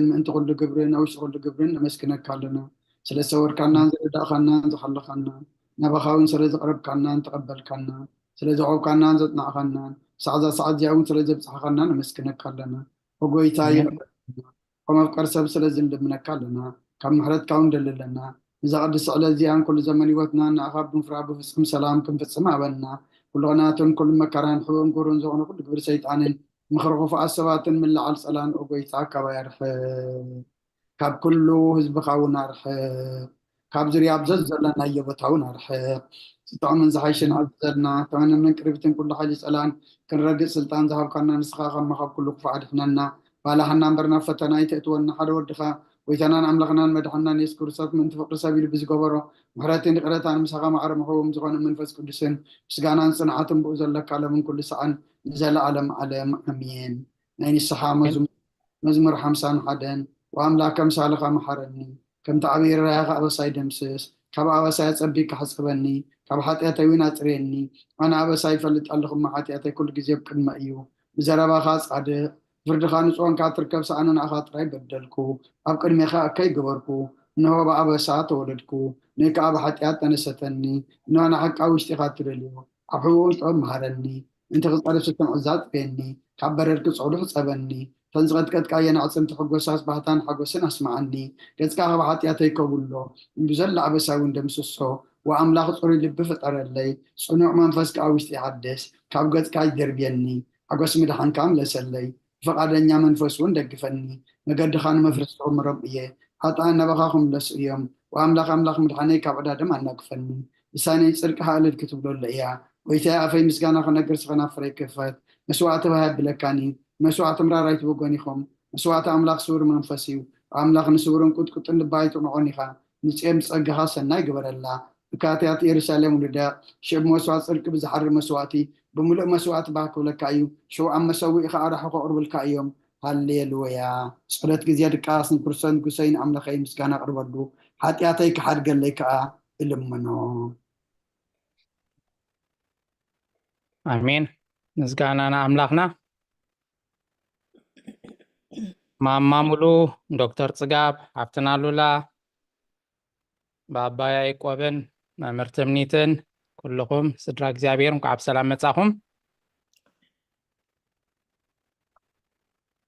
ምእንቲ ኩሉ ግብርን ኣብ ውሽጢ ኩሉ ግብርን ነመስግነካ ኣለና። ስለ ዝሰወርካናን ዝረዳእካናን ዝሓለኻናን፣ ናባኻ እውን ስለ ዝቐረብካናን ተቐበልካናን፣ ስለ ዘቕረብካናን ዘጽናዕካናን፣ ሳዕ እዛ ሰዓት እዚኣ እውን ስለ ዘብጽሓኻና ነመስግነካ ኣለና። ኦ ጎይታ፣ ኣሜን። ይቕረ በለና። ከም ኣፍቀር ሰብ ስለ ዝንልምነካ ኣለና። ካብ ምሕረትካ እውን ደሊ ኣለና። ነዛ ቅድስቲ ዕለት እዚኣን ኩሉ ዘመን ህይወትናን ንኣኻ ብምፍራህ ብፍጹም ሰላም ክንፍጽም ሃበና። ኩሉ ቅንኣትን ኩሉ መከራን ሕቡእን ክቡርን ዝኾነ ኩሉ ግብሪ ሰይጣንን ምኽሪ ክፉኣት ሰባትን ምልዓል ጸላን ኦ ጎይታ ካባይ ኣርሕቕ። ካብ ኩሉ ህዝብኻ እውን ኣርሕቕ። ካብ ዙርያ ኣብ ዘዘለናዮ ቦታ እውን ኣርሕቕ። ዝጥዕምን ዝሓይሽን ኣዝዘልና። ተመነንን ቅርቢትን ኩሉ ሓይሊ ጸላን ክንረግጽ ስልጣን ዝሃብካና ንስኻ ከማ ካብ ኩሉ ክፉእ ኣድሕነና። ባላሕና እምበር ናብ ፈተና ኣይተእትወና። ሓደ ወድኻ ጎይታናን ኣምላኽናን መድሓናን የሱስ ክርስቶስ ምእንቲ ፍቕሪ ሰብ ኢሉ ብዝገበሮ ምሕረትን ይቕረታን ምሳኻ ማዕረ መኸዎም ዝኾነ መንፈስ ቅዱስን ምስጋናን ጽንዓትን ብኡ ዘለካ ለምን ኩሉ ሰዓን ንዘለዓለም ዓለም ኣሜን። ናይ ንስሓ መዝሙ-፣ መዝሙር ሓምሳን ሓደን፣ ወኣምላክ ከምሳልኻ መሓረኒ፣ ከምቲ ዓብዪ ርራያኻ ኣበሳይ ደምስስ፣ ካብ ኣበሳይ ኣጸቢቅካ ሕጸበኒ፣ ካብ ሓጢኣተይ እውን ኣጽርየኒ። ኣነ ኣበሳይ ይፈልጥ ኣለኹ እሞ ሓጢኣተይ ኩሉ ግዜ ኣብ ቅድመ እዩ። ብዘረባኻ ጻድቕ፣ ብፍርድኻ ንጹህ ኮንካ ትርከብ ሰኣነ ንኣኻ ጥራይ በደልኩ፣ ኣብ ቅድሜኻ እከይ ገበርኩ። እንሆ ብኣበሳ ተወለድኩ፣ ንእይ ከኣ ብሓጢኣት ተነሰተኒ። እንሆ ንሓቂ ኣብ ውሽጢኻ እትደልዮ፣ ኣብ ሕቡእ እውን ጥበብ መሃረኒ። ምእንቲ ክጸርፍ ስስን ዕዛ ኣጽርየኒ፣ ካብ በረድ ክጸሉ ሕጸበኒ። እተን ዝቐጥቀጥካየን ኣዕጽምቲ ሕጎሳስ ባህታን ሓጎስን ኣስምዓኒ። ገጽካ ካብ ሓጢኣተይ ከብሎ፣ ብዘላ ኣበሳይ እውን ደምስሶ። ወኣምላኽ ጽሩይ ልቢ ፍጠረለይ፣ ጽኑዕ መንፈስ ከኣ ውሽጢ ሓድስ። ካብ ገጽካ ኣይደርብየኒ፣ ሓጎስ ምድሓንካ ምለሰለይ። ብፍቓደኛ መንፈስ እውን ደግፈኒ፣ መገድኻ ንመፍረስቲ ክምሮም እየ። ኃጥኣን ናባኻ ክምለሱ እዮም። ወኣምላኽ ኣምላኽ ምድሓነይ ካብ ዕዳ ደም ኣናግፈኒ። ልሳነይ ጽድቅኻ እልል ክትብለሉ እያ። ጐይታየ ኣፈይ ምስጋና ክነግር ስኽናብ ፍረይ ክፈት። መስዋዕቲ ባህ የብለካን እዩ። መስዋዕቲ ምራር ኣይትበጎን ኢኹም። መስዋዕቲ ኣምላኽ ስውር መንፈስ እዩ። ኣምላኽ ንስውርን ቁጥቁጥን ልባ ኣይትቕንዖን ኢኻ። ንጽዮን ብጸጋኻ ሰናይ ግበረላ። ብካህትያት ኢየሩሳሌም ውደቕ። ሽዑ ብመስዋዕቲ ጽድቂ ብዝሓርር መስዋዕቲ ብምሉእ መስዋዕቲ ባህ ክብለካ እዩ። ሽዑ ኣብ መሰውኢኻ ኣራሑ ከቕርቡልካ እዮም። ሃሌሉያ። ጸሎት ግዜ ድቃስ ንክርስቶስ ንጉሰይ ንኣምላኸይ ምስጋና ኣቕርበሉ። ሓጢኣተይ ክሓድገለይ ከኣ እልምኖ። ኣሜን። ምስጋና ንኣምላኽና። ማማ ሙሉ፣ ዶክተር ጽጋብ፣ ሓፍትና ሉላ፣ ባባ ያዕቆብን መምህር ትምኒትን፣ ኩልኹም ስድራ እግዚኣብሔር እንኳዕ ብሰላም መጻኹም።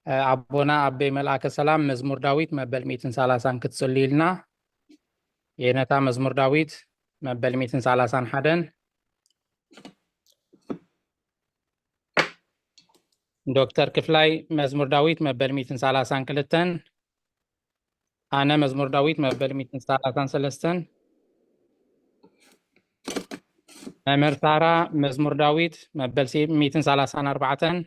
እ፣ ኣቦና ኣበይ መልኣከ ሰላም መዝሙር ዳዊት መበል ሚእትን ሰላሳን ክትጽልዩልና። የነታ መዝሙር ዳዊት መበል ሚእትን ሰላሳን ሓደን። ዶክተር ክፍላይ መዝሙር ዳዊት መበል ሚእትን ሰላሳን ክልተን። ኣነ መዝሙር ዳዊት መበል ሚእትን ሰላሳን ሰለስተን። መምህር ሳራ መዝሙር ዳዊት መበል ሲ-፣ ሚእትን ሰላሳን ኣርባዕተን።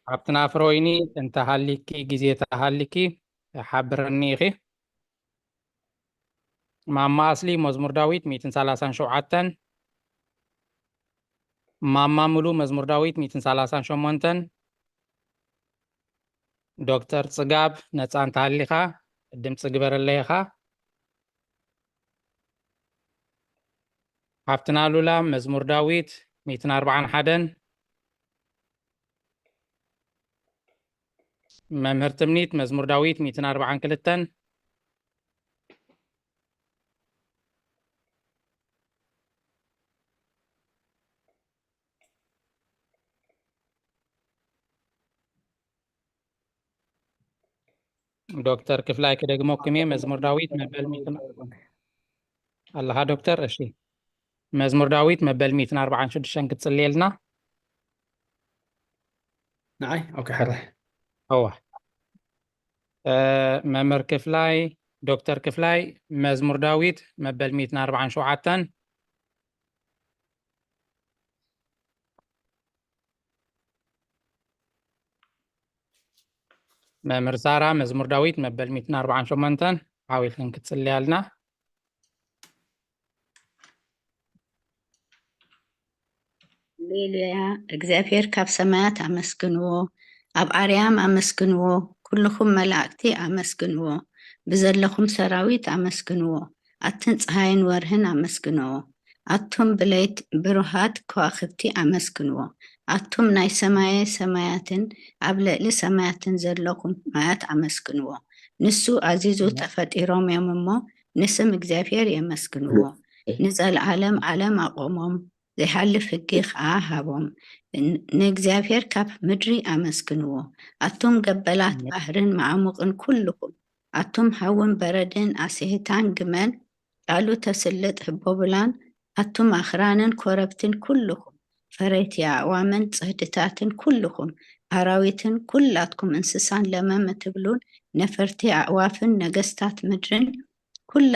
ኣብቲ ናፍሮ ወይኒ እንተሃሊኪ፣ ግዜ ተሃሊኪ ሓብረኒ ኢኺ። ማማ ኣስሊ መዝሙር ዳዊት ሚእትን ሰላሳን ሸውዓተን። ማማ ሙሉ መዝሙር ዳዊት ሚእትን ሰላሳን ሸሞንተን። ዶክተር ጽጋብ ነጻ እንተሃሊኻ ድምጺ ግበረለይ ኢኻ። ሓፍትና ሉላ መዝሙር ዳዊት ሚእትን ኣርባዓን ሓደን። መምህር ትምኒት መዝሙር ዳዊት ሚእትን ኣርባዓን ክልተን። ዶክተር ክፍላይ ክደግመኩም እየ። መዝሙር ዳዊት መበል ሚእትን ኣለኻ ዶክተር? እሺ። መዝሙር ዳዊት መበል ሚእትን ኣርባዓን ሽዱሽተን ክትጽልየልና። ንዓይ? ኦኬ፣ ሕራይ። እዋ። እ፣ መምህር ክፍላይ፣ ዶክተር ክፍላይ፣ መዝሙር ዳዊት መበል ሚእትን ኣርባዓን ሸውዓተን። መምህር ሳራ መዝሙር ዳዊት መበል ሚእትን ኣርባዓን ሸሞንተን ሓዊልክን ክትጽልያልና። ሃሌሉያ፣ እግዚኣብሔር ካብ ሰማያት ኣመስግንዎ፣ ኣብ ኣርያም ኣመስግንዎ፣ ኩልኹም መላእክቲ ኣመስግንዎ፣ ብዘለኹም ሰራዊት ኣመስግንዎ፣ ኣትን ፀሃይን ወርህን ኣመስግንዎ፣ ኣቱም ብለይት ብሩሃት ከዋኽብቲ ኣመስግንዎ፣ ኣቱም ናይ ሰማየ ሰማያትን ኣብ ልዕሊ ሰማያትን ዘለኹም ማያት ኣመስግንዎ። ንሱ ኣዚዙ ተፈጢሮም እዮም እሞ ንስም እግዚኣብሔር የመስግንዎ። ንዘለዓለም ዓለም ኣቆሞም፣ ዘይሓልፍ ሕጊ ኸዓ ሃቦም። ንእግዚኣብሔር ካብ ምድሪ ኣመስግንዎ። ኣቱም ገበላት ባሕርን መዓሙቕን ኩልኹም፣ ኣቱም ሃውን በረድን ኣስህታን ግመል፣ ቃሉ ተስልጥ ህቦብላን፣ ኣቱም ኣኽራንን ኮረብትን ኩልኹም፣ ፈረይቲ ኣእዋምን ጽህድታትን ኩልኹም፣ ኣራዊትን ኩላትኩም እንስሳን ለመም እትብሉን ነፈርቲ ኣእዋፍን ነገስታት ምድርን ኩላ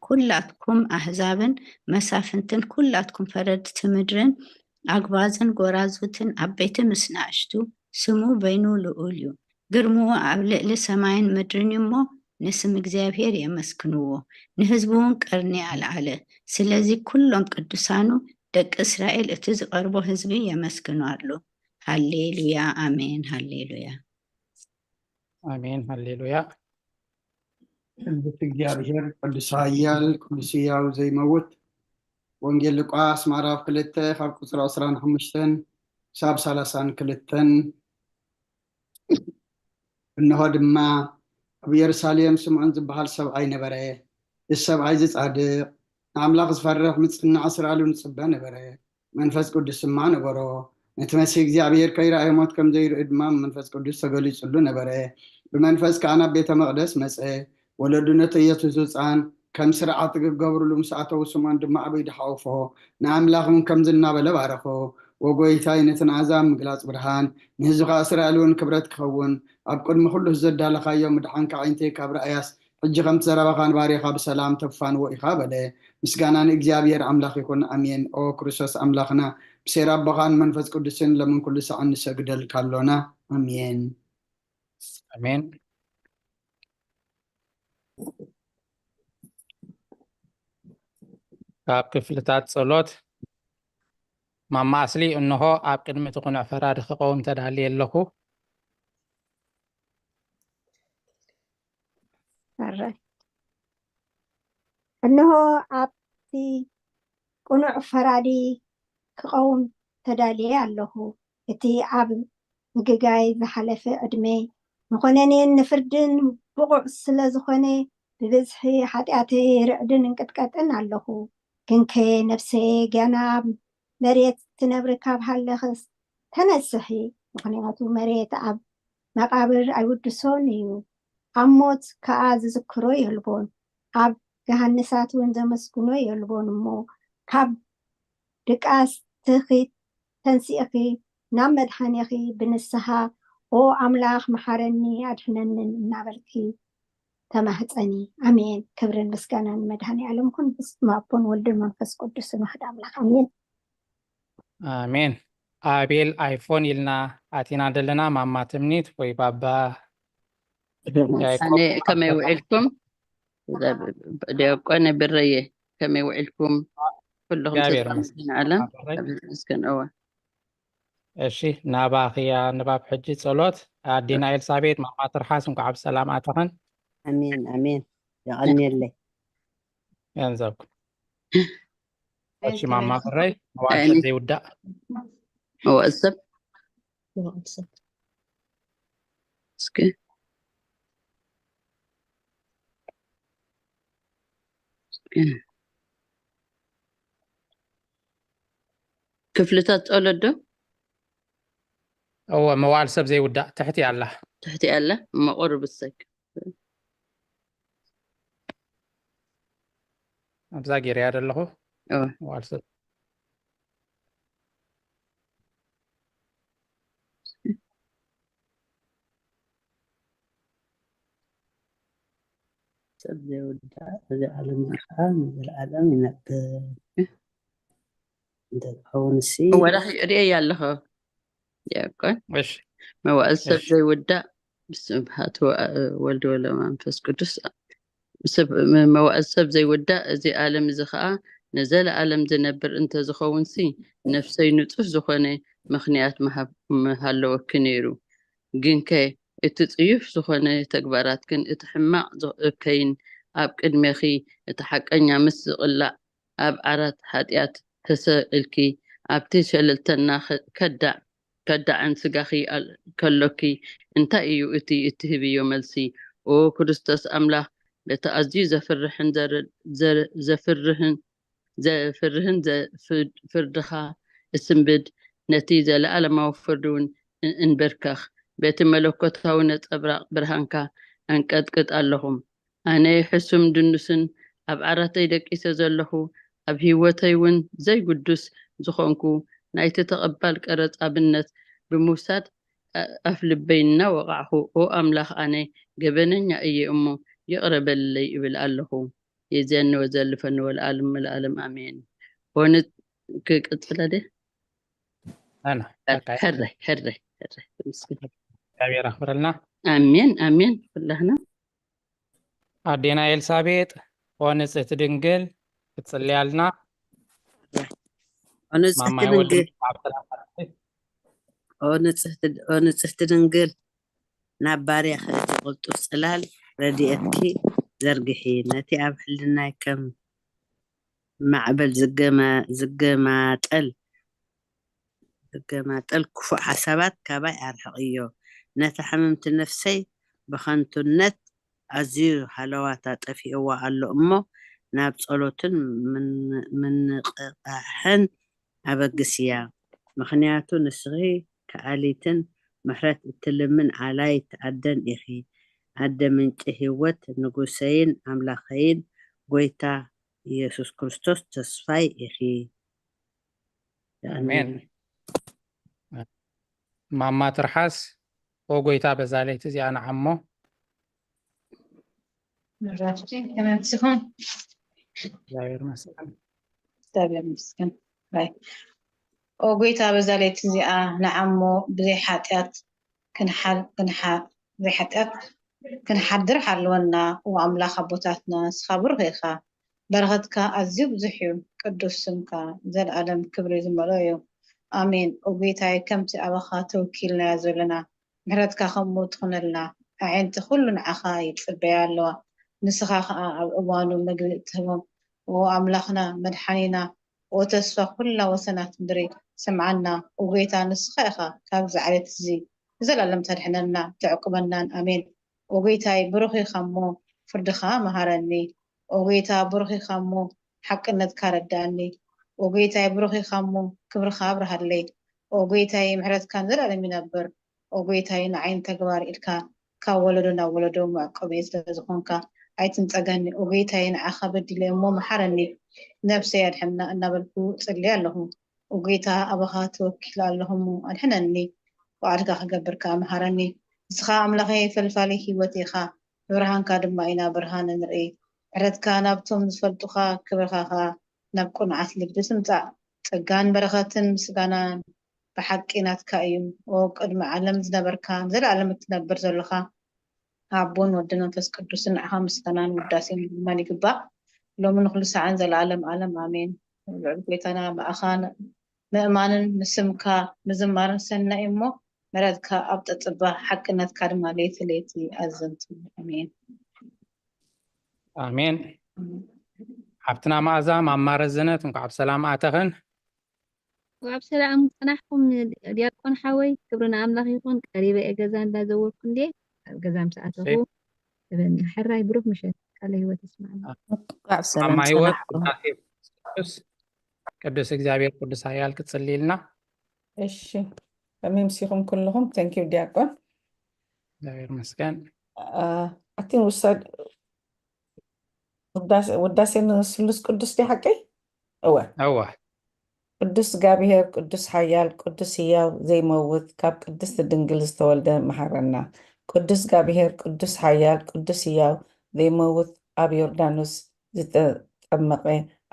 ኩላትኩም ኣህዛብን መሳፍንትን ኩላትኩም ፈረድቲ ምድርን ኣግባዝን ጎራዙትን ዓበይቲ ምስ ናእሽቱ ስሙ በይኑ ልኡል እዩ። ግርምኡ ኣብ ልዕሊ ሰማይን ምድርን እዩ እሞ ንስም እግዚኣብሔር የመስግንዎ፣ ንህዝቡ እውን ቀርኒ ኣልዓለ። ስለዚ ኩሎም ቅዱሳኑ ደቂ እስራኤል እቲ ዝቐርቦ ህዝቢ የመስግኑ ኣሎ። ሃሌሉያ ኣሜን ሃሌሉያ። ኣሜን ሃሌሉያ። ቅዱስ እግዚኣብሔር ቅዱስ ኃያል ቅዱስ ሕያው ዘይመውት። ወንጌል ሉቃስ ምዕራፍ ክልተ ካብ ቁፅሪ ዕስራን ሓሙሽተን ክሳብ ሰላሳን ክልተን። እንሆ ድማ ኣብ ኢየሩሳሌም ስምዖን ዝበሃል ሰብኣይ ነበረ። እዚ ሰብኣይ እዚ ጻድቕ ንኣምላኽ ዝፈርሕ ምጽናዕ ስራሉ ንጽበ ነበረ። መንፈስ ቅዱስ ድማ ነበሮ። ነቲ መሲህ እግዚኣብሔር ከይረኣየ ሞት ከም ዘይርኢ ድማ መንፈስ ቅዱስ ተገሊጹሉ ነበረ። ብመንፈስ ከኣ ናብ ቤተ መቕደስ መጸ። ወለዱ ነቲ ኢየሱስ ህፃን ከም ስርዓት ክገብርሉ ምስ ኣተዉ ስምዖን ድማ ዓብይ ድሓውፎ ንኣምላኽ እውን ከምዚ እናበለ ባረኾ። ወጎይታይ ነቲ ንኣሕዛብ ምግላጽ ብርሃን ንህዝብኻ እስራኤል እውን ክብረት ክኸውን ኣብ ቅድሚ ኩሉ ዘዳለኻዮ ምድሓንካ ዓይንተይ ካብ ረኣያስ ሕጂ ከምቲ ዘረባኻ ንባርያኻ ብሰላም ተፋንዎ ኢኻ በለ። ምስጋና ንእግዚኣብሔር ኣምላኽ ይኹን ኣሜን። ኦ ክርስቶስ ኣምላኽና ብሴር ኣቦኻን መንፈስ ቅዱስን ለምን ኩሉ ሰዓት ንሰግደልካ ኣሎና ኣሜን። ኣሜን። ካብ ክፍልታት ጸሎት ማማ ኣስሊ እንሆ ኣብ ቅድሚ እቲ ቁኑዕ ፈራዲ ክቐውም ተዳልየ ኣለኹ። ሕራይ እንሆ ኣብቲ ቅኑዕ ፈራዲ ክቐውም ተዳልየ ኣለኹ። እቲ ኣብ ምግጋይ ዝሓለፈ ዕድመይ ንኾነኔን ንፍርድን ብቑዕ ስለ ዝኾነ ብብዝሒ ሓጢኣተይ ርዕድን እንቅጥቀጥን ኣለኹ። ግንከ ነብሰየ ገና ኣብ መሬት ትነብሪ ካብ ሃለኽስ ተነስሒ፣ ምኽንያቱ መሬት ኣብ መቓብር ኣይውድሶን እዩ። ኣብ ሞት ከኣ ዝዝክሮ የልቦን፣ ኣብ ገሃንሳት እውን ዘመስግኖ የልቦን። እሞ ካብ ድቃስ ትኺ ተንሲእኺ ናብ መድሓኒኺ ብንስሃ ኦ ኣምላኽ መሓረኒ ኣድሕነንን እናበልኪ ተማህፀኒ። ኣሜን። ክብርን ምስጋናን መድሃኒ ዓለም ኩን ብስም ኣቦን ወልድን መንፈስ ቅዱስን ዋሕድ ኣምላኽ ኣሜን። ኣሜን። ኣቤል ኣይፎን ኢልና ኣቲና ዘለና ማማ ትምኒት ወይ ባባ ኣነ ከመይ ውዒልኩም? ዲያቆነ ብረየ ከመይ ውዒልኩም? ኩልኹም ተስፋ መድሃኒ ዓለም። ኣመስገን። እወ። እሺ፣ ናባኺያ ንባብ ሕጂ ጸሎት። ኣዴና ኤልሳቤጥ ማማ ትርሓስ እንኳዕ ብሰላም ኣተኸን። ኣሜን ኣሜን። የቐንየለይ። ገንዘብኩም። እሺ ማማ ብረይ መዋዕል ሰብ ዘይውዳእ። መዋዕል ሰብ እስኪ ክፍልታት ጸሎት ዶ? እወ መዋዕል ሰብ ዘይውዳእ ትሕቲ ኣላ። ትሕቲ ኣላ መቆር ብሰክ ኣብዛ ገይረያ ዘለኹ። መዋዕል ሰብ ሰብ ዘይውዳእ እዚ ዓለም እዚ ከዓ ንዘለኣለም ይነብር። እንተዝኸውን ሲ ወዳኺ ርእየ ኣለኹ። ዲያቆን እሺ መዋእል ሰብ እሺ። ዘይውዳእ ብስም ኣብ ወልድ ወለ መንፈስ ቅዱስ። ሰብ መዋእል ሰብ ዘይውዳእ እዚ ዓለም እዚ ከዓ ንዘለኣለም ዝነብር እንተዝኸውን ሲ ነፍሰይ ንጹህ ዝኾነ ምኽንያት ምሃብ ምሃለወኪ ነይሩ። ግንከ እቲ ጽዩፍ ዝኾነ ተግባራትክን እቲ ሕማቕ እከይን ኣብ ቅድሜኺ እቲ ሓቀኛ ምስ ዝቕላዕ ኣብ ዓራት ሓጢኣት ተሰ ኢልኪ ኣብቲ ሸለልተና ከ- ከዳዕ ከዳዕን ስጋኺ ኣል- ከሎኪ እንታይ እዩ እቲ እትህብዮ መልሲ? ኦ ክርስቶስ ኣምላኽ፣ በቲ ኣዝዩ ዘፍርሕን ዘር- ዘር- ዘፍርህን ዘፍርህን ዘ- ፍርድኻ እስንብድ፣ ነቲ ዘለኣለማዊ ፍርዲ እውን እ- እንበርከኽ። በቲ መለኮታዊ ነጸብራቕ ብርሃንካ ኣንቀጥቅጥ ኣለኹም። ኣነ ሕሱም ድኑስን ኣብ ዓራተይ ደቂሰ ዘለኹ፣ ኣብ ህይወተይ እውን ዘይግዱስ ዝኾንኩ፣ ናይቲ ተቐባል ቀረጽ ኣብነት ብምውሳድ ኣፍ ልበይ እናወቓዕኹ፣ ኦ ኣምላኽ፣ ኣነ ገበነኛ እየ እሞ ይቕረ በለለይ እብል ኣለኹ። የዚያኒ ወዘልፈኒ ወለዓለም ወለዓለም ኣሜን። ሆነ ክቅጽለ ደ ኣና ሕረይ ሕረይ ሕረይ ምስግን እግዚኣብሔር ኣኽብረልና። ኣሜን ኣሜን። ኩላህና ኣዴና ኤልሳቤጥ ኦ ንጽህቲ ድንግል ክትጽልያልና ኦ ንጽህቲ ማማይ ወዲ ድንግል ኣብ ሰላም ኦ ንጽህቲ ኦ ንጽህቲ ድንግል ናብ ባርያኺ እቲ ቅልጡፍ ጽላል ረድኤትኪ ዘርግሒ፣ ነቲ ኣብ ሕልናይ ከም ማዕበል ዝገማ- ዝገማጠል ዝገማጠል ክፉእ ሓሳባት ካባይ ኣርሕቕዮ። ነታ ሕምምቲ ነፍሰይ ብኸንቱነት ኣዝዩ ሃለዋታ ጠፊእዋ ኣሎ እሞ ናብ ጸሎትን ምን- ምንቕቓሕን ኣበግስያ። ምኽንያቱ ንስኺ ከኣሊትን ምሕረት እትልምን ኣላይት ኣደን ኢኺ። ኣደ ምንጪ ህይወት ንጉሰይን ኣምላኸይን ጎይታ ኢየሱስ ክርስቶስ ተስፋይ ኢኺ። ኣሜን። ማማ ትርሓስ ኦ ጎይታ በዛ ለይቲ እዚኣ ንዓሞ ምራፍቲ ከመምስኹም እግዚኣብሔር ይመስገን። እግዚኣብሔር ይመስገን። ባይ ኦ ጎይታ በዛ ለይቲ እዚኣ ንዓሞ ብዘይ ሓጢኣት ክንሓል ክንሓ ብዘይ ሓጢኣት ክንሓድር ሓልወና። ኦ ኣምላኽ ኣቦታትና ንስኻ ብሩኽ ኢኻ። በረኸትካ ኣዝዩ ብዙሕ እዩ። ቅዱስ ስምካ ዘለኣለም ክብሪ ዝመልኦ እዩ። ኣሜን። ኦ ጎይታይ ከምቲ ኣባኻ ተወኪልናዮ ዘለና ምሕረትካ ከምኡ ትኹነልና። ኣዒንቲ ኩሉ ንዓኻ ይጽበያ ኣለዋ። ንስኻ ኸኣ ኣብ እዋኑ ምግቢ እትህቦም ኦ ኣምላኽና መድሓኒና ኦ ተስፋ ኩላ ወሰናት ምድሪ ስምዓና። ኦ ጎይታ ንስኻ ኢኻ ካብዚ ዓሌት እዚ ንዘለኣለም ተድሕነና ተዕቁበናን። ኣሜን። ኦ ጎይታይ ብሩኽ ኢኻ እሞ ፍርድኻ መሃረኒ። ኦ ጎይታ ብሩኽ ኢኻ እሞ ሓቅነትካ ረዳእኒ። ኦ ጎይታይ ብሩኽ ኢኻ እሞ ክብርኻ ኣብርሃለይ። ኦ ጎይታይ ምሕረትካ ንዘለኣለም ይነብር። ኦ ጎይታይ ንዓይ ንተግባር ኢድካ ካብ ወለዶ ናብ ወለዶ መዕቆቢ ስለ ዝኾንካ ኣይትንጸገኒ። ኦ ጎይታይ ንዓኻ በዲለ እሞ መሓረኒ። ነብሰይ ኣድሕና እናበልኩ ጽሊ ኣለኹ። ኦ ጎይታ ኣባኻ ተወኪለ ኣለኹ እሞ ኣድሕነኒ። ብዓድካ ክገብር ከኣ መሃረኒ። ንስኻ ኣምላኸይ ፈልፋሊ ህይወት ኢኻ። ብብርሃንካ ድማ ኢና ብርሃን ንርኢ። ምሕረትካ ናብቶም ዝፈልጡኻ ክብርኻ ከኣ ናብ ቅኑዓት ልቢ ትምጻእ። ጸጋን በረኸትን ምስጋናን ብሓቂ ናትካ እዩ። ኦ ቅድሚ ዓለም ዝነበርካ ንዘለኣለም እትነብር ዘለኻ ኣቦን ወድን መንፈስ ቅዱስን ንዓኻ ምስጋናን ውዳሴን ምልማን ይግባእ። ሎሚ ንኹሉ ሰዓን ዘለኣለም ዓለም ኣሜን። ልዑል ጎይታና ብኣኻ ምእማንን ንስምካ ምዝማርን ሰናይ እሞ ምሕረትካ ኣብ ጠጽባ ሓቅነትካ ድማ ለይቲ ለይቲ ኣዘንቱ። ኣሜን። ኣሜን። ሓብትና መኣዛ ማማ ረዝነት እንኳዕ ብሰላም ኣተኽን። ኣብ ሰላም ጸናሕኩም ዲያቆን ሓወይ፣ ክብሪ ንኣምላኽ ይኹን። ቀሪበ እየ ገዛ እንዳዘወርኩ እንዴ ኣብ ገዛ ምስ ኣተኹ እሺ። እበኒ። ሕራይ ብሩኽ ምሸት ቃለ ህይወት ይስማዕና። እንኳዕ ብሰላም ማማ ህይወት ጸናሕኩም። ቅዳሴ ቅዱስ ቅዱስ እግዚኣብሔር ቅዱስ ሓያል ክትጽልይልና። እሺ ተመምሲኹም ኩልኹም። Thank you ዲያቆን። እግዚኣብሔር ይመስገን። ኣቲን ውሳድ ውዳሴ ውዳሴ ንስሉስ ቅዱስ ዲ ሓቀይ? እወ። እወ። ቅዱስ እግዚኣብሔር ቅዱስ ሓያል ቅዱስ ህያው ዘይመውት ካብ ቅድስቲ ድንግል ዝተወልደ መሓረና። ቅዱስ እግዚኣብሔር ቅዱስ ሓያል ቅዱስ ህያው ዘይመውት ኣብ ዮርዳኖስ ዝተጠመቐ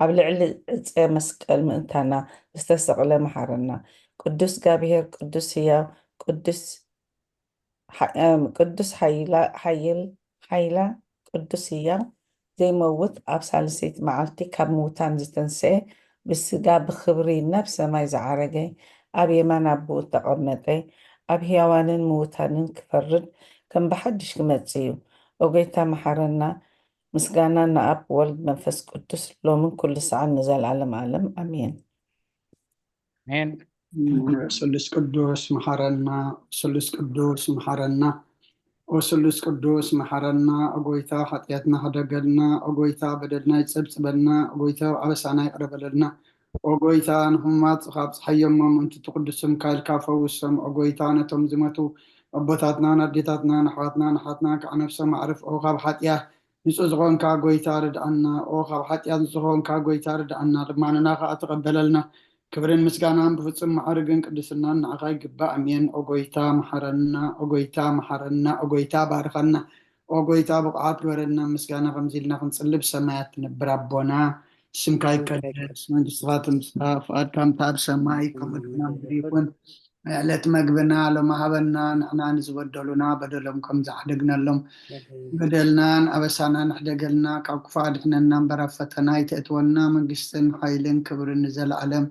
ኣብ ልዕሊ ዕፀ መስቀል ምእንታና ዝተሰቕለ መሓረና። ቅዱስ እግዚኣብሔር ቅዱስ ህያው ቅዱስ ሓ- እም፣ ቅዱስ ሓይላ ሓይል ሓይላ ቅዱስ ህያው ዘይመውት ኣብ ሳልሰይቲ መዓልቲ ካብ ምውታን ዝተንስኤ ብስጋ ብኽብሪ ናብ ሰማይ ዝዓረገ ኣብ የማን ኣቦኡ እተቐመጠ ኣብ ህያዋንን ምውታንን ክፈርድ ከም ብሓድሽ ክመጽእ እዩ። ኦ ጎይታ መሓረና። ምስጋና ንኣብ ወልድ መንፈስ ቅዱስ ሎምን ኩሉ ሰዓን ንዘለዓለም ዓለም ኣሜን። ኣሜን። ስሉስ ቅዱስ መሓረና፣ ስሉስ ቅዱስ መሓረና፣ ኦ ስሉስ ቅዱስ መሓረና፣ ኦ ጎይታ ሓጢኣትና ሕደገልና፣ ኦ ጎይታ በደልና ይጸብጽበልና፣ ኦ ጎይታ ኣበሳና ይቕረ በለልና፣ ኦ ጎይታ ንሕሙማት ካብ ጸሓዮም ምእንቲ ትቅዱስም ካይልካ ፈውሶም፣ ኦ ጎይታ ነቶም ዝመቱ ኣቦታትናን ኣዴታትናን ኣሕዋትናን ኣሓትናን ከዓ ነፍሶም ኣዕርፍ፣ ኦ ካብ ሓጢኣት ንጹህ ዝኾንካ ጎይታ ርድኣና፣ ኦ ካብ ሓጢኣት ንጹህ ዝኾንካ ጎይታ ርድኣና፣ ልማንና ከዓ ተቐበለልና። ክብርን ምስጋናን ብፍጹም ማዕርግን ቅድስናን ንዓኻ ይግባእ። ኣሜን። ኦ ጎይታ መሓረና፣ ኦ ጎይታ መሓረና፣ ኦ ጎይታ ባርኸና፣ ኦ ጎይታ ብቕዓት ግበረልና። ምስጋና ከምዚ ኢልና ክንጽልብ ሰማያት ትነብር ኣቦና፣ ስምካ ይቀደስ፣ መንግስትኻ ትምጻእ፣ ፍቓድካ ከምታ ኣብ ሰማይ ከምኡ ድማ ምድሪ ይኹን። ዕለት መግብና ሎሚ ሃበና፣ ንሕና ንዝበደሉና በደሎም ከም ዝዓደግናሎም በደልናን ኣበሳናን ሕደገልና፣ ካብ ክፉእ ኣድሕነና እምበር ኣብ ፈተና ኣይተእትወና፣ መንግስትን ሓይልን ክብርን ንዘለኣለም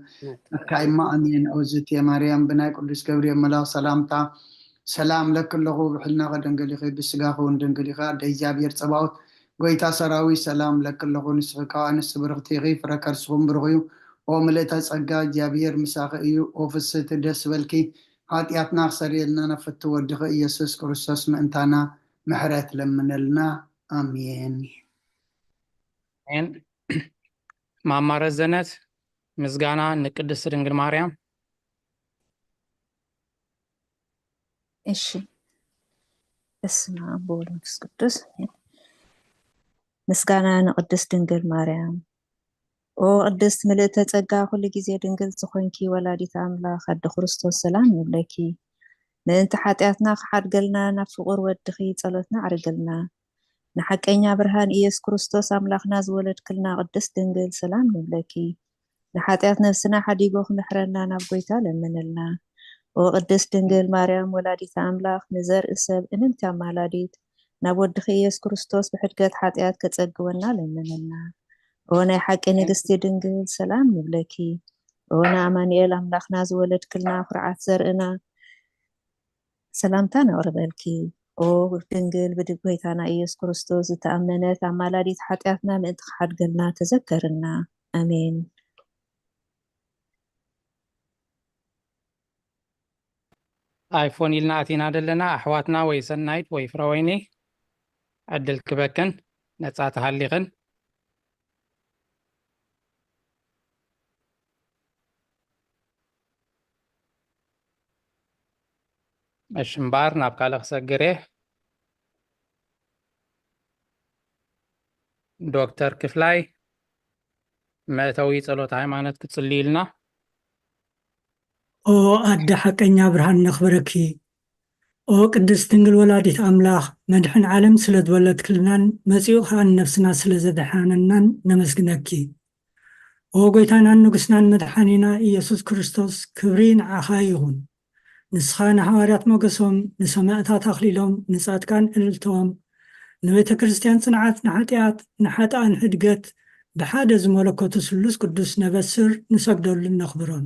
ናትካ እማ ኣሜን። ኦዝት የማርያም ብናይ ቅዱስ ገብርኤል መልኣኽ ሰላምታ ሰላም ለኪ ኣለኹ፣ ብሕልና ከደንገሊኺ ብስጋኺ እውን ደንገሊኺ፣ ኣደ እግዚኣብሔር ጸባኦት ጎይታ ሰራዊት ሰላም ለኪ ኣለኹ፣ ንስኺ ካብ ኣንስቲ ብርኽቲ ኢኺ፣ ፍረ ከርስኹም ብሩኽ እዩ። ኦ ምልእተ ጸጋ እግዚኣብሔር ምሳኺ እዩ። ኦ ፍስህቲ ደስ በልኪ፣ ሓጢኣትና ክሰርየልና ነፍቲ ወድኺ ኢየሱስ ክርስቶስ ምእንታና ምሕረት ለምነልና። ኣሜን። ኣሜን። ማማ ረዘነት ምስጋና ንቅድስት ድንግል ማርያም። እሺ፣ በስመ አብ ወወልድ ወመንፈስ ቅዱስ። ምስጋና ንቅድስት ድንግል ማርያም። ኦ ቅድስት ምልእተ ጸጋ፣ ኩሉ ግዜ ድንግል ዝኾንኪ ወላዲት ኣምላኽ ኣደ ክርስቶስ ሰላም ይብለኪ። ምእንቲ ሓጢኣትና ክሓድገልና ናብ ፍቁር ወድኺ ጸሎትና ኣዕርግልና። ንሓቀኛ ብርሃን ኢየሱስ ክርስቶስ ኣምላኽና ዝወለድክልና ቅድስት ድንግል ሰላም ንብለኪ። ንሓጢኣት ነፍስና ሓዲጎ ክምሕረና ናብ ጎይታ ለምንልና። ኦ ቅድስት ድንግል ማርያም ወላዲተ ኣምላኽ ንዘርኢ ሰብ እንንቲ ኣማላዲት ናብ ወድኺ ኢየሱስ ክርስቶስ ብሕድገት ሓጢኣት ከጸግወና ለምንልና። ኦ ናይ ሓቂ ንግስቲ ድንግል ሰላም ንብለኪ። ኦ ንኣማኑኤል ኣምላኽና ዝወለድክልና ኩርዓት ዘርእና ሰላምታ ነቕርበልኪ። ኦ ድንግል ብድግ ጎይታና ኢየሱስ ክርስቶስ ዝተኣመነት ኣማላዲት ሓጢኣትና ምእንቲ ክሓድገልና ተዘከርና። ኣሜን። ኣይፎን ኢልና ኣቲና ዘለና ኣሕዋትና ወይ ሰናይት ወይ ፍረወይኒ ዕድል ክበክን ነፃ ተሃሊኽን። እሺ እምበኣር ናብ ካልእ ክሰግር እየ። ዶክተር ክፍላይ መእተዊ ጸሎት ሃይማኖት ክትጽልዩልና። ኦ ኣደ ሓቀኛ ብርሃን ነኽብረኪ። ኦ ቅድስት ድንግል ወላዲት ኣምላኽ መድሕን ዓለም ስለ ዝበለትክልናን መጺኡ ኸኣ ንነፍስና ስለ ዘድሓነናን ነመስግነኪ። ኦ ጎይታናን ንጉስናን መድሓኒና ኢየሱስ ክርስቶስ ክብሪ ንዓኻ ይኹን። ንስኻ ንሃዋርያት ሞገሶም፣ ንሰማእታት ኣኽሊሎም፣ ንጻድቃን ዕልልተኦም፣ ንቤተ ክርስቲያን ጽንዓት፣ ንሓጢኣት፣ ንሓጥኣን ሕድገት ብሓደ ዝመለኮቱ ስሉስ ቅዱስ ነበስር ንሰግደሉን ነኽብሮን።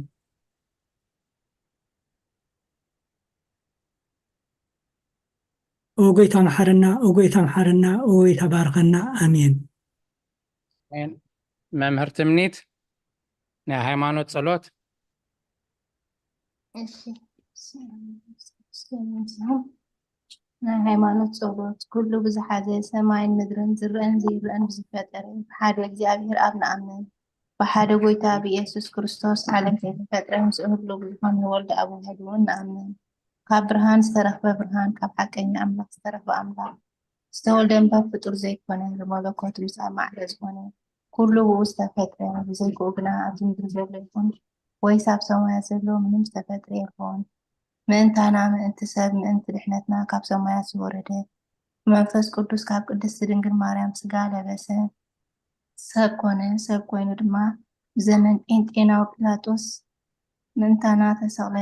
ኦ ጎይታ መሓረና፣ ኦ ጎይታ መሓረና፣ ኦ ጎይታ ባርኸና። ኣሜን። መምህር ትምኒት ናይ ሃይማኖት ጸሎት። እሺ፣ ናይ ሃይማኖት ጸሎት። ኩሉ ብዝሓዘ ሰማይን ምድርን ዝረአን ዘይረአን ብዝፈጠረ ብሓደ እግዚኣብሔር ኣብ ንኣምን። ብሓደ ጎይታ ብኢየሱስ ክርስቶስ ዓለም ከይተፈጥረ ምስ እህሉ ብዝኾነ ወልድ ኣብ ውህድ እውን ንኣምን። ካብ ብርሃን ዝተረኽበ ብርሃን፣ ካብ ሓቀኛ ኣምላኽ ዝተረኽበ ኣምላኽ፣ ዝተወልደ እምበር ፍጡር ዘይኮነ፣ ብመለኮት ምሳብ ማዕረ ዝኾነ፣ ኩሉ ብኡ ዝተፈጥረ፣ ብዘይ ብኡ ግና ኣብዚ ምድሪ ዘሎ ይኹን ወይስ ኣብ ሰማያት ዘሎ ምንም ዝተፈጥረ የልቦን። ምእንታና፣ ምእንቲ ሰብ፣ ምእንቲ ድሕነትና ካብ ሰማያት ዝወረደ፣ ብመንፈስ ቅዱስ ካብ ቅድስቲ ድንግል ማርያም ስጋ ለበሰ፣ ሰብ ኮነ፣ ሰብ ኮይኑ ድማ ብዘመን ጴንጤናዊ ጲላጦስ ምእንታና ተሰቕለ፣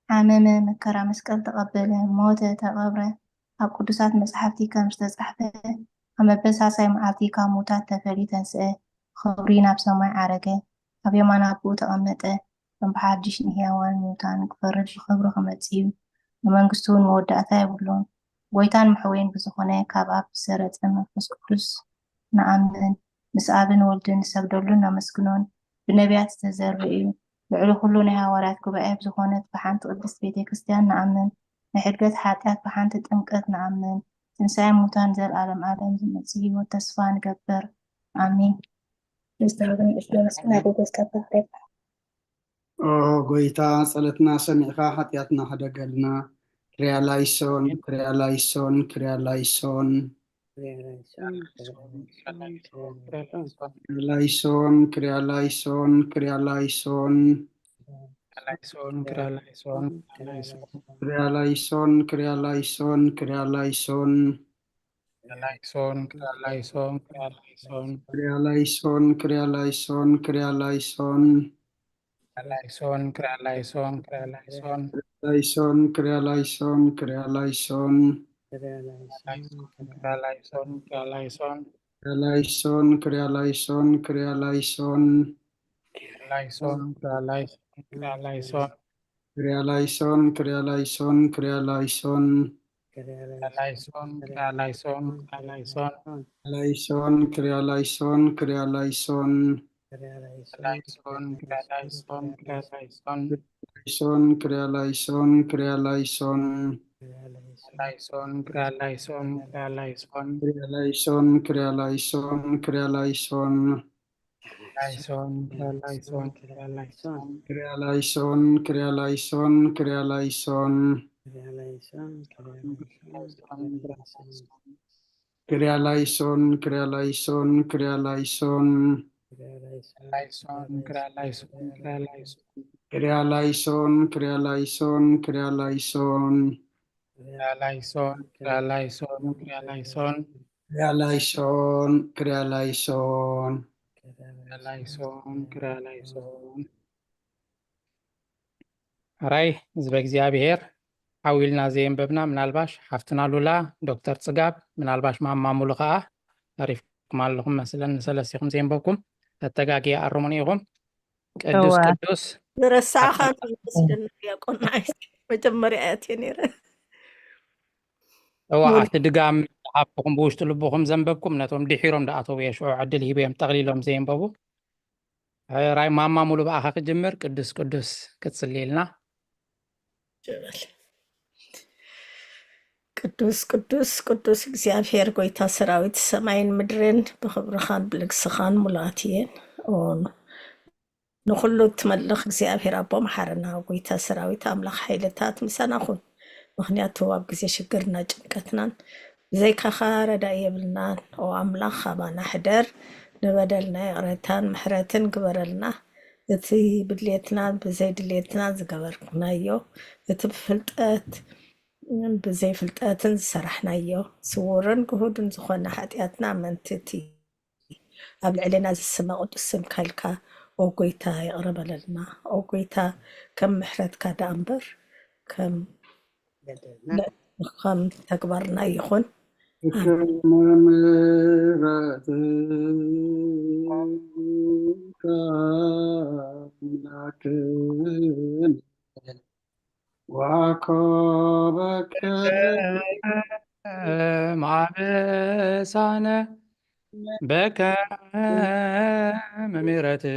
ሓመመ፣ መከራ መስቀል ተቐበለ፣ ሞተ፣ ተቐብረ፣ ኣብ ቅዱሳት መጻሕፍቲ ከም ዝተጻሕፈ ኣብ መበሳሳይ መዓልቲ ካብ ምዉታት ተፈልዩ ተንስአ፣ ብኽብሪ ናብ ሰማይ ዓረገ፣ ኣብ የማን ኣቦኡ ተቐመጠ፣ ከም ብሓድሽ ንሕያዋን ምዉታን ክፈርድ ብኽብሪ ክመጽእ እዩ፣ ንመንግስቱ እውን መወዳእታ የብሉን። ጎይታን መሕወይን ብዝኾነ ካብ ኣብ ዝሰረጸ መንፈስ ቅዱስ ንኣምን፣ ምስ ኣብን ወልድን ንሰግደሉን ነመስግኖን፣ ብነቢያት ዝተዘርበ እዩ። ልዕሊ ኩሉ ናይ ሃዋርያት ጉባኤ ብዝኾነት ብሓንቲ ቅድስት ቤተ ክርስቲያን ንኣምን። ንሕድገት ሓጢኣት ብሓንቲ ጥምቀት ንኣምን። ትንሳኤ ሙታን ዘልኣለም ኣለም ዝመጽእ ህይወት ተስፋ ንገብር። ኣሜን። ምስጢር ግን ቅዱስ ጊዮርጊስ ግን ኣደይ ጎስቀባ ክሬታ። ኦ ጎይታ፣ ጸሎትና ሰሚዕካ ሓጢኣትና ሕደገልና። ክሪያ ላይሶን፣ ክሪያ ላይሶን፣ ክሪያ ላይሶን። ክሪያ ላይሶን፣ ክሪያ ላይሶን፣ ክሪያ ላይሶን። ላይሶን ክሪያ ላይሶን ክሪያ ላይሶን ክሪያ ላይሶን፣ ክሪያ ላይሶን፣ ክሪያ ላይሶን። ላይሶን ክሪያ ላይሶን ክሪያ ላይሶን ክሪያ ላይሶን፣ ክሪያ ላይሶን፣ ክሪያ ላይሶን። ላይሶን ክሪያ ላይሶን ክሪያ ላይሶን ላይሶን፣ ክሪያ ላይሶን፣ ክሪያ ላይሶን። ላይሶን ክሪያ ላይሶን ክሪያ ላይሶን ክሪያ ላይሶን፣ ክሪያ ላይሶን፣ ክሪያ ላይሶን። ላይሶን ክሪያ ላይሶን ክሪያ ላይሶን ክሪያ ላይሶን፣ ክሪያ ላይሶን፣ ክሪያ ላይሶን። ላይሶን ክሪያ ላይሶን ክሪያ ላይሶን ላይሶን፣ ክሪያ ላይሶን፣ ክሪያ ላይሶን። ላይሶን ክሪያ ላይሶን ክሪያ ላይሶን ላይሶን፣ ክሪያ ላይሶን፣ ክሪያ ላይሶን። ላይሶን ክሪያ ላይሶን ክሪያ ላይሶን ክሪያ ላይሶን፣ ክሪያ ላይሶን፣ ክሪያ ላይሶን። ላይሶን ክሪያ ላይሶን ክሪያ ላይሶን ክሪያ ላይሶን፣ ክሪያ ላይሶን፣ ክሪያ ላይሶን። ክሪያ ላይሶን፣ ክሪያ ላይሶን፣ ክሪያ ላይሶን። ላይሶን ክሪያ ላይሶን ክሪያ ላይሶን ክሪያ ላይሶን፣ ክሪያ ላይሶን፣ ክሪያ ላይሶን። ክሪያ ላይሶን ክሪያ ላይሶን ክሪያ ላይሶን ክሪያ ላይሶን፣ ክሪያ ላይሶን። ክሪያ ላይሶን ክሪያ ላይሶን። ሕራይ ህዝበ እግዚኣብሔር፣ ሓዊልና ዘየንበብና ምናልባሽ ሓፍትና ሉላ፣ ዶክተር ጽጋብ፣ ምናልባሽ ማማ ሙሉ ከኣ ተሪፍኩም ኣለኹም መስለን፣ ንሰለስቲኹም ዘየንበብኩም ተተጋግየ ኣርሙኒ ኢኹም። ቅዱስ እወ። ቅዱስ ዝረሳዕካ መስለኒ ዲያቆን ንዓይ መጀመርያ እያ እትየ ነይረ። እዋ ሙሉ- ኣብቲ ድጋም ዝሃብኩም ብውሽጢ ልብኹም ዘንበብኩም ነቶም ድሒሮም ዝኣተዉ እየ ሽዑ ዕድል ሂበዮም ጠቕሊሎም ዘየንበቡ። ሕራይ ማማ ሙሉ ብኣኻ ክጅምር ቅዱስ ቅዱስ ክትጽልየልና። ጀበል። ቅዱስ ቅዱስ ቅዱስ እግዚኣብሔር ጎይታ ሰራዊት ሰማይን ምድርን ብኽብርኻን ብልግስኻን ሙሉኣት እየን። ኦን ንኹሉ እትመልኽ እግዚኣብሔር ኣቦ መሓረና ጎይታ ሰራዊት ኣምላኽ ሓይልታት ምሳና ኩን። ምኽንያቱ ኣብ ግዜ ሽግርና ጭንቀትናን ብዘይካኻ ረዳኢ የብልናን። ኦ ኣምላኽ ኣባና ሕደር፣ ንበደልና ይቕረታን ምሕረትን ግበረልና። እቲ ብድሌትና ብዘይ ድሌትና ዝገበርናዮ፣ እቲ ብፍልጠት ብዘይ ፍልጠትን ዝሰራሕናዮ፣ ስውርን ግሁድን ዝኾነ ሓጢኣትና መንትቲ ኣብ ልዕሌና ዝስመ ቅዱስ ስምካ ኢልካ ኦ ጎይታ ይቕረ በለልና። ኦ ጎይታ ከም ምሕረትካ ደኣ እምበር ከም ከም ተግባርና ይኹን። ምሕረትካ ኣምላክን ዋኮበከ ማበሳነ በከመ ምሕረትከ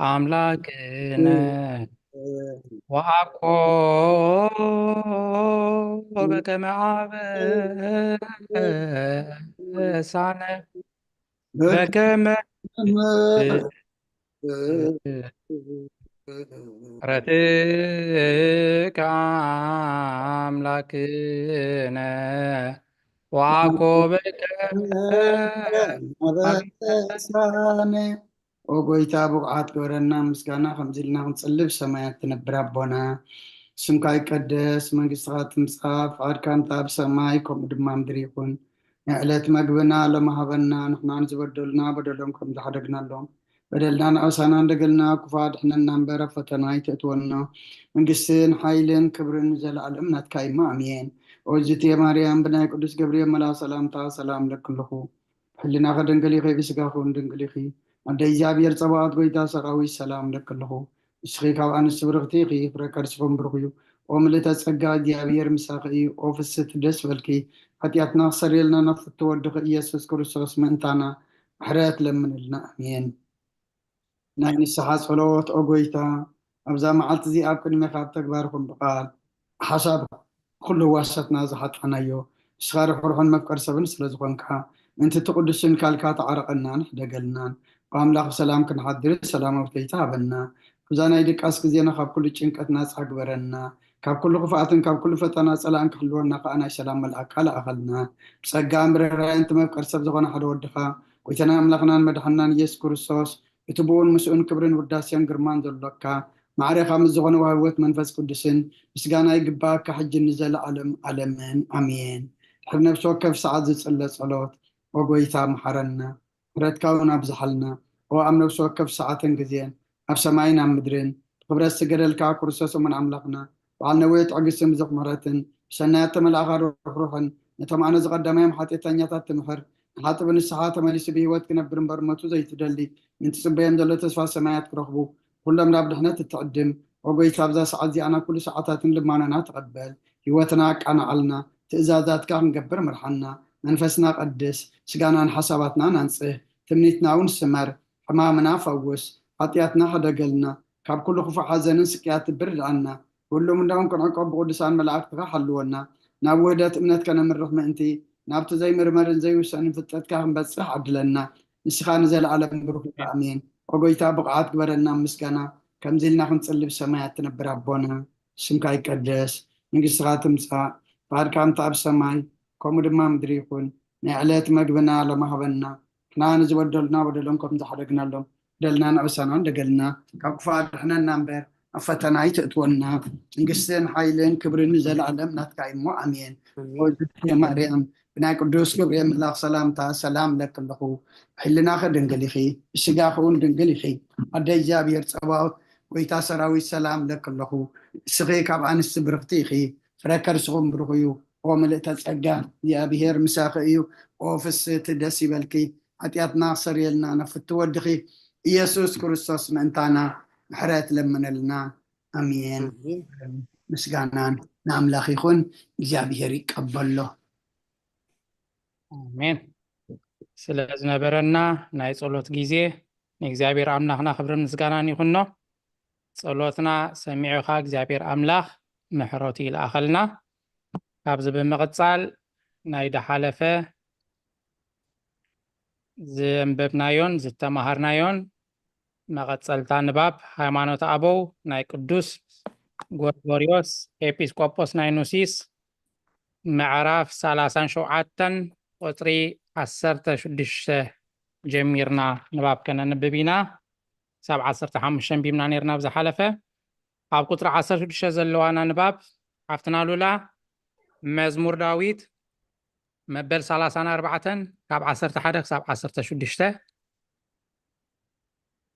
ኣምላክነ ወአኮ በከመ አበሳነ በከመ ምሕረትከ አምላክነ ወአኮ በከመ ኣበሳነ። ኦ ጎይታ ብቑዓት ግበረና ምስጋና ከምዚ ኢልና ክንጽልብ ሰማያት ትነብር ኣቦና ስምካ ይቀደስ መንግስትኻ ትምጻእ ፍቓድካ እንተ ኣብ ሰማይ ከምኡ ድማ ምድሪ ይኹን። ናይ ዕለት መግብና ሎሚ ሃበና ንሕና ንዝበደሉና በደሎም ከም ዝሓደግናሎም በደልና ንኣሳና እንደገልና ክፉ ኣድሕነና እምበር ኣብ ፈተና ኣይተእትወና። መንግስትን ሓይልን ክብርን ንዘለኣለም ናትካ እዩ ኣሜን። ኦዝትየ ማርያም ብናይ ቅዱስ ገብርኤል መልኣኽ ሰላምታ ሰላም ለክልኹ ሕሊናኺ ድንግል ኢኺ ብስጋኺ እውን ድንግል ኢኺ ኣደ እግዚኣብሔር ጸባኦት ጎይታ ሰራዊት ሰላም ለክልኹ ንስኺ ካብ ኣንስቲ ብርኽቲ ኢኺ ፍረ ከርስኹም ብሩኽ እዩ። ኦ ምልእተ ጸጋ እግዚኣብሔር ምሳኺ እዩ። ኦ ፍስሕቲ ደስ በልኪ ሓጢኣትና ክሰርየልና ናብ ፍትወ ወድኺ ኢየሱስ ክርስቶስ ምእንታና ምሕረት ለምንልና። ኣሜን። ናይ ንስሓ ጸሎት። ኦ ጎይታ፣ ኣብዛ መዓልቲ እዚኣ ኣብ ቅድሜኻ ኣብ ተግባር ይኹን ብቓል ሓሳብ ኩሉ ዋሳትና ዝሓጣናዮ፣ ንስኻ ርሕሩሕን መፍቀር ሰብን ስለ ዝኾንካ፣ ምእንቲ እቲ ቅዱስ ስምካልካ ተዓረቐናን ሕደገልናን። ኦ ኣምላኽ፣ ብሰላም ክንሓድር ሰላማዊ ተይታ ሃበና። ኣብዛ ናይ ድቃስ ግዜና ካብ ኩሉ ጭንቀት ናጻ ግበረና። ካብ ኩሉ ክፍኣትን ካብ ኩሉ ፈተና ጸላእን ክሕልወና ከኣ ናይ ሰላም መልኣካ ለኣኸልና። ብጸጋ ምርራይን እቲ መፍቀር ሰብ ዝኾነ ሓደ ወድኻ፣ ጎይታና ኣምላኽናን መድሓንናን ኢየሱስ ክርስቶስ፣ እቲ ብኡን ምስኡን ክብርን ውዳሴን ግርማን ዘሎካ፣ ማዕሬኻ ምስ ዝኾነ ወሃቢ ህይወት መንፈስ ቅዱስን ምስጋና ይግባኣካ፣ ሕጂ ንዘለዓለም ዓለምን። ኣሜን። ድሕሪ ነፍሲ ወከፍ ሰዓት ዝጽለ ጸሎት፣ ኦ ጎይታ፣ መሓረና፣ ምሕረትካ እውን ኣብዝሓልና። ኦ ኣብ ነፍሲ ወከፍ ሰዓትን ግዜን፣ ኣብ ሰማይን ኣብ ምድርን፣ ብኽብረት ዝገደልካ ክርስቶስ እሙን ኣምላኽና፣ በዓል ነዊሕ ትዕግስትን ብዙሕ ምሕረትን፣ ብሰናያት ተመላእኻ ርሕሩሕን፣ ነቶም ኣነ ዝቐደማዮም ሓጢኣተኛታት ትምሕር፣ ንሓጥብ ንስሓ ተመሊሱ ብህይወት ክነብር እምበር ሞቱ ዘይትደሊ፣ ምእንቲ ጽበዮም ዘሎ ተስፋ ሰማያት ክረኽቡ፣ ኩሎም ናብ ድሕነት እትዕድም፣ ኦ ጎይታ፣ ኣብዛ ሰዓት እዚኣ ናብ ኩሉ ሰዓታትን ልማኖና ተቐበል። ህይወትና ኣቃናዓልና፣ ትእዛዛትካ ክንገብር ምርሓና። መንፈስና ቀድስ፣ ስጋናን ሓሳባትናን ኣንጽህ፣ ትምኒትና እውን ስመር። ሕማምና ፈውስ፣ ሓጢኣትና ሕደገልና፣ ካብ ኩሉ ክፉእ ሓዘንን ስቅያት ትብርድኣና። ብህልውናውን ክንዕቆብ ብቅዱሳን መላእክትኻ ሓልወና። ናብ ውህደት እምነት ከነምርሕ ምእንቲ፣ ናብቲ ዘይምርመርን ዘይውሰንን ፍልጠትካ ክንበጽሕ ዓድለና። ንስኻ ንዘለኣለም ብሩኽ ኢኻ። ኣሜን። ኦ ጎይታ፣ ብቕዓት ግበረልና ምስጋና፣ ከምዚ ኢልና ክንጽሊ ብሰማያት ትነብር ኣቦና፣ ስምካ ይቀደስ፣ መንግስትኻ ትምጻእ፣ ፍቓድካ ከምቲ ኣብ ሰማይ ከምኡ ድማ ምድሪ ይኹን። ናይ ዕለት መግብና ሎሚ ሃበና፣ ንሕና ንዝበደሉና በደሎም ከም ዝሓደግናሎም፣ በደልና ንዕሰና እንደገልና፣ ካብ ክፉእ ኣድሕነና እምበር፣ ኣብ ፈተና ኣይተእትወና። መንግስትን ሓይልን ክብርን ንዘለኣለም ናትካ እዩ እሞ፣ ኣሜን። ኣሜን። ኦ እግዝእትየ ማርያም፣ ብናይ ቅዱስ ገብርኤል መልኣኽ ሰላምታ ሰላም እለኪ ኣለኹ። ሕልናኺ ድንግል ኢኺ፣ ብስጋኺ እውን ድንግል ኢኺ። ኣደ እግዚኣብሔር ጸባኦት፣ ጎይታ ሰራዊት ሰላም እለኪ ኣለኹ። ንስኺ ካብ ኣንስቲ ብርኽቲ ኢኺ፣ ፍረ ከርስኹም ብሩኽ እዩ። ኦ ምልእተ ጸጋ፣ እግዚኣብሔር ምሳኺ እዩ። ኦ ፍስህቲ ደስ ይበልኪ፣ ሓጢኣትና ክሰርየልና ነፍቲ ወድኺ ኢየሱስ ክርስቶስ ምእንታና ምሕረት ለምነልና። ኣሜን። ኣሜን። ምስጋናን ንኣምላኽ ይኹን፣ እግዚኣብሔር ይቀበሎ። ኣሜን። ስለ ዝነበረና ናይ ጸሎት ግዜ ንእግዚኣብሔር ኣምላኽና ክብርን ምስጋናን ይኹኖ። ጸሎትና ሰሚዑኻ እግዚኣብሔር ኣምላኽ ምሕረቱ ይልኣኸልና። ካብዚ ብምቕጻል ናይ ድሓለፈ ዘንበብናዮን ዝተማሃርናዮን መቐጸልታ ንባብ ሃይማኖተ ኣበው ናይ ቅዱስ ጎርጎርዮስ ኤጲስቆጶስ ናይ ኑሲስ ምዕራፍ ሰላሳን ሸውዓተን ቁጽሪ ዓሰርተ ሽዱሽተ ጀሚርና ንባብ ከነንብብ ኢና። ክሳብ ዓሰርተ ሓሙሽተ ኣንቢብና ነይርና ኣብ ዝሓለፈ። ኣብ ቁጽሪ ዓሰርተ ሽዱሽተ ዘለዋና ንባብ ሓፍትና ሉላ፣ መዝሙር ዳዊት መበል ሰላሳን ኣርባዕተን ካብ ዓሰርተ ሓደ ክሳብ ዓሰርተ ሽዱሽተ።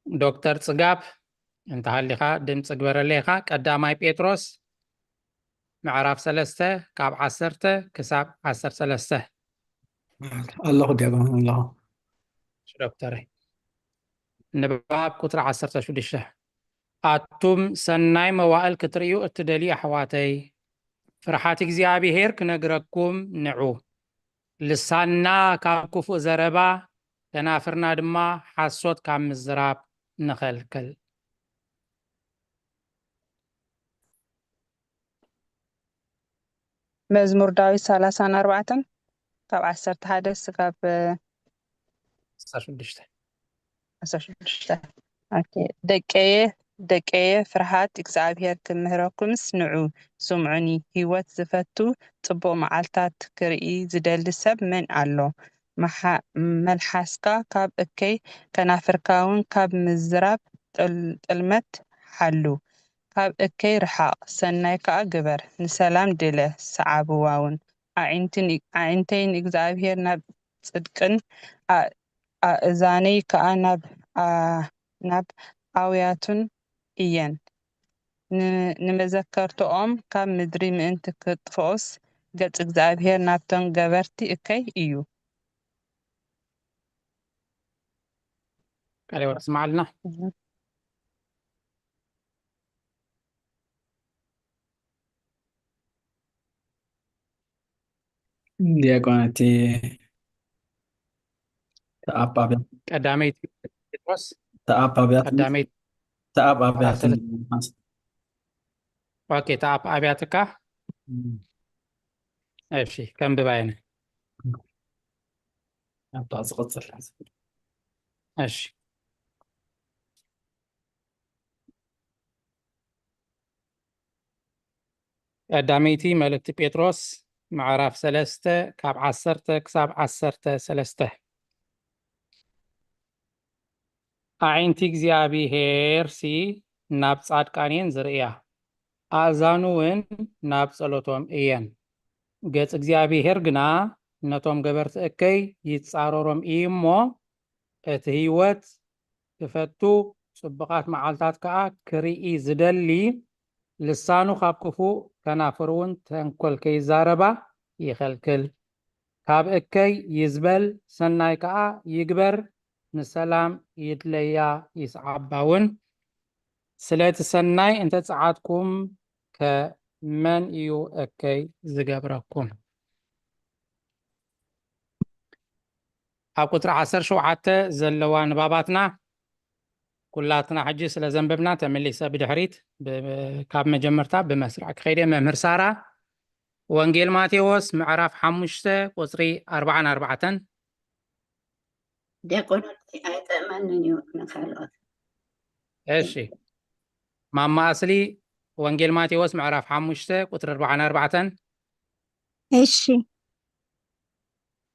ዶክተር ጽጋብ እንተሃሊኻ ድምፂ ግበረለይ ኢኻ። ቀዳማይ ጴጥሮስ ምዕራፍ ሰለስተ ካብ ዓሰርተ ክሳብ ዓሰርተ ሰለስተ። ኣለኹ ዲያቆን፣ ኣለኹ። እሺ ዶክተረይ። ንባብ ቁጽሪ ዓሰርተ ሽዱሽተ። ኣቱም ሰናይ መዋእል ክትርእዩ እትደልዩ ኣሕዋተይ፣ ፍርሓት እግዚኣብሔር ክነግረኩም ንዑ። ልሳንና ካብ ክፉእ ዘረባ፣ ከናፍርና ድማ ሓሶት ካብ ምዝራብ ንኸልክል። መዝሙር ዳዊት ሰላሳን ኣርባዕተን ካብ ዓሰርተ ሓደ ስጋብ ዓሰርተ ሽዱሽተ። ዓሰርተ ሽዱሽተ። ኦኬ። ደቀየ፣ ደቀየ፣ ፍርሃት እግዚኣብሔር ክምህረኩምስ ንዑ፣ ስምዑኒ። ህይወት ዝፈቱ፣ ጽቡቕ መዓልታት ክርኢ ዝደሊ ሰብ መን ኣሎ? መሓ-፣ መልሓስካ ካብ እከይ፣ ከናፍርካውን ካብ ምዝራብ ጥል-፣ ጥልመት ሓሉ። ካብ እከይ ርሓቕ፣ ሰናይ ከኣ ግበር፣ ንሰላም ድለ፣ ሰዓብዋውን። ኣዒንቲ ን-፣ ኣዒንተይ ንእግዚኣብሔር ናብ ጽድቅን፣ ኣ-፣ ኣእዛነይ ከኣ ናብ፣ ኣ-፣ ናብ ኣውያቱን እየን። ን-፣ ንመዘከርታኦም ካብ ምድሪ ምእንቲ ክጥፍኡስ፣ ገጽ እግዚኣብሔር ናብቶም ገበርቲ እከይ እዩ። ቃለ ሕይወት ስምዓልና። ዲያቆን፣ እቲ ተኣብ ኣብያት ቀዳመይቲ ጴጥሮስ ተኣብ ኣብያት ቀዳመይቲ ተኣብ ኣብያት ሰለ- ኦኬ፣ ተኣብ ኣብያትካ። እሺ፣ ከም ብባይነ ኣብታ ዝቕጽል እሺ። ቀዳመይቲ መልእክቲ ጴጥሮስ ምዕራፍ ሰለስተ ካብ ዓሰርተ ክሳብ ዓሰርተ ሰለስተ። ኣዒንቲ እግዚኣብሄርሲ ናብ ጻድቃን እየን ዝርእያ፣ ኣእዛኑ እውን ናብ ጸሎቶም እየን። ገጽ እግዚኣብሄር ግና ነቶም ገበርቲ እከይ ይጻረሮም እዩ እሞ፣ እቲ ህይወት ክፈቱ ጽቡቓት መዓልታት ከኣ ክርኢ ዝደሊ፣ ልሳኑ ካብ ክፉእ ከናፍሩ እውን ተንኮል ከይዛረባ ይኸልክል። ካብ እከይ ይዝበል ሰናይ ከኣ ይግበር፣ ንሰላም ይድለያ ይስዓባ እውን። ስለቲ ሰናይ እንተጸዓትኩም ከ መን እዩ እከይ ዝገብረኩም? ኣብ ቁጽሪ ዓሰርተ ሸውዓተ ዘለዋ ንባባትና ኩላትና ሕጂ ስለ ዘንበብና ተመሊሰ ብድሕሪት ብ- ካብ መጀመርታ ብመስርዕ ክኸይደ። መምህር ሳራ፣ ወንጌል ማቴዎስ ምዕራፍ ሓሙሽተ ቁጽሪ ኣርባዓን ኣርባዕተን። ዲያቆን ወልደይ ኣይጠእመንን እዩ ንካልኦት። እሺ፣ ማማ ኣስሊ፣ ወንጌል ማቴዎስ ምዕራፍ ሓሙሽተ ቁጽሪ ኣርባዓን ኣርባዕተን። እሺ።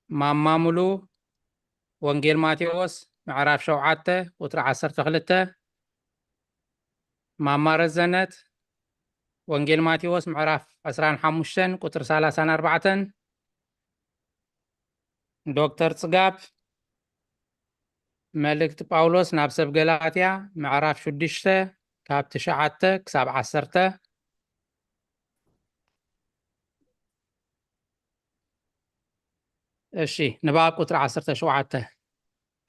ማማ ሙሉ፣ ወንጌል ማቴዎስ ምዕራፍ ሸውዓተ ቁጽሪ ዓሰርተ ክልተ። ማማ ረዘነት፣ ወንጌል ማቴዎስ ምዕራፍ ዕስራን ሓሙሽተን ቁጽሪ ሰላሳን ኣርባዕተን። ዶክተር ጽጋብ፣ መልእክቲ ጳውሎስ ናብ ሰብ ገላትያ ምዕራፍ ሽዱሽተ ካብ ትሽዓተ ክሳብ ዓሰርተ። እሺ፣ ንባብ ቁጽሪ ዓሰርተ ሸውዓተ።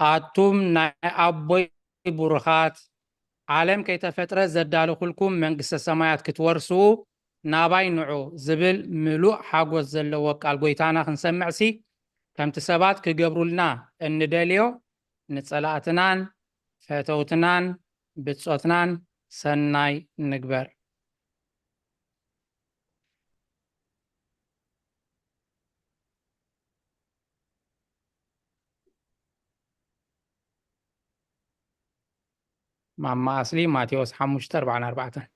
ኣቱም ናይ ኣቦይ ብሩኻት፣ ዓለም ከይተፈጥረ ዘዳለኹልኩም መንግስተ ሰማያት ክትወርሱ ናባይ ንዑ ዝብል ምሉእ ሓጎስ ዘለዎ ቃል ጎይታና ክንሰምዕሲ፣ ከምቲ ሰባት ክገብሩልና እንደልዮ ንጸላእትናን ፈተውትናን ብጾትናን ሰናይ ንግበር። ማማ ኣስሊ፣ ማቴዎስ ሓሙሽተ ኣርባዓን ኣርባዕተን።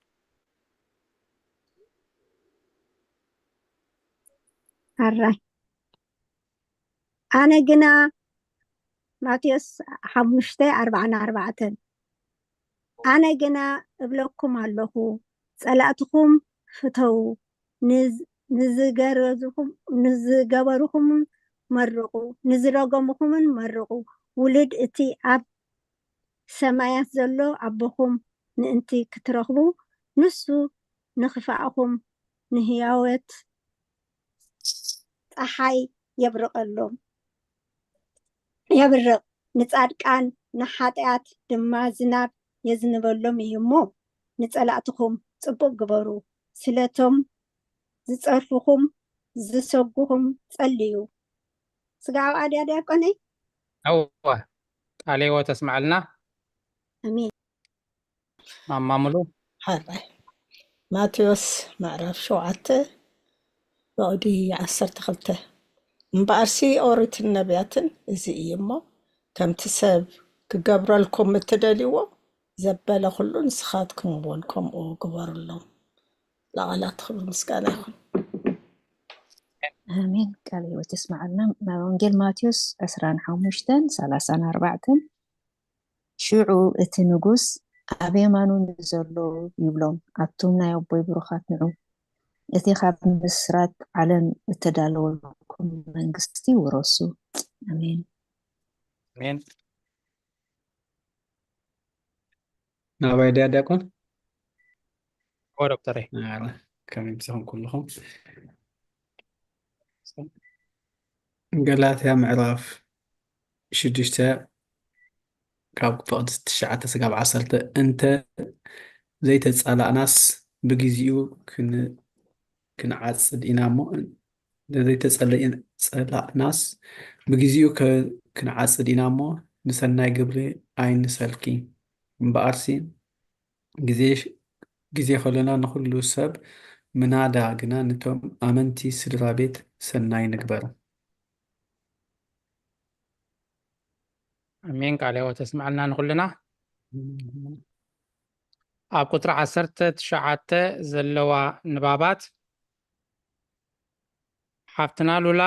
ኣራይ ኣነ ግና፣ ማቴዎስ ሓሙሽተ ኣርባዓን ኣርባዕተን። ኣነ ግና እብለኩም ኣለኹ፣ ጸላእትኹም ፍተዉ፣ ንዝ- ንዝገረዙኹም ንዝገበሩኹምን መርቑ፣ ንዝረገሙኹምን መርቑ። ውሉድ እቲ ኣብ ሰማያት ዘሎ ኣቦኹም ምእንቲ ክትረኽቡ፣ ንሱ ንኽፋእኹም ንህያወት ጸሓይ የብርቐሎም የብርቕ፣ ንጻድቃን ንሓጢኣት ድማ ዝናብ የዝንበሎም እዩ እሞ፣ ንጸላእትኹም ጽቡቕ ግበሩ፣ ስለቶም ዝጸርፉኹም ዝሰጉኹም ጸልዩ። ስጋብ ኣድያ ዲያቆነይ? እወ፣ ቃለ ሕይወት ተስምዐልና። ኣሜን። ማማ ሙሉ። ሓራይ ማቴዎስ ምዕራፍ ሸውዓተ ብቕዲ ዓሰርተ ክልተ። እምበኣርሲ ኦሪትን ነቢያትን እዚ እዩ እሞ፣ ከምቲ ሰብ ክገብረልኩም እትደልይዎ ዘበለ ኩሉ ንስኻትኩም እውን ከምኡ ግበሩሎም። ለቓላት ክብሪ ምስጋና ይኹን። ኣሜን። ቃል ህይወት የስምዓልና። ናብ ወንጌል ማቴዎስ ዕስራን ሓሙሽተን ሰላሳን ኣርባዕተን። ሽዑ እቲ ንጉስ ኣብ የማኑ ንዘለዉ ይብሎም፣ ኣቱም ናይ ኣቦይ ብሩኻት ንዑ፣ እቲ ካብ ምስራት ዓለም እተዳለወልኩም መንግስቲ ውረሱ። ኣሜን። ኣሜን። ናባይ ድያ ዲያቆን? እወ ዶክተረይ። ኣረ፣ ከመይ ምሳኹም ኩልኹም? ገላትያ ምዕራፍ ሽዱሽተ ካብ ፍቕዲ ትሽዓተ ስጋብ ዓሰርተ። እንተ ዘይተጻላእናስ ብግዚኡ ክን- ክንዓጽድ ኢና እሞ፣ ዘይተጸላእናስ ብግዜኡ ከ-፣ ክንዓጽድ ኢና እሞ፣ ንሰናይ ግብሪ ኣይንሰልኪ። እምበኣርሲ፣ ግዜ፣ ግዜ ከሎና ንኹሉ ሰብ ምናዳ ግና፣ ነቶም ኣመንቲ ስድራ ቤት ሰናይ ንግበር። ኣሜን። ቃለ ሕይወት ተስምዐልና ንኹልና። ኣብ ቁጽሪ ዓሰርተ ትሽዓተ ዘለዋ ንባባት፣ ሓፍትና ሉላ፣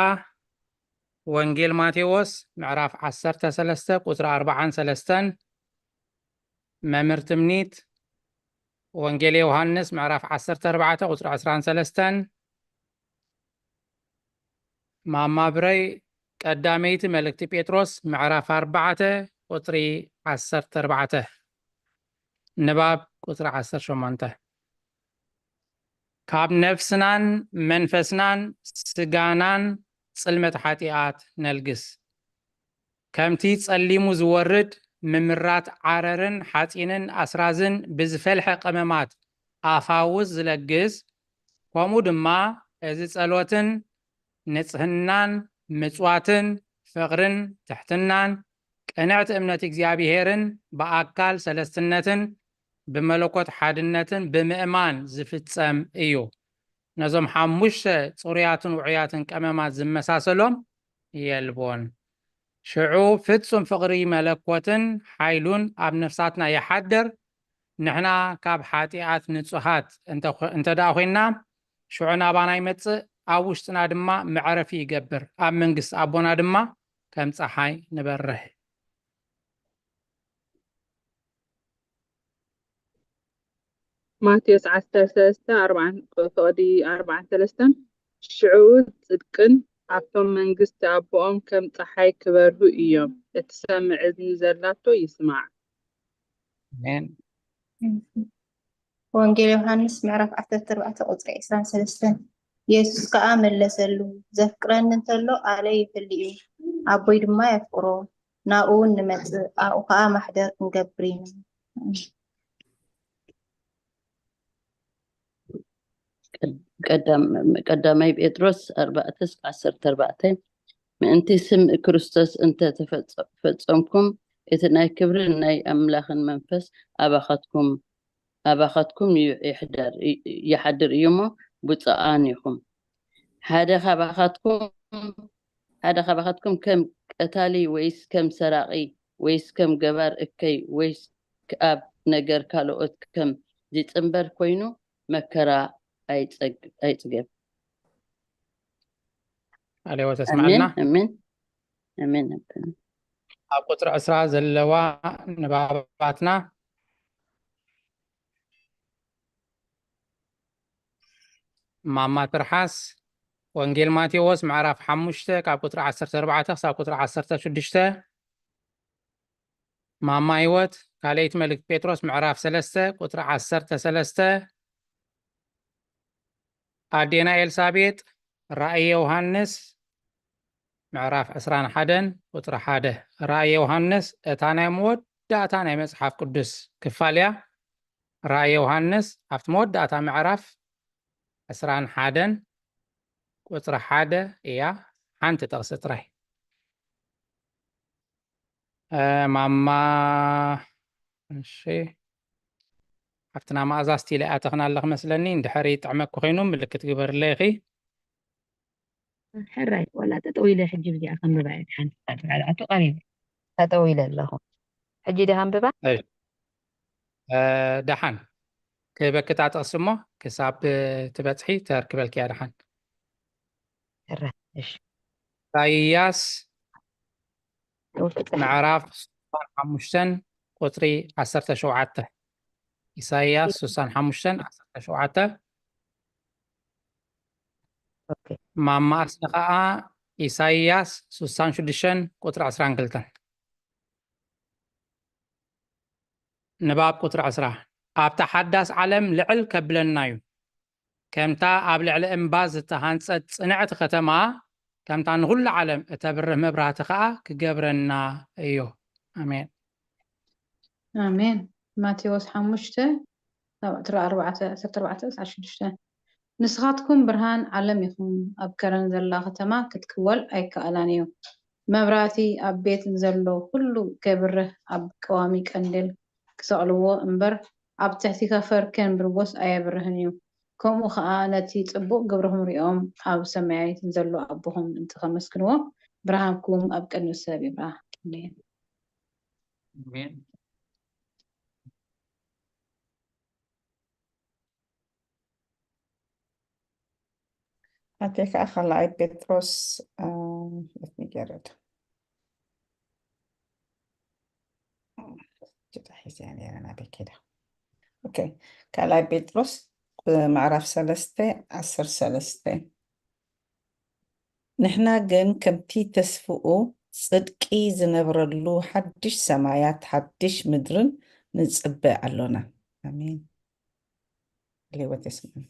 ወንጌል ማቴዎስ ምዕራፍ ዓሰርተ ሰለስተ ቁጽሪ ኣርብዓን ሰለስተን፣ መምህር ትምኒት፣ ወንጌል ዮሃንስ ምዕራፍ ዓሰርተ ኣርባዕተ ቁጽሪ ዕስራን ሰለስተን፣ ማማ ብረይ፣ ቀዳመይቲ መልእክቲ ጴጥሮስ ምዕራፍ ኣርባዕተ ቁጽሪ ዓሰርተ ኣርባዕተ። ንባብ ቁጽሪ ዓሰርተ ሸሞንተ። ካብ ነፍስናን መንፈስናን ስጋናን ጽልመት ሓጢኣት ነልግስ። ከምቲ ጸሊሙ ዝወርድ ምምራት ዓረርን ሓጺንን ኣስራዝን ብዝፈልሐ ቀመማት ኣፋውስ ዝለግስ፣ ከምኡ ድማ እዚ ጸሎትን ንጽህናን ምጽዋትን ፍቕርን ትሕትናን ቅንዕቲ እምነት እግዚኣብሄርን ብኣካል ሰለስትነትን ብመለኮት ሓድነትን ብምእማን ዝፍጸም እዩ። ነዞም ሓሙሽተ ጽሩያትን ውዑያትን ቀመማት ዝመሳሰሎም የልቦን። ሽዑ ፍጹም ፍቕሪ መለኮትን ሓይሉን ኣብ ነፍሳትና ይሓድር። ንሕና ካብ ሓጢኣት ንጹሃት እንተ-፣ እንተ ደኣ ኾይንና፣ ሽዑ ናባና ይመጽእ፣ ኣብ ውሽጥና ድማ መዕረፊ ይገብር፣ ኣብ መንግስቲ ኣቦና ድማ ከም ጸሓይ ንበርህ። ማቴዎስ ዓሰርተ ሰለስተ ኣርባዓን ፍቕዲ ኣርባዓን ሰለስተን። ሽዑ ጽድቅን ኣብቶም መንግስቲ ኣቦኦም ከም ጸሓይ ክበርሁ እዮም። እቲ ሰምዕ እዝኒ ዘላቶ ይስማዕ። ኣሜን። ወንጌል ዮሃንስ ምዕራፍ ዓሰርተ ኣርባዕተ ቁጽሪ ዕስራን ሰለስተን። የሱስ ከኣ መለሰሉ፣ ዘፍቅረኒ እንተሎ ቃለይ ይሕሉ እዩ፣ ኣቦይ ድማ የፍቅሮ፣ ናብኡ እውን ንመጽእ፣ ኣብኡ ከኣ ማሕደር ክንገብር ኢና። ቀዳም-፣ ቀዳማይ ጴጥሮስ ኣርባዕተ እስከ ዓሰርተ ኣርባዕተ። ምእንቲ ስም ክርስቶስ እንተ ተፈጸ-፣ ፈጸምኩም፣ እቲ ናይ ክብርን ናይ ኣምላኽን መንፈስ ኣባኻትኩም፣ ኣባኻትኩም ዩ-፣ ይሕደር፣ ይ-፣ ይሓድር እዩ እሞ፣ ብፁዓን ኢኹም። ሓደ ካባኻትኩም፣ ሓደ ካባኻትኩም ከም ቀታሊ ወይስ ከም ሰራቒ ወይስ ከም ገባር እከይ ወይስ ኣብ ነገር ካልኦት ከም ዝጽንበር ኮይኑ መከራ ኣይጸግ-፣ ኣይጽገብ። ቃለ ሕይወት ኣስምዓልና። ኣሜን፣ ኣሜን፣ ኣሜን። ኣሜን። ኣብ ቁጽሪ ዕስራ ዘለዋ ንባባትና ማማ ትርሓስ፣ ወንጌል ማቴዎስ ምዕራፍ ሓሙሽተ ካብ ቁጽሪ ዓሰርተ ኣርባዕተ ክሳብ ቁጽሪ ዓሰርተ ሽዱሽተ። ማማ ህይወት፣ ካልኣይቲ መልእክቲ ጴጥሮስ ምዕራፍ ሰለስተ ቁጽሪ ዓሰርተ ሰለስተ። ኣዴና ኤልሳቤጥ፣ ራእየ ዮሃንስ ምዕራፍ ዕስራን ሓደን ቁጽሪ ሓደ። ራእየ ዮሃንስ እታ ናይ መወዳእታ ናይ መጽሓፍ ቅዱስ ክፋል እያ። ራእየ ዮሃንስ ኣብቲ መወዳእታ ምዕራፍ ዕስራን ሓደን ቁጽሪ ሓደ እያ። ሓንቲ ጥቕሲ ጥራይ። እ፣ ማማ፣ እሺ፣ ሓፍትና መኣዛ፣ ስቲል ኣይኣተኽን ኣለኽ መስለኒ። እንድሕር ይጥዕመኪ ኮይኑ ምልክት ግበርለይ ኢኺ። ሕራይ፣ ዋላ ጠጠው ኢለ ሕጂ ብዚኣ ከንብባ እየ። ድሓን ኣቶ ቀሪበ። ጠጠው ኢለ ኣለኹ። ሕጂ ዲኻ ኣንብባ? እሺ። እ፣ ደሓን ክህበኪ እታ ጥቕሲ እሞ ክሳብ ትበጽሒ ተርክበልኪ እያ ደሓን። ሕራይ፣ እሺ። ኢሳይያስ ምዕራፍ ስሳን ሓሙሽተን ቁጽሪ ዓሰርተ ሸውዓተ። ኢሳይያስ ስሳን ሓሙሽተን ዓሰርተ ሸውዓተ። ኦኬ። ማማ ኣስሊ ኸኣ ኢሳይያስ ስሳን ሽዱሽተን ቁጽሪ ዕስራን ክልተን። ንባብ ቁጽሪ ዕስራ። ኣብታ ሓዳስ ዓለም ልዕል ከብለና እዩ። ከምታ ኣብ ልዕሊ እምባ ዝተሃንጸት ጽንዕቲ ከተማ፣ ከምታ ንኹሉ ዓለም እተብርህ መብራህቲ ኸኣ ክገብረና እዩ። ኣሜን። ኣሜን። ማቴዎስ ሓሙሽተ፣ ካብ ዕስራ ኣርባዕተ፣ ዓሰርተ ኣርባዕተ ክሳብ ሽዱሽተ። ንስኻትኩም ብርሃን ዓለም ኢኹም። ኣብ ከረን ዘላ ከተማ ክትክወል ኣይከኣላን እዩ። መብራቲ ኣብ ቤት ንዘሎ ኩሉ ከይብርህ ኣብ ቀዋሚ ቀንዴል ክሰቕልዎ እምበር፣ ኣብ ትሕቲ ከፈር ከንብርዎስ ኣየብርህን እዩ። ከምኡ ኸኣ ነቲ ጽቡቕ ግብርኹም ሪኦም ኣብ ሰማያት ንዘሎ ኣቦኹም እንተኸመስግንዎ፣ ብርሃንኩም ኣብ ቅድሚ ሰብ ይብራህ። ኣሜን። ኣሜን። ኣቴ ከዓ ካልኣይ ጴጥሮስ let me get it ጅታ ሒዘ ነረ ናበይ ከይዳ። ኦኬ፣ ካልኣይ ጴጥሮስ ምዕራፍ ሰለስተ ዓሰርተ ሰለስተ። ንሕና ግን ከምቲ ተስፍኡ ጽድቂ ዝነብረሉ ሓድሽ ሰማያት ሓድሽ ምድርን ንጽበ ኣሎና። ኣሜን። ሌወት የስምዑ።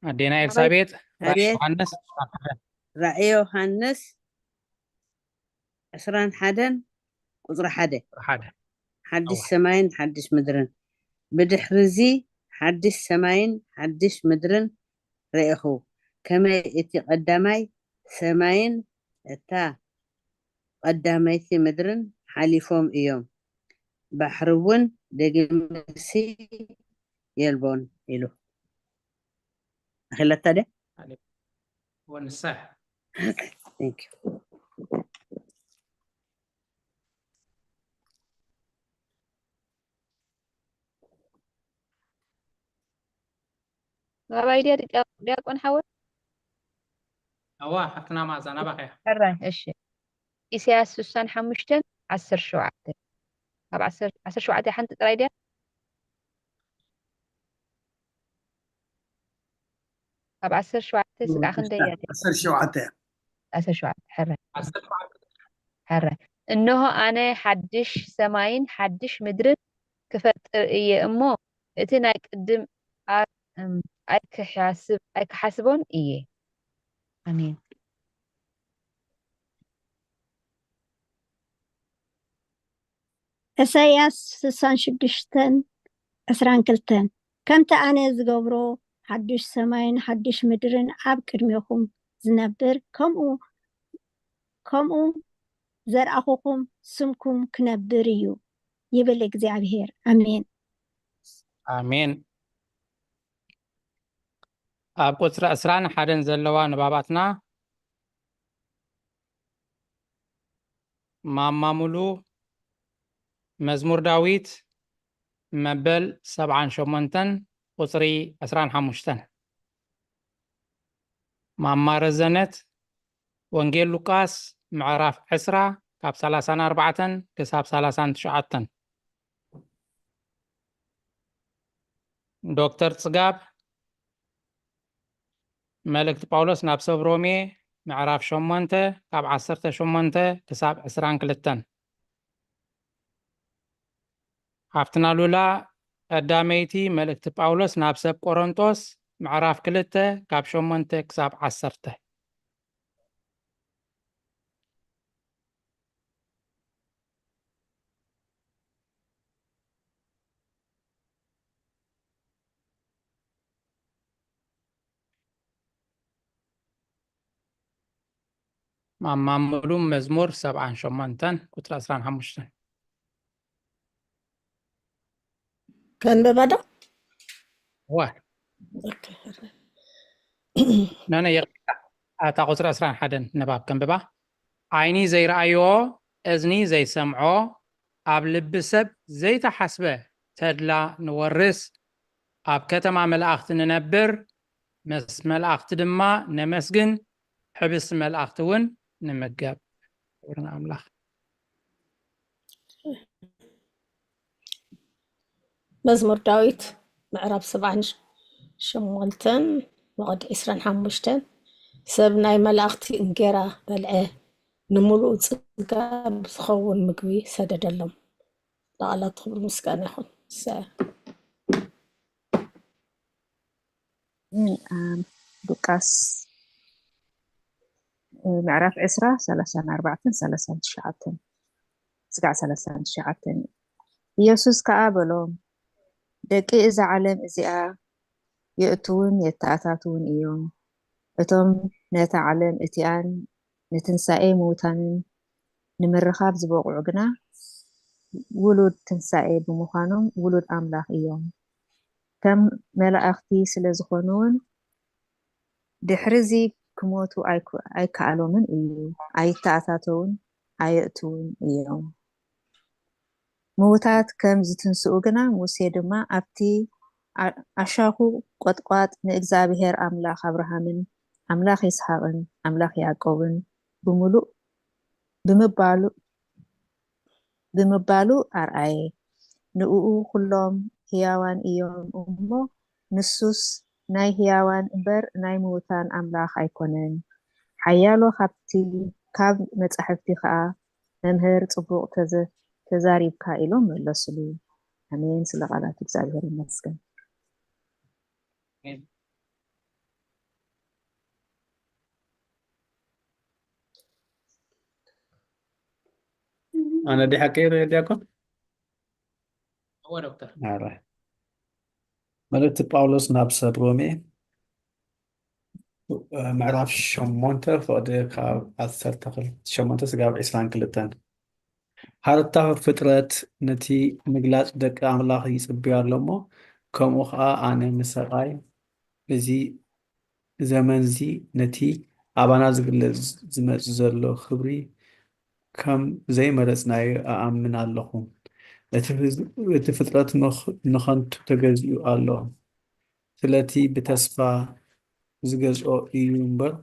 ኣዴና ኤልሳቤጥ፣ ራእይ ኣቤት። ዮሃንስ ራእይ ዮሃንስ ዕስራን ሓደን ቁጽሪ ሓደ። ሓደ። ሓድሽ እወ። ሰማይን ሓድሽ ምድርን። ብድሕርዚ ሓድሽ ሰማይን ሓድሽ ምድርን ረእኹ፣ ከመይ እቲ ቀዳማይ ሰማይን እታ ቀዳመይቲ ምድርን ሓሊፎም እዮም፣ ባሕሪ እውን ደጊምሲ የልቦን ኢሉ። ኣኺለታ ድያ? ወንሳሕ። Thank you። ናባይ ድያ ዲያቆ- ዲያቆን ሓወ? እዋ ሓፍትና መኣዛ ናባኸያ። ሕራይ። እሺ፣ ኢሳያስ ስሳን ሓሙሽተን ዓሰርተ ሸውዓተ። ካብ ዓሰርተ ዓሰርተ ሸውዓተ ሓንቲ ጥራይ ድያ? ካብ ዓሰርተ ሸውዓተ ስጋዕ ክንደይ እያ? ዓሰርተ ሸውዓተ እያ። ዓሰርተ ሸውዓተ። ሕራይ። ዓሰርተ ሸውዓተ። ሕራይ። እንሆ ኣነ ሓድሽ ሰማይን ሓድሽ ምድርን ክፈጥር እየ እሞ፣ እቲ ናይ ቅድም ኣር- እም፣ ኣይክሓስብ- ኣይክሓስቦን እየ። ኣሜን። ኢሳይያስ ስሳን ሽዱሽተን ዕስራን ክልተን። ከምቲ ኣነ ዝገብሮ ሓድሽ ሰማይን ሓድሽ ምድርን ኣብ ቅድሜኹም ዝነብር፣ ከምኡ ከምኡ ዘርኣኹኹም ስምኩም ክነብር እዩ፣ ይብል እግዚኣብሄር። ኣሜን። ኣሜን። ኣብ ቁጽሪ ዕስራን ሓደን ዘለዋ ንባባትና ማማ ሙሉ፣ መዝሙር ዳዊት መበል ሰብዓን ሸሞንተን ቁጽሪ ዕስራን ሓሙሽተን። ማማ ረዘነት ወንጌል ሉቃስ ምዕራፍ ዕስራ ካብ ሰላሳን ኣርባዕተን ክሳብ ሰላሳን ትሽዓተን። ዶክተር ጽጋብ መልእክቲ ጳውሎስ ናብ ሰብ ሮሜ ምዕራፍ ሸሞንተ ካብ ዓሰርተ ሸሞንተ ክሳብ ዕስራን ክልተን። ሓፍትና ሉላ ቀዳመይቲ መልእክቲ ጳውሎስ ናብ ሰብ ቆሮንጦስ ምዕራፍ ክልተ ካብ ሸሞንተ ክሳብ ዓሰርተ። ማማ ሙሉ መዝሙር ሰብዓን ሸሞንተን ቁጽሪ ዕስራን ሓሙሽተን። ከንብባ ዶ? እዋ። ኖ ኖ፣ ይቕሬታ። ኣታ ቁጽሪ ዕስራን ሓደን ንባብ ከንብባ። ዓይኒ ዘይረኣዮ፣ እዝኒ ዘይሰምዖ፣ ኣብ ልቢ ሰብ ዘይተሓስበ ተድላ ንወርስ፣ ኣብ ከተማ መላእኽቲ ንነብር፣ ምስ መላእኽቲ ድማ ነመስግን፣ ሕብስቲ መላእኽቲ እውን ንምገብ። ክብሪ ንኣምላኽ። መዝሙር ዳዊት ምዕራፍ ሰብዓን ሸሞንተን መቐዲ ዕስራን ሓሙሽተን። ሰብ ናይ መላእኽቲ እንጌራ በልዐ፣ ንምሉእ ጽጋ ብዝኸውን ምግቢ ሰደደሎም። ንቓላት ክብሪ ምስጋና ይኹን። ሰ- ሉቃስ ምዕራፍ ዕስራ ሰላሳን ኣርባዕተን ሰላሳን ትሽዓተን። ስጋዕ ሰላሳን ትሽዓተን እዩ። ኢየሱስ ከኣ በሎም፣ ደቂ እዛ ዓለም እዚኣ የእትዉን የተኣታትዉን እዮም። እቶም ነታ ዓለም እቲኣን ንትንሳኤ ምዉታንን ንምርኻብ ዝበቕዑ ግና ውሉድ ትንሳኤ ብምዃኖም ውሉድ ኣምላኽ እዮም። ከም መላእኽቲ ስለ ዝኾኑ እውን ድሕርዚ ክሞቱ ኣይከኣሎምን እዩ። ኣይተኣታተውን ኣየእትውን እዮም። ምዉታት ከም ዝትንስኡ ግና ሙሴ ድማ ኣብቲ ኣሻኹ ቆጥቋጥ ንእግዚኣብሔር ኣምላኽ ኣብርሃምን ኣምላኽ ይስሓቅን ኣምላኽ ያዕቆብን ብምሉእ ብምባሉ ብምባሉ ኣርኣየ። ንእኡ ኩሎም ህያዋን እዮም እሞ ንሱስ ናይ ህያዋን እምበር ናይ ምዉታን ኣምላኽ ኣይኮነን። ሓያሎ ካብቲ ካብ መጻሕፍቲ ከኣ መምህር ጽቡቕ ተዘ- ተዛሪብካ ኢሎም መለሱሉ። ኣሜን። ስለ ቃላት እግዚኣብሔር ይመስገን። ኣነ ዲ ሓቂ ዲያቆን እወ ዶክተር ኣረ መልእክቲ ጳውሎስ ናብ ሰብ ሮሜ ምዕራፍ ሸሞንተ ፍቕዲ ካብ ዓሰርተ ሸሞንተ ስጋብ ዕስራን ክልተን ሓረታ ፍጥረት ነቲ ምግላጽ ደቂ ኣምላኽ ይጽብዮ ኣሎ እሞ ከምኡ ኸኣ ኣነ ንሰብኣይ እዚ ዘመንዚ ነቲ ኣባና ዝግለጽ ዝመጽእ ዘሎ ክብሪ ከም ዘይመረጽናዮ እኣምን ኣለኹ። እቲ ፍጥረት ንኸንቱ ተገዚኡ ኣሎ። ስለቲ ብተስፋ ዝገዝኦ እዩ እምበር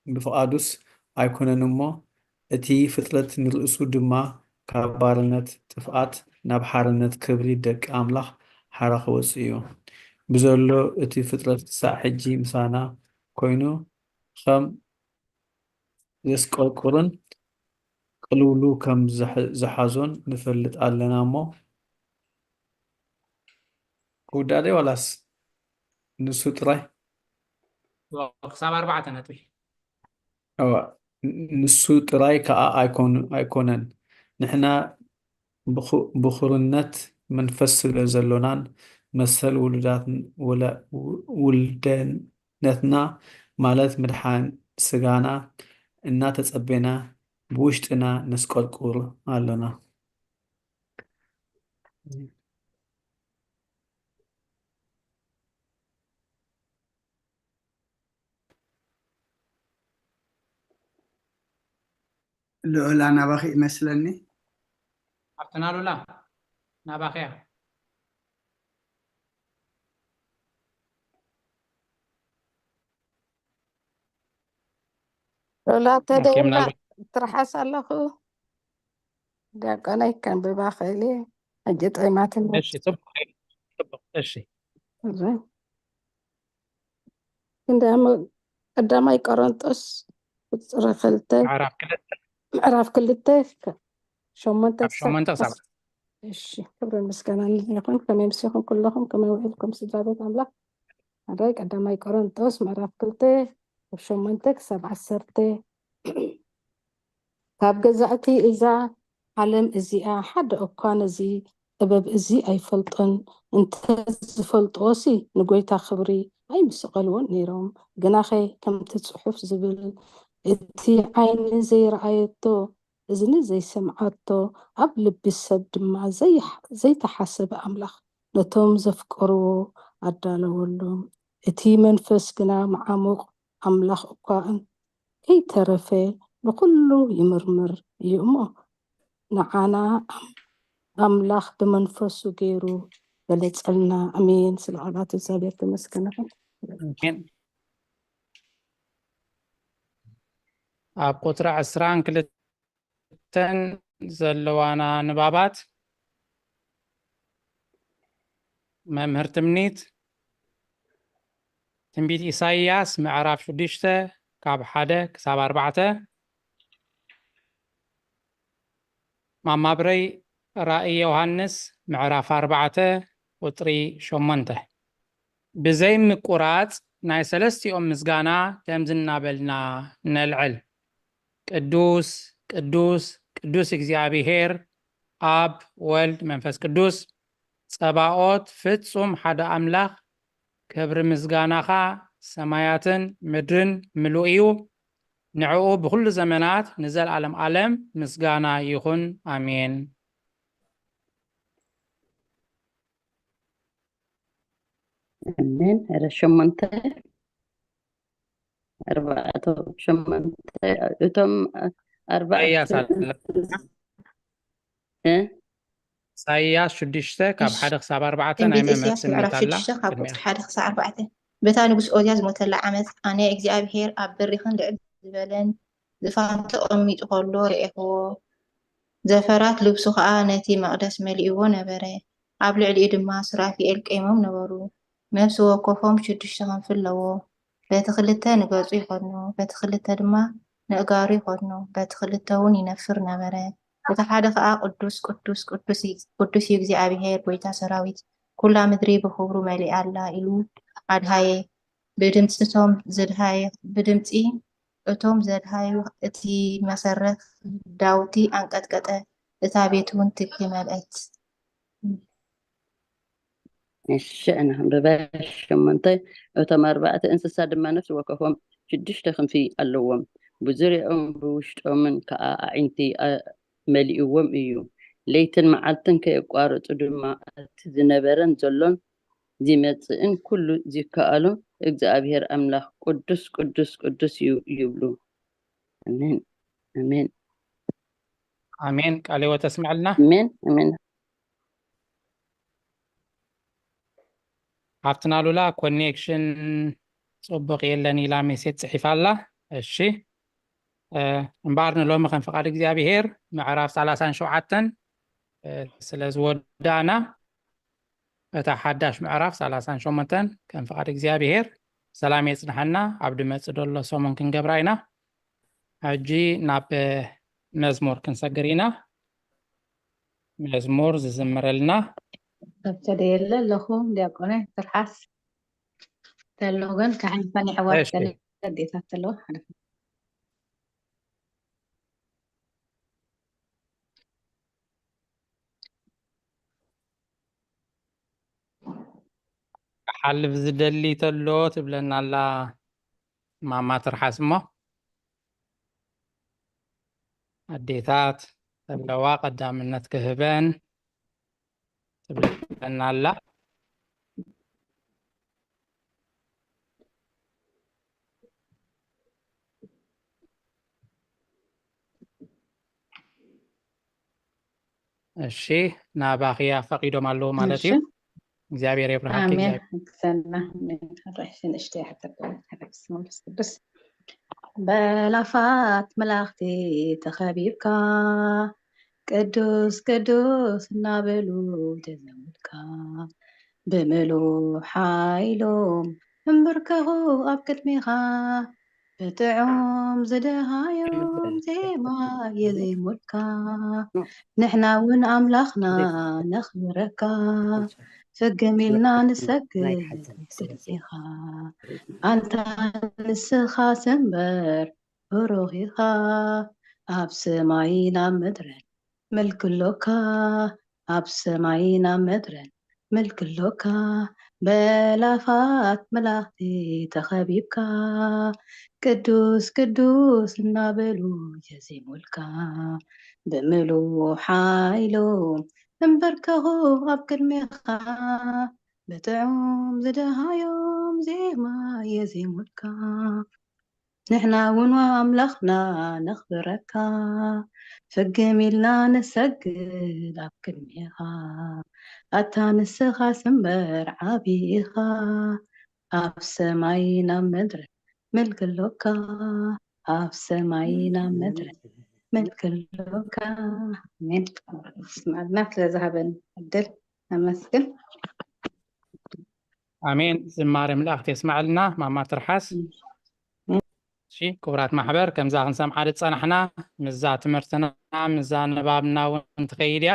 ብፍቓዱስ ኣይኮነን እሞ እቲ ፍጥረት ንርእሱ ድማ ካብ ባርነት ጥፍኣት ናብ ሓርነት ክብሪ ደቂ ኣምላኽ ሓራ ክወጽእ እዩ። ብዘሎ እቲ ፍጥረት ክሳዕ ሕጂ ምሳና ኮይኑ ከም ዘስቆርቁርን ቅልውሉ ከም ዝሓዞን ንፈልጥ ኣለና እሞ ክውዳእ ዶ ዋላስ ንሱ ጥራይ ክሳብ ኣርባዕተ ነጥቢ እዋ ንሱ ጥራይ ከኣ ኣይኮነን ንሕና ብኹርነት መንፈስ ስለ ዘሎናን መሰል ውሉዳት ውልደነትና ማለት ምድሓን ስጋና እናተጸቤና ብውሽጥና ነስቆርቁር ኣሎና። ልዑላ ናባኺ ይመስለኒ። ኣብተና ሉላ ናባኺያ ሎላ ተደይና ትርሓስ ኣለኹ። ዲያቆነይ ከንብባ ክእል እየ። ሕጂ ጠይማትኒ። እሺ፣ ጽቡቕ፣ ጽቡቕ። እሺ። እሺ። እንዳ ቀዳማይ ቆሮንጦስ ቁጽሪ ክልተ ምዕራፍ ክልተ ምዕራፍ ክልተ ሸሞንተ ካብ ሸሞንተ ክሳብ እሺ ክብርን ምስጋናን ይኹን። ከመይ ምሲኹም ኩለኹም? ከመይ ውዒልኩም ስድራ ቤት ኣምላኽ? ሓዳይ ቀዳማይ ቆሮንጦስ ምዕራፍ ክልተ ካብ ሸሞንተ ክሳብ ዓሰርተ ካብ ገዛእቲ እዛ ዓለም እዚኣ ሓደ እኳ ነዚ ጥበብ እዚ ኣይፈልጦን። እንተ ዝፈልጥዎሲ ንጎይታ ክብሪ ኣይምሰቐልዎን ነይሮም። ግናኸ ከምቲ ጽሑፍ ዝብል እቲ ዓይኒ ዘይረኣየቶ እዝኒ ዘይሰምዓቶ ኣብ ልቢ ሰብ ድማ ዘይተሓሰበ ኣምላኽ ነቶም ዘፍቀርዎ ኣዳለወሎም። እቲ መንፈስ ግና መዓሙቕ ኣምላኽ እኳ ከይተረፈ ንኹሉ ይምርምር እዩ እሞ ንዓና ኣምላኽ ብመንፈሱ ገይሩ ገለጸልና። ኣሜን። ስለ ቃላት እግዚኣብሔር ተመስገን ይኹን። ኣብ ቁፅሪ ዕስራን ክልተን ዘለዋና ንባባት መምህር ትምኒት ትንቢት ኢሳይያስ ምዕራፍ ሽዱሽተ ካብ ሓደ ክሳብ ኣርባዕተ ማማብረይ ራእይ ዮሃንስ ምዕራፍ ኣርባዕተ ቁፅሪ ሸሞንተ ብዘይ ምቁራፅ ናይ ሰለስቲኦም ምስጋና ከምዚ እናበልና ነልዕል ቅዱስ ቅዱስ ቅዱስ እግዚኣብሔር፣ ኣብ፣ ወልድ፣ መንፈስ ቅዱስ፣ ጸባኦት፣ ፍጹም ሓደ ኣምላኽ፣ ክብሪ ምስጋናኻ ሰማያትን ምድርን ምሉእ እዩ። ንዕኡ ብኹሉ ዘመናት ንዘለዓለም ዓለም ምስጋና ይኹን። ኣሜን። ኣሜን። ኧረ ሸሞንተ፣ ኣርባዕተ፣ ሸሞንተ፣ እቶም ኣርባዕተ ኢሳያስ ኣለ። እ? ኢሳያስ ሽዱሽተ ካብ እሺ። ሓደ ክሳብ ኣርባዕተ ናይ ትንቢት ኢሳያስ መምህር ምዕራፍ ትንቢት ኣላ። ሽዱሽተ ካብ ቅድሚያ። ቁጽሪ ሓደ ክሳብ ኣርባዕተ። በታ ንጉስ ኦዝያ ዝሞተላ ዓመት ኣነ እግዚኣብሄር ኣብ በሪኽን ልዕል ዝበለን ዝፋን ተቐሚጡ ከሎ ርኤኽዎ። ዘፈራት ልብሱ ኸኣ ነቲ መቕደስ መሊእዎ ነበረ። ኣብ ልዕሊኡ ድማ ሱራፊኤል ቀይሞም ነበሩ። ነፍሲ ወከፎም ሽዱሽተ ክንፊ ኣለዎ። በቲ ክልተ ንገጹ ይኸድኑ፣ በቲ ክልተ ድማ ንእጋሩ ይኸድኑ፣ በቲ ክልተ እውን ይነፍር ነበረ። እቲ ሓደ ኸኣ ቅዱስ ቅዱስ ቅዱስ እዩ እግዚኣብሄር ጐይታ ሰራዊት፣ ኵላ ምድሪ ብኽብሩ መሊኣ ኣላ ኢሉ ኣድሃየ። ብድምጺ እቶም ዘድሃየ ብድምጺ እቶም ዘድሃዩ እቲ መሰረት ዳውቲ ኣንቀጥቀጠ፣ እታ ቤት እውን ትኪ መልአት። እሺ፣ ኣነ ክንብባ። ሸሞንተ፣ እቶም ኣርባዕተ እንስሳ ድማ ነፍሲ ወከፎም ሽዱሽተ ክንፊ ኣለዎም፣ ብዙርያኦም ብውሽጦምን ከኣ ኣዒንቲ ኣ- መሊእዎም እዩ። ለይትን መዓልትን ከየቋረጹ ድማ እቲ ዝነበረን ዘሎን ዝመጽእን ኩሉ ዝከኣሎ እግዚኣብሔር ኣምላኽ ቅዱስ ቅዱስ ቅዱስ እዩ ይብሉ። ኣሜን ኣሜን ኣሜን። ቃለ ሕይወት ተስምዐልና። ኣሜን ኣሜን። ሃፍትና ሉላ ኮኔክሽን ጽቡቕ የለን ኢላ ሜሴጅ ጽሒፋ ኣላ። እሺ፣ እ፣ እምበኣር ንሎሚ ከም ፍቓድ እግዚኣብሄር ምዕራፍ ሰላሳን ሸውዓተን፣ እ፣ ስለ ዝወዳእና፣ እታ ሓዳሽ ምዕራፍ ሰላሳን ሸሞንተን ከም ፍቓድ እግዚኣብሄር ሰላም የጽንሐና፣ ኣብ ድመጽእ ደሎ ሰሙን ክንገብራ ኢና። ሕጂ ናብ መዝሙር ክንሰግር ኢና። መዝሙር ዝዝምረልና ሰብ ተደየለ ኣለኹ። ዲያቆነ ትርሓስ ተሎ ግን ካሕን ፈኒ ኣሕዋት እሺ። ገለ ኣዴታት ተለዋ ሓለፍ ክሓልፍ ዝደሊ ተሎ ትብለና ኣላ ማማ ትርሓስ እሞ፣ ኣዴታት ዘለዋ ቀዳምነት ክህበን ትብለና ኣላ። እሺ፣ ናባኽያ ፈቒዶም ኣለዉ ማለት እዩ። እሺ። እግዚኣብሔር የብርሃኪ። ኣሜን። እግዚኣብሔር ክሰና ኣሜን። ሕራሽ ንእሽተይ ሕተኮ ሕራሽ መንፈስ ቅዱስ በላፋት መላእኽቲ ተኸቢብካ ቅዱስ ቅዱስ እናበሉ ተዘሙልካ ብምሉእ ሓይሎም እምብርከኹ ኣብ ቅድሜኻ ብጥዑም ዝደሃዮም ዜማ የዜሙልካ። ንሕና እውን ኣምላኽና ነኽብረካ ፍግም ኢልና ንሰግድ ቅድሜኻ ኣንታ ንስኻ ሰንበር ብሩኽ ኢኻ ኣብ ሰማይን ኣብ ምድርን ምልክሎካ ኣብ ሰማይን ኣብ ምድርን ምልክሎካ በላፋት መላእኽቲ ተኸቢብካ ቅዱስ ቅዱስ እናበሉ የዜሙልካ ብምሉእ ሓይሎም እምበርከኹ ኣብ ቅድሜኻ ብጥዑም ዝደሃዮም ዜማ የዜሙልካ ንሕና እውን ኣምላኽና ነኽብረካ ፍግም ኢልና ንሰግድ ኣብ ቅድሜኻ ኣታ ንስኻስ እምበር ዓቢ ኢኻ ኣብ ሰማይን ኣብ ምድርን ምልክሎካ ኣብ ሰማይን ኣብ ምድርን ምልክሎካ ኣሜን ስምዓልና ስለዝሃበን ዕድል ነመስግን ኣሜን። ዝማሬ መላእክት የስማዕልና ማማ ትርሓስ። እሺ ክቡራት ማሕበር፣ ከምዛ ክንሰምዓ ዝጸናሕና ምዛ ትምህርትና ምዛ ንባብና እውን ትኸይድ እያ።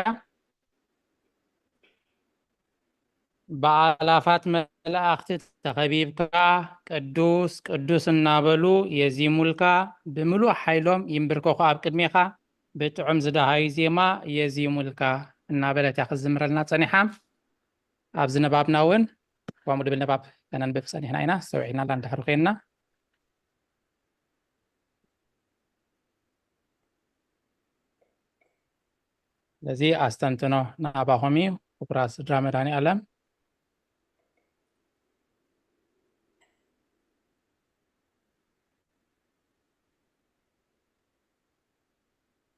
ብኣላፋት መላእኽቲ ተኸቢብካ ቅዱስ ቅዱስ እናበሉ የዚሙልካ ብምሉእ ሓይሎም ይንብርከኹ ኣብ ቅድሜኻ። ብጥዑም ዝደሃዩ ዜማ የዚሙልካ እናበለት እያ ክዝምረልና ጸኒሓ። ኣብዚ ንባብና እውን ከምኡ ድብል ንባብ ከነንብብ ጸኒሕና ኢና። ኣስተውዒልና እንዳንድሕሩ ኮይንና። ስለዚ ኣስተንትኖ ናባኹም እዩ። ክቡራት ስድራ መድኃኔ ዓለም።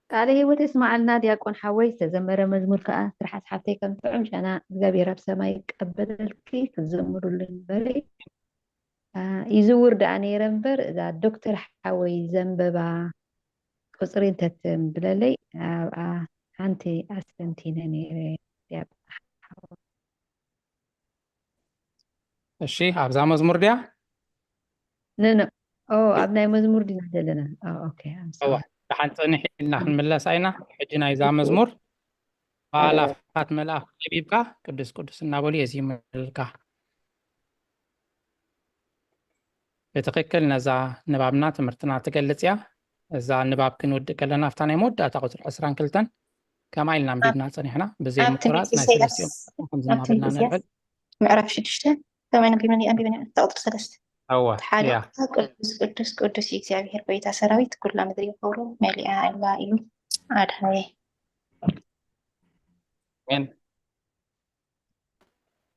ቃለ ህይወት የስማዓልና ዲያቆን ሓወይ። ዝተዘመረ መዝሙር ከኣ ትርሓስ ሓፍተይ ከም ጥዑም ጨና እግዚኣብሔር ኣብ ሰማይ ይቀበለልኪ። ክትዘምሩሉ ንበሪ። ይዝውር ደኣ ነይረ እምበር እዛ ዶክተር ሓወይ ዘንበባ ቁፅሪ እንተትብለለይ ኣብኣ ሓንቲ ኣስተንቲነ ነይረ። ዲያቆን ሓወይ። እሺ፣ ኣብዛ መዝሙር ድያ? ኖ ኖ ኦ ኣብ ናይ መዝሙር ዲና ዘለና። ኦ ኦኬ። I'm እዋ sorry። ደሓን ጽንሕ ኢልና ክንምለሳ ኢና። ሕጂ ናይዛ መዝሙር ኣእላፋት መልኣኽ ለቢብካ ቅዱስ ቅዱስ እናበሉ የዚሙልካ። ብትኽክል ነዛ ንባብና ትምህርትና ትገልጽ እያ። እዛ ንባብ ክንውድእ ከለና ኣብታ ናይ መወዳእታ ቁፅሪ ዕስራን ክልተን ከምኣ ኢልና ኣንቢብና ጸኒሕና። ብዘይ ኣብ ምቁራፅ ትንቢት ናይ ኢሳያስ ሰለስቲኦም ከምዚ ኣብ እናበልና ትንቢት ኢሳያስ ንዕብል። ምዕራፍ ሽዱሽተ ከምኡ ኢና ቢብና እታ ቁፅሪ ሰለስተ እወ እቲ ሓደ እያ። ቅዱስ ቅዱስ ቅዱስ እዩ እግዚኣብሔር ጎይታ ሰራዊት፣ ኩላ ምድሪ ብኽብሩ መሊኣ ኣላ ኢሉ ኣድሃየ። ኣሜን።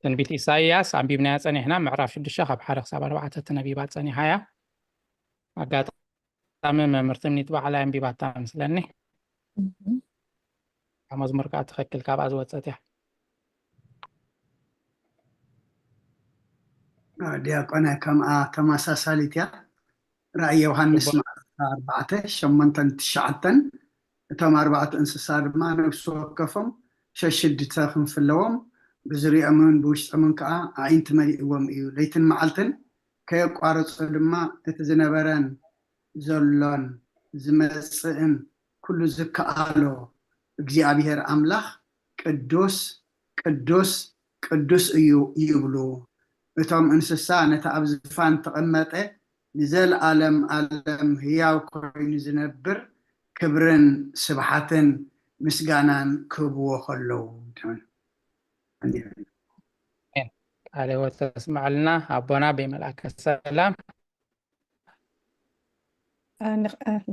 ትንቢት ኢሳይያስ ኣንቢብናያ ጸኒሕና፣ ምዕራፍ ሽዱሽተ ካብ ሓደ ክሳብ ኣርባዕተ ተነቢባ ጸኒሓ እያ። ኣጋጣሚ መምህር ትምኒት ባዕላ ኣንቢባታ መስለኒ። እታ መዝሙር ከኣ ትኽክል ካብኣ ዝወጸት እያ። ዲያቆነ ከምኣ ተመሳሳሊት እያ። ራእይ ዮሃንስ ጽቡቅ። ምዕራፍ ኣርባዕተ ሸሞንተን ትሽዓተን እቶም ኣርባዕተ እንስሳ ድማ ነፍሲ ወከፎም ሸሽድተ ክንፊ ኣለዎም፣ ብዙሪኦምን ብውሽጦምን ከዓ ኣዒንቲ መሊእዎም እዩ። ለይትን መዓልትን ከየቋረጾ ድማ እቲ ዝነበረን ዘሎን ዝመጽእን ኩሉ ዝከኣሎ እግዚኣብሔር ኣምላኽ ቅዱስ ቅዱስ ቅዱስ እዩ ይብሉ። እቶም እንስሳ ነቲ ኣብ ዝፋን ተቐመጠ ንዘለኣለም ኣለም ህያው ኮይኑ ዝነብር ክብርን ስብሓትን ምስጋናን ክህብዎ ከለዉ። ቃለ ህይወት ተስማዕልና ኣቦና ብመልኣከ ሰላም።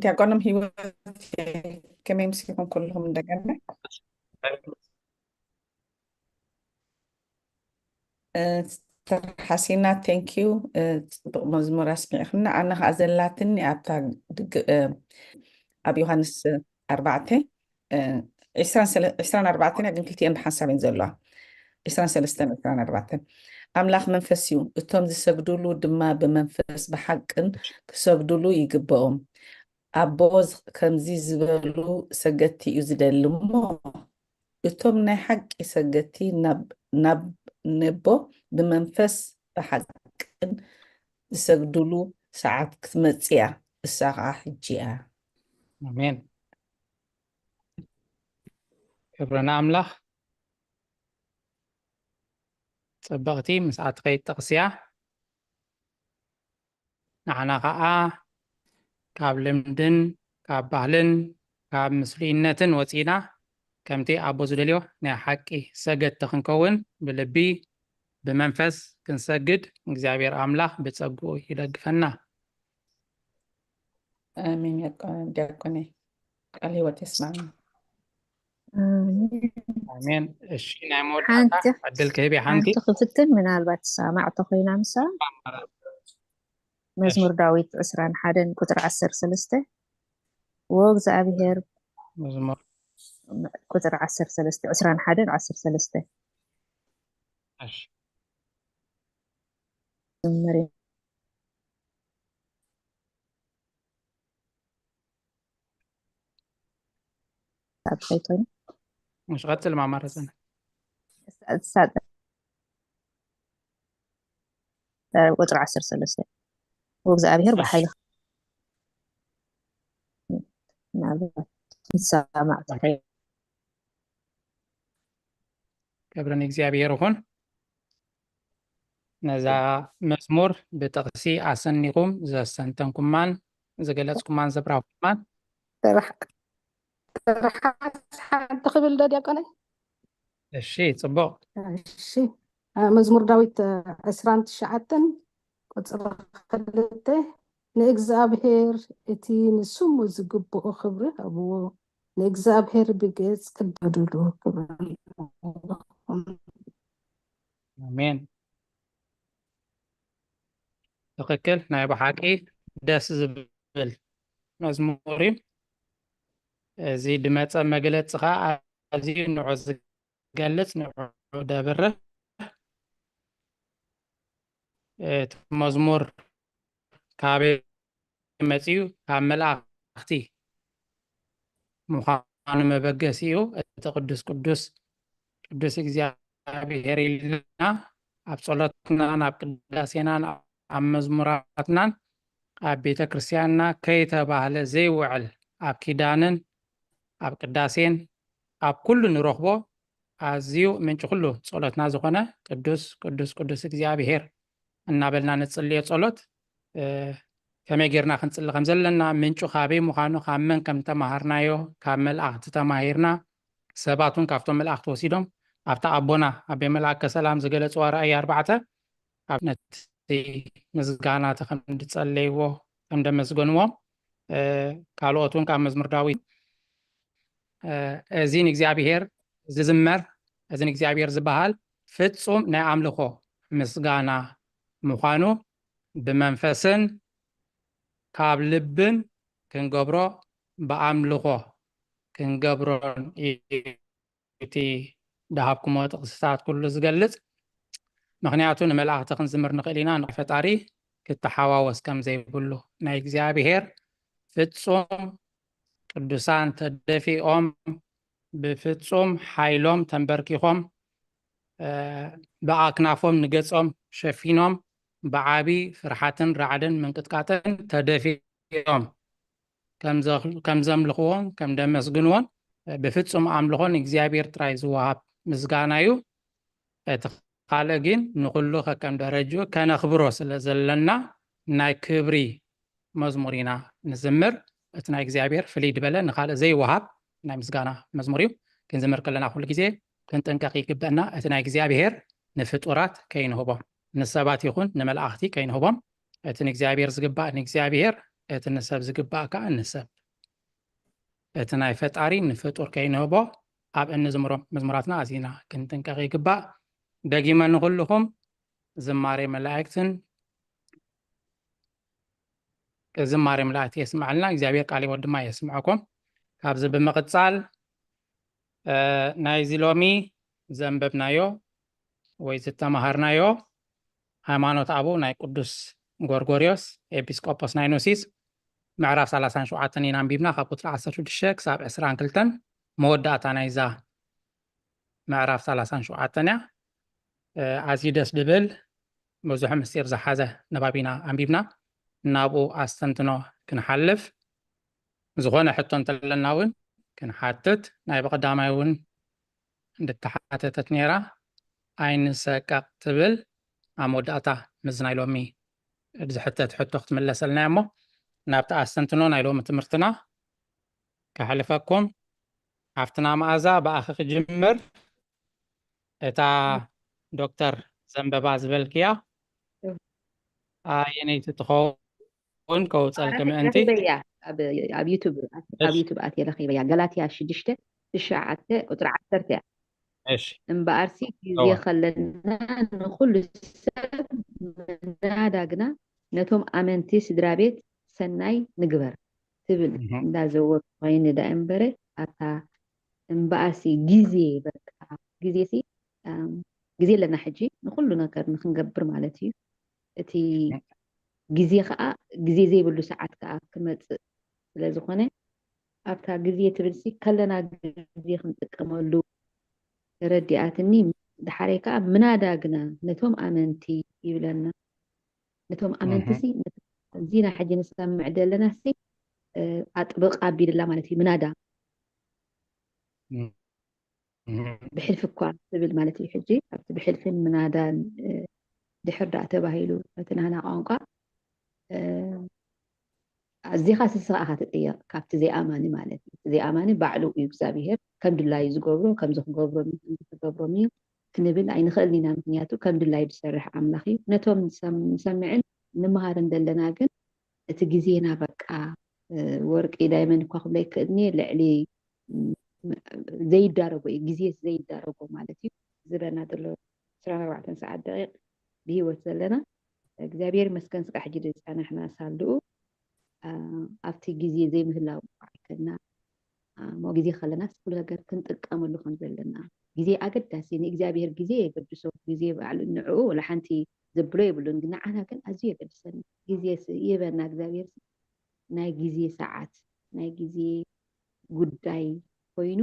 ዲያቆኖም ህይወት ከመይ ምስልኩም ኩልኩም እንደገና ተርሓሲና። Thank you። ፅቡቅ መዝሙር ኣስሚዕክና። ኣነ ከዓ ዘላትኒ ኣብታ ኣብ ዮሃንስ ኣርባዕተ ዕስራን ኣርባዕተን ግን ክልቲኤን ብሓንሳብ እየን ዘለዋ። ዕስራን ሰለስተን ዕስራን ኣርባዕተን ኣምላኽ መንፈስ እዩ፣ እቶም ዝሰግድሉ ድማ ብመንፈስ ብሓቅን ክሰግድሉ ይግብኦም። ኣቦ ከምዚ ዝበሉ ሰገድቲ እዩ ዝደሊ እሞ እቶም ናይ ሓቂ ሰገድቲ ናብ ነቦ ብመንፈስ ብሓቅን ዝሰግድሉ ሰዓት ክትመጽእ እያ፣ እሳ ከዓ ሕጂ እያ። ኣሜን። ክብሪ ንኣምላኽ። ጽብቕቲ ምስኣ ትኸይድ ጥቕሲ እያ። ንዓና ኸዓ ካብ ልምድን ካብ ባህልን ካብ ምስሉይነትን ወፂና ከምቲ ኣቦ ዝደልዮ ናይ ሓቂ ሰገድቲ ክንከውን ብልቢ ብመንፈስ ክንሰግድ እግዚኣብሔር ኣምላኽ ብጸግኡ ይደግፈና። ኣሜን። ዲያቆነይ ቃል ህይወት የስማዕና። ኣሜን። እሺ ናይ መወዳእታ ዕድል ክህብ ሓንቲ ክፍትን ምናልባት ሰማዕቲ ኮይና ምሳ መዝሙር ዳዊት ዕስራን ሓደን ቁፅሪ ዓሰርተ ሰለስተ ወእግዚኣብሔር መዝሙር ቁፅሪ ዓሰርተ ሰለስተ ዕስራን ሓደን ዓሰርተ ሰለስተ እሺ ዝመሪ ኣብ ከይኮይኑ እሺ ቀጽል ማማረሰን ቁፅሪ ዓሰርተ ሰለስተ ወእግዚኣብሔር ብሓይሊ ምናልባት ንሰማዕ ክብሪ ንእግዚኣብሔር ይኹን። ነዛ መዝሙር ብጥቕሲ ኣሰኒኹም ዘስተንተንኩማን ዝገለጽኩማን ዘብራህኩማን ጥራሕ ስርሓት ሓንቲ ክብል ዶ ዲያቆነይ? እሺ፣ ጽቡቕ። እሺ፣ መዝሙር ዳዊት ዕስራን ትሽዓተን ቁጽሪ ክልተ፣ ንእግዚኣብሔር እቲ ንስሙ ዝግብኦ ክብሪ ሃብዎ፣ ንእግዚኣብሔር ብገጽ ቅደዱሉ ክብሪ ኣለኩም። ኣሜን። ትኽክል፣ ናይ ብሓቂ ደስ ዝብል መዝሙር እዩ። እዚ ድመጸ መግለጺ ኸዓ ኣዝዩ ንዑ ዝገልጽ፣ ንዑ ደብርህ። እቲ መዝሙር ካበይ መጺኡ? ካብ መላእኽቲ ምዃኑ መበገሲኡ እቲ ቅዱስ ቅዱስ ቅዱስ እግዚኣብሔር ኢልና ኣብ ጸሎትናን ኣብ ቅዳሴናን ኣብ መዝሙራትናን ኣብ ቤተ ክርስቲያንና ከይተባህለ ዘይውዕል ኣብ ኪዳንን ኣብ ቅዳሴን ኣብ ኩሉ ንረኽቦ ኣዝዩ ምንጪ ኩሉ ጸሎትና ዝኾነ ቅዱስ ቅዱስ ቅዱስ እግዚኣብሔር እናበልና ንጽልዮ ጸሎት ከመይ ጌርና ክንጽሊ ከም ዘለና ምንጩ ካበይ ምዃኑ ካብ መን ከም ተማሃርናዮ ካብ መላእኽቲ ተማሂርና ሰባት እውን ካብቶም መላእኽቲ ወሲዶም ኣብታ ኣቦና ኣቤ መልኣከ ሰላም ዝገለጽዋ ራእይ ኣርባዕተ ኣብ ነቲ ምስጋና እቲ ከም ዝጸለይዎ ከም ደመስገንዎ ካልኦት እውን ካብ መዝሙር ዳዊት እዚ ንእግዚኣብሔር ዝዝመር እዚ ንእግዚኣብሔር ዝበሃል ፍጹም ናይ ኣምልኾ ምስጋና ምዃኑ ብመንፈስን ካብ ልብን ክንገብሮ ብኣምልኾ ክንገብሮን እዩ እቲ ዝሃብኩሞ ጥቕስታት ኩሉ ዝገልጽ። ምኽንያቱ ንመላእኽቲ ክንዝምር ንኽእል ኢና፣ ንፈጣሪ ክተሓዋወስ ከም ዘይብሉ ናይ እግዚኣብሔር ፍጹም ቅዱሳን ተደፊኦም ብፍጹም ሓይሎም ተንበርኪኾም ብኣክናፎም ንገጾም ሸፊኖም ብዓቢ ፍርሓትን ራዕድን ምንቅጥቃጥን ተደፊኦም ከም ዘምልኽዎን ከም ደመስግንዎን ብፍጹም ኣምልኾ ንእግዚኣብሔር ጥራይ ዝወሃብ ምስጋና እዩ። እቲ ካልእ ግን ንኹሉ ከከም ደረጅኡ ከነኽብሮ ስለ ዘለና ናይ ክብሪ መዝሙር ኢና ንዝምር። እቲ ናይ እግዚኣብሔር ፍልይ ዝበለ ንኻልእ ዘይወሃብ ናይ ምስጋና መዝሙር እዩ። ክንዝምር ከለና ኩሉ ግዜ ክንጥንቀቕ ይግበእና። እቲ ናይ እግዚኣብሔር ንፍጡራት ከይንህቦም፣ ንሰባት ይኹን ንመላእኽቲ ከይንህቦም። እቲ ንእግዚኣብሔር ዝግባእ ንእግዚኣብሔር፣ እቲ ንሰብ ዝግባእ ከኣ ንሰብ። እቲ ናይ ፈጣሪ ንፍጡር ከይንህቦ ኣብ እንዝምሮም መዝሙራትና ኣዚና ክንጥንቀቕ ይግባእ። ደጊመ ንኹልኹም ዝማሬ መላእክትን ዝማሬ መላእክት የስምዐልና። እግዚኣብሔር ቃለ ሕይወት ድማ የስምዐኩም። ካብዚ ብምቕጻል ናይዚ ሎሚ ዘንበብናዮ ወይ ዝተማሃርናዮ ሃይማኖት ኣበው ናይ ቅዱስ ጎርጎርዮስ ኤጲስቆጶስ ናይ ኑሲስ ምዕራፍ ሰላሳን ሸውዓተን ኢና ኣንቢብና፣ ካብ ቁጽሪ ዓሰርተ ሽዱሽተ ክሳብ ዕስራን ክልተን መወዳእታ ናይዛ ምዕራፍ ሰላሳን ሸውዓተን እያ። ኣዝዩ ደስ ድብል ብዙሕ ምስጢር ዝሓዘ ንባብ ኢና ኣንቢብና። ናብኡ ኣስተንትኖ ክንሓልፍ፣ ዝኾነ ሕቶ እንተለና እውን ክንሓትት፣ ናይ ብቐዳማይ እውን እንድተሓተተት ነይራ። ኣይንሰቀቕ ትብል ኣብ መወዳእታ ምስ ናይ ሎሚ ዝሕተት ሕቶ ክትምለሰልና እሞ ናብቲ ኣስተንትኖ ናይ ሎሚ ትምህርትና ከሕልፈኩም። ሓፍትና መኣዛ ብኣኺ ክጅምር። እታ ዶክተር ዘንበባ ዝበልክያ ኣየነይቲ ትኸውን ከውፀልኪ ምእንቲ ረኺበያ ኣብ ዩቱብ ኣብ ዩቱብ ኣትየ ረኺበያ። ገላትያ ሽዱሽተ ትሽዓተ ቁፅሪ ዓሰርተ እያ። እሺ እምበኣርሲ ግዜ እዋ። ከለና ንኹሉ ሰብ ምናዳ ግና ነቶም ኣመንቲ ስድራ ቤት ሰናይ ንግበር ትብል እህ። እንዳዘወር ኮይኑ ዳ እምበረ ኣታ እምበኣርሲ ግዜ በቃ ግዜ ሲ ኣም፣ ግዜ ኣለና ሕጂ ንኹሉ ነገር ንክንገብር ማለት እዩ። እቲ ግዜ ከዓ ግዜ ዘይብሉ ሰዓት ከዓ ክመፅእ ስለ ዝኾነ ኣብታ ግዜ ትብል ሲ ከለና ግዜ ክንጥቀመሉ ተረዲኣትኒ። ድሓረይ ከዓ ምናዳ ግና ነቶም ኣመንቲ ይብለና። ነቶም ኣመንቲ እህ። ሲ እዚና ሕጂ ንሰምዕ ዘለና ሲ እ፣ ኣጥብቕ ኣቢልላ ማለት እዩ ምናዳ እህ። ብሕልፊ እኳ ትብል ማለት እዩ። ሕጂ ኣብቲ ብሕልፍን ምናዳን እ፣ ድሕር ደኣ ተባሂሉ እቲ ናህና ቋንቋ እ፣ ኣዚኻ ስስኻ ኢኻ ትጥየቕ ካብቲ ዘይኣማኒ ማለት እዩ። እቲ ዘይኣማኒ ባዕሉ እዩ እግዚኣብሄር ከም ድላዩ ዝገብሮ፣ ከምዚ ክገብሮም እዩ፣ ከምዚ ክገብሮም እዩ ክንብል ኣይንኽእልን ኢና። ምክንያቱ ከም ድላዩ ዝሰርሕ ኣምላኽ እዩ። ነቶም ንሰም-፣ ንሰምዕን ንመሃርን ዘለና ግን እቲ ግዜና በቃ፣ እ፣ ወርቂ ዳይመንድ እኳ ክብሎ ይክእልኒ ልዕሊ፣ ም፣ ዘይዳረጎ እዩ፣ ግዜ ዘይዳረጎ ማለት እዩ። ዝበና ዘሎ ዕስራን ኣርባዕተን ሰዓት ደቂቕ ብህይወት ዘለና እግዚኣብሔር ይመስገን። ስቃ ሕጂ ዝጸናሕና ሳልኡ፣ አ፣ ኣብቲ ግዜ ዘይምህላው እኳ ኣይከና፣ አ፣ እሞ ግዜ ከለናስ ኩሉ ነገር ክንጥቀመሉ ከም ዘለና፣ ግዜ ኣገዳሲ፣ ንእግዚኣብሔር ግዜ የገድሶ፣ ግዜ ባዕሉ ንዕኡ ወላ ሓንቲ ዘብሎ የብሉን፣ ግን ንዓና ግን ኣዝዩ የገድሰና። ግዜ ስ-፣ ይህበና እግዚኣብሔር ስ-፣ ናይ ግዜ ሰዓት፣ ናይ ግዜ ጉዳይ ኮይኑ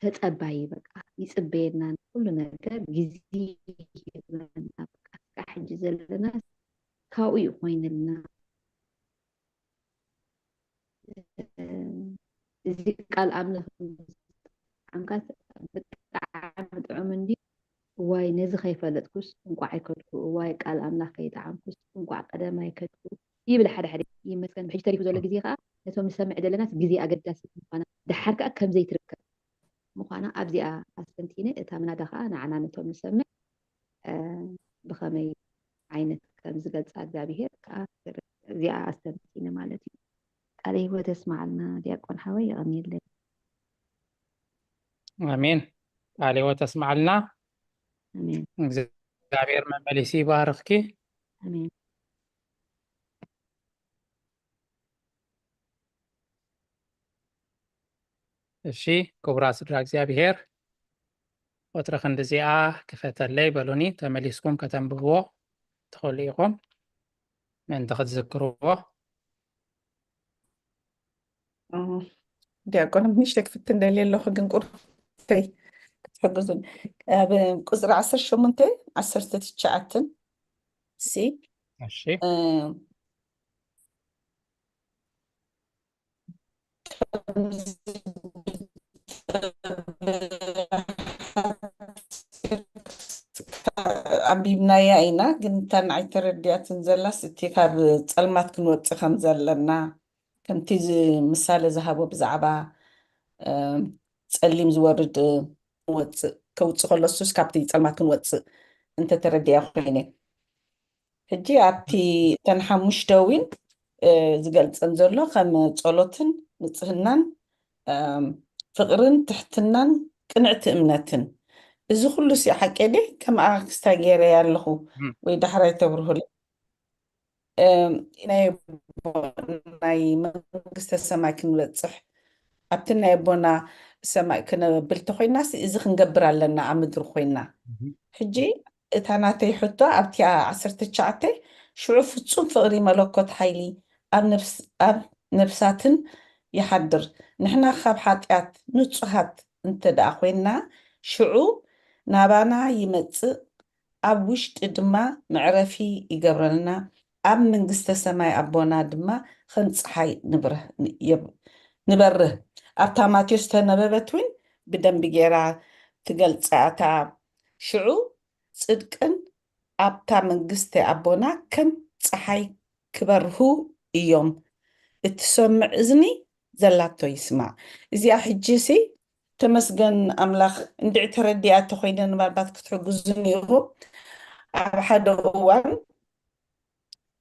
ተጸባዪ በቃ ይጽበየና ኩሉ ነገር ግዜ ይህበና። በቃ ስቃ ሕጂ ዘለና ካብኡ እዩ ኮይንልና። እዚ ቃል ኣምላኽ ዓምካስ ብጣዕሚ ጥዑም እንዲ። እዋይ ነዚ ከይፈለጥኩስ እንቋዕ ኣይከድኩ፣ እዋይ ቃል ኣምላኽ ከይጠዓምኩስ እንቋዕ ቀደም ኣይከድኩ ይብል ሓደ ሓደ። ይመስገን ብሕጂ ተሪፉ ዘሎ ግዜ ከዓ ነቶም ንሰምዕ ዘለናስ ግዜ ኣገዳሲ ምዃና፣ ደሓር ከዓ ከም ዘይትርከብ ምዃና ኣብዚኣ ኣስተንቲነ፣ እታ ምናዳ ከዓ ንዓና ነቶም ንሰምዕ፣ እ፣ ብኸመይ ዓይነት ከም ዝገልጻ እግዚኣብሄር ከዓ እዚኣ ኣስተንቲነ ማለት እዩ። ቃለ ህይወት የስማዓልና ዲያቆን ሓወይ፣ የቐንየለይ። ኣሜን። ቃለ ህይወት የስማዓልና። ኣሜን። እግዚኣብሔር መመሊሱ ይባርኽኪ። ኣሜን። እሺ፣ ክቡራት ስድራ እግዚኣብሔር፣ ወትረ ክንድዚኣ ክፈተለይ በሉኒ፣ ተመሊስኩም ከተንብብዎ ትኽእሉ ኢኹም፣ ምእንቲ ክትዝክርዎ። እ፣ ዲያቆን፣ ንእሽተይ ክፍትን ደልየ ኣለኹ፣ ግን ቁርተይ ክትሕግዙን። ኣብ ቁጽሪ ዓሰርተ ሸሞንተ፣ ዓሰርተ ትሽዓተን፣ ሲ፣ እሺ። እ፣ ኣንቢብናያ ኢና፣ ግን እታ ንዓይ ተረዲኣትን ዘላስ እቲ ካብ ጸልማት ክንወጽእ ከም ዘለና፣ ከምቲ ዝ-፣ ምሳሌ ዝሃቦ ብዛዕባ፣ እ፣ ጸሊም ዝወርድ፣ እ፣ ወጽእ፣ ከውጽእ ከሎ እሱስ ካብቲ ጸልማት ክንወጽእ እንተተረዲኣ ኮይነ። ሕጂ ኣብቲ እተን ሓሙሽተ እውን፣ እ፣ ዝገልጸን ዘሎ ከም ጸሎትን ንጽህናን፣ እም፣ ፍቕርን ትሕትናን ቅንዕቲ እምነትን። እዚ ኩሉ ሲ ሓቂ ድየ? ከም ኣክስታይ ገይረያ ኣለኹ እም። ወይ ዳሕራይ ተብርሁለይ። እም፣ ናይ ኣቦ-፣ ናይ መንግስተ ሰማይ ክንበጽሕ፣ ኣብቲ ናይ ኣቦና ሰማይ ክነብል ተኾይናስ እዚ ክንገብር ኣለና ኣብ ምድሪ ኮይና። እም። ሕጂ እታ ናተይ ሕቶ ኣብቲ ዓሰርተ ትሽዓተ፣ ሽዑ ፍጹም ፍቕሪ መለኮት ሓይሊ ኣብ ነፍስ-፣ ኣብ ነፍሳትን ይሓድር። ንሕና ካብ ሓጢኣት ንጹሃት እንተ ደኣ ኮይንና፣ ሽዑ ናባና ይመጽእ፣ ኣብ ውሽጢ ድማ መዕረፊ ይገብረልና፣ ኣብ መንግስተ ሰማይ ኣቦና ድማ ከም ጸሓይ ንብረህ-፣ የብ-፣ ንበርህ። ኣብታ ማቴዎስ ዝተነበበት እውን ብደንቢ ገይራ ትገልጻ እታ። ሽዑ ጽድቅን ኣብታ መንግስቲ ኣቦና ከም ጸሓይ ክበርሁ እዮም። እትሰምዕ እዝኒ ዘላቶ ይስማዕ። እዚኣ ሕጂ ሲ ተመስገን ኣምላኽ እንድዒ ተረዲኣ ተኾይነ ምናልባት ክትሕግዙኒ ኢኹም። ኣብ ሓደ እዋን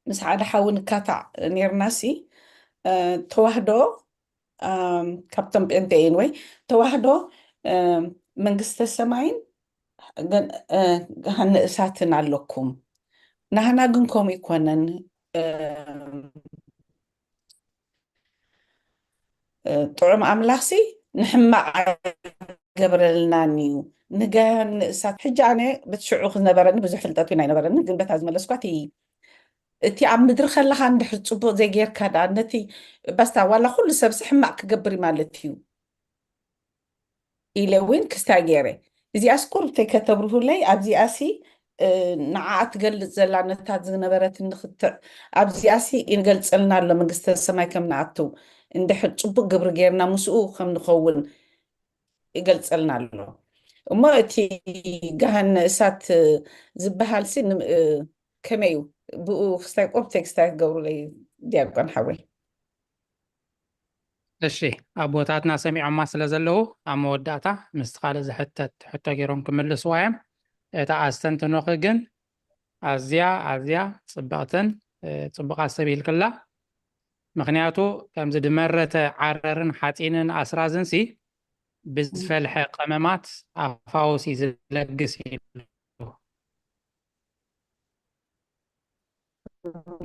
ምስ ሓደ ሓዊ ንካታዕ ኔርና ሲ፣ እ፣ ተዋህዶ፣ እም፣ ካብቶም ጴንጤ እየን ወይ ተዋህዶ፣ እም፣ መንግስተ ሰማይን ገን-፣ እ፣ ገሃነ እሳትን ኣለኩም። ናህና ግን ከምኡ ይኮነን። እም፣ እ፣ ጥዑም ኣምላኽሲ ንሕማቕ ኣይገብረልናን እዩ። ንገሃነ እሳት፣ ሕጂ ኣነ በቲ ሽዑ ዝነበረኒ ብዙሕ ፍልጠት እውን ኣይነበረኒ፣ ግን በታ ዝመለስኳ እቲ፣ እቲ ኣብ ምድሪ ከለኻ እንድሕር ጽቡቕ ዘይጌርካ ደኣ ነቲ ባስታ ዋላ ኩሉ ሰብሲ ሕማቕ ክገብር እዩ ማለት እዩ ኢለ እውን ክስታይ ገይረ። እዚኣስ ቁርብተይ ከተብርሁለይ፣ ኣብዚኣሲ፣ እ፣ ንዓኣ ትገልጽ ዘላ ነታ ዝነበረትኒ ክትዕ፣ ኣብዚኣሲ ይገልጸልና ኣሎ መንግስተ ሰማይ ከም ንኣቱ፣ እንድሕር ጽቡቕ ግብሪ ጌርና ምስኡ ከም ንኸውን ይገልጸልና ኣሎ። እሞ እቲ ገሃነ እሳት ዝበሃልሲ ንም-፣ እ፣ ከመይ እዩ? ብኡ ክስታይ ቁርብተይ ክስታይ ክትገብሩለይ ዲያቆን ሓወይ። እሺ፣ ኣቦታትና ሰሚዖማ ስለ ዘለዉ፣ ኣብ መወዳእታ ምስቲ ካልእ ዝሕተት ሕቶ ገይሮም ክምልስዋ እዮም። እታ ኣስተንትኖኺ ግን ኣዝያ፣ ኣዝያ ጽብቕትን፣ እ፣ ጽቡቕ ኣስተብሂልክላ። ምኽንያቱ ከምዚ ድመረተ ዓረርን ሓጺንን ኣስራዝንሲ ብዝፈልሐ ቀመማት ኣፋውስ እዩ ዝለግስ ኢሉ።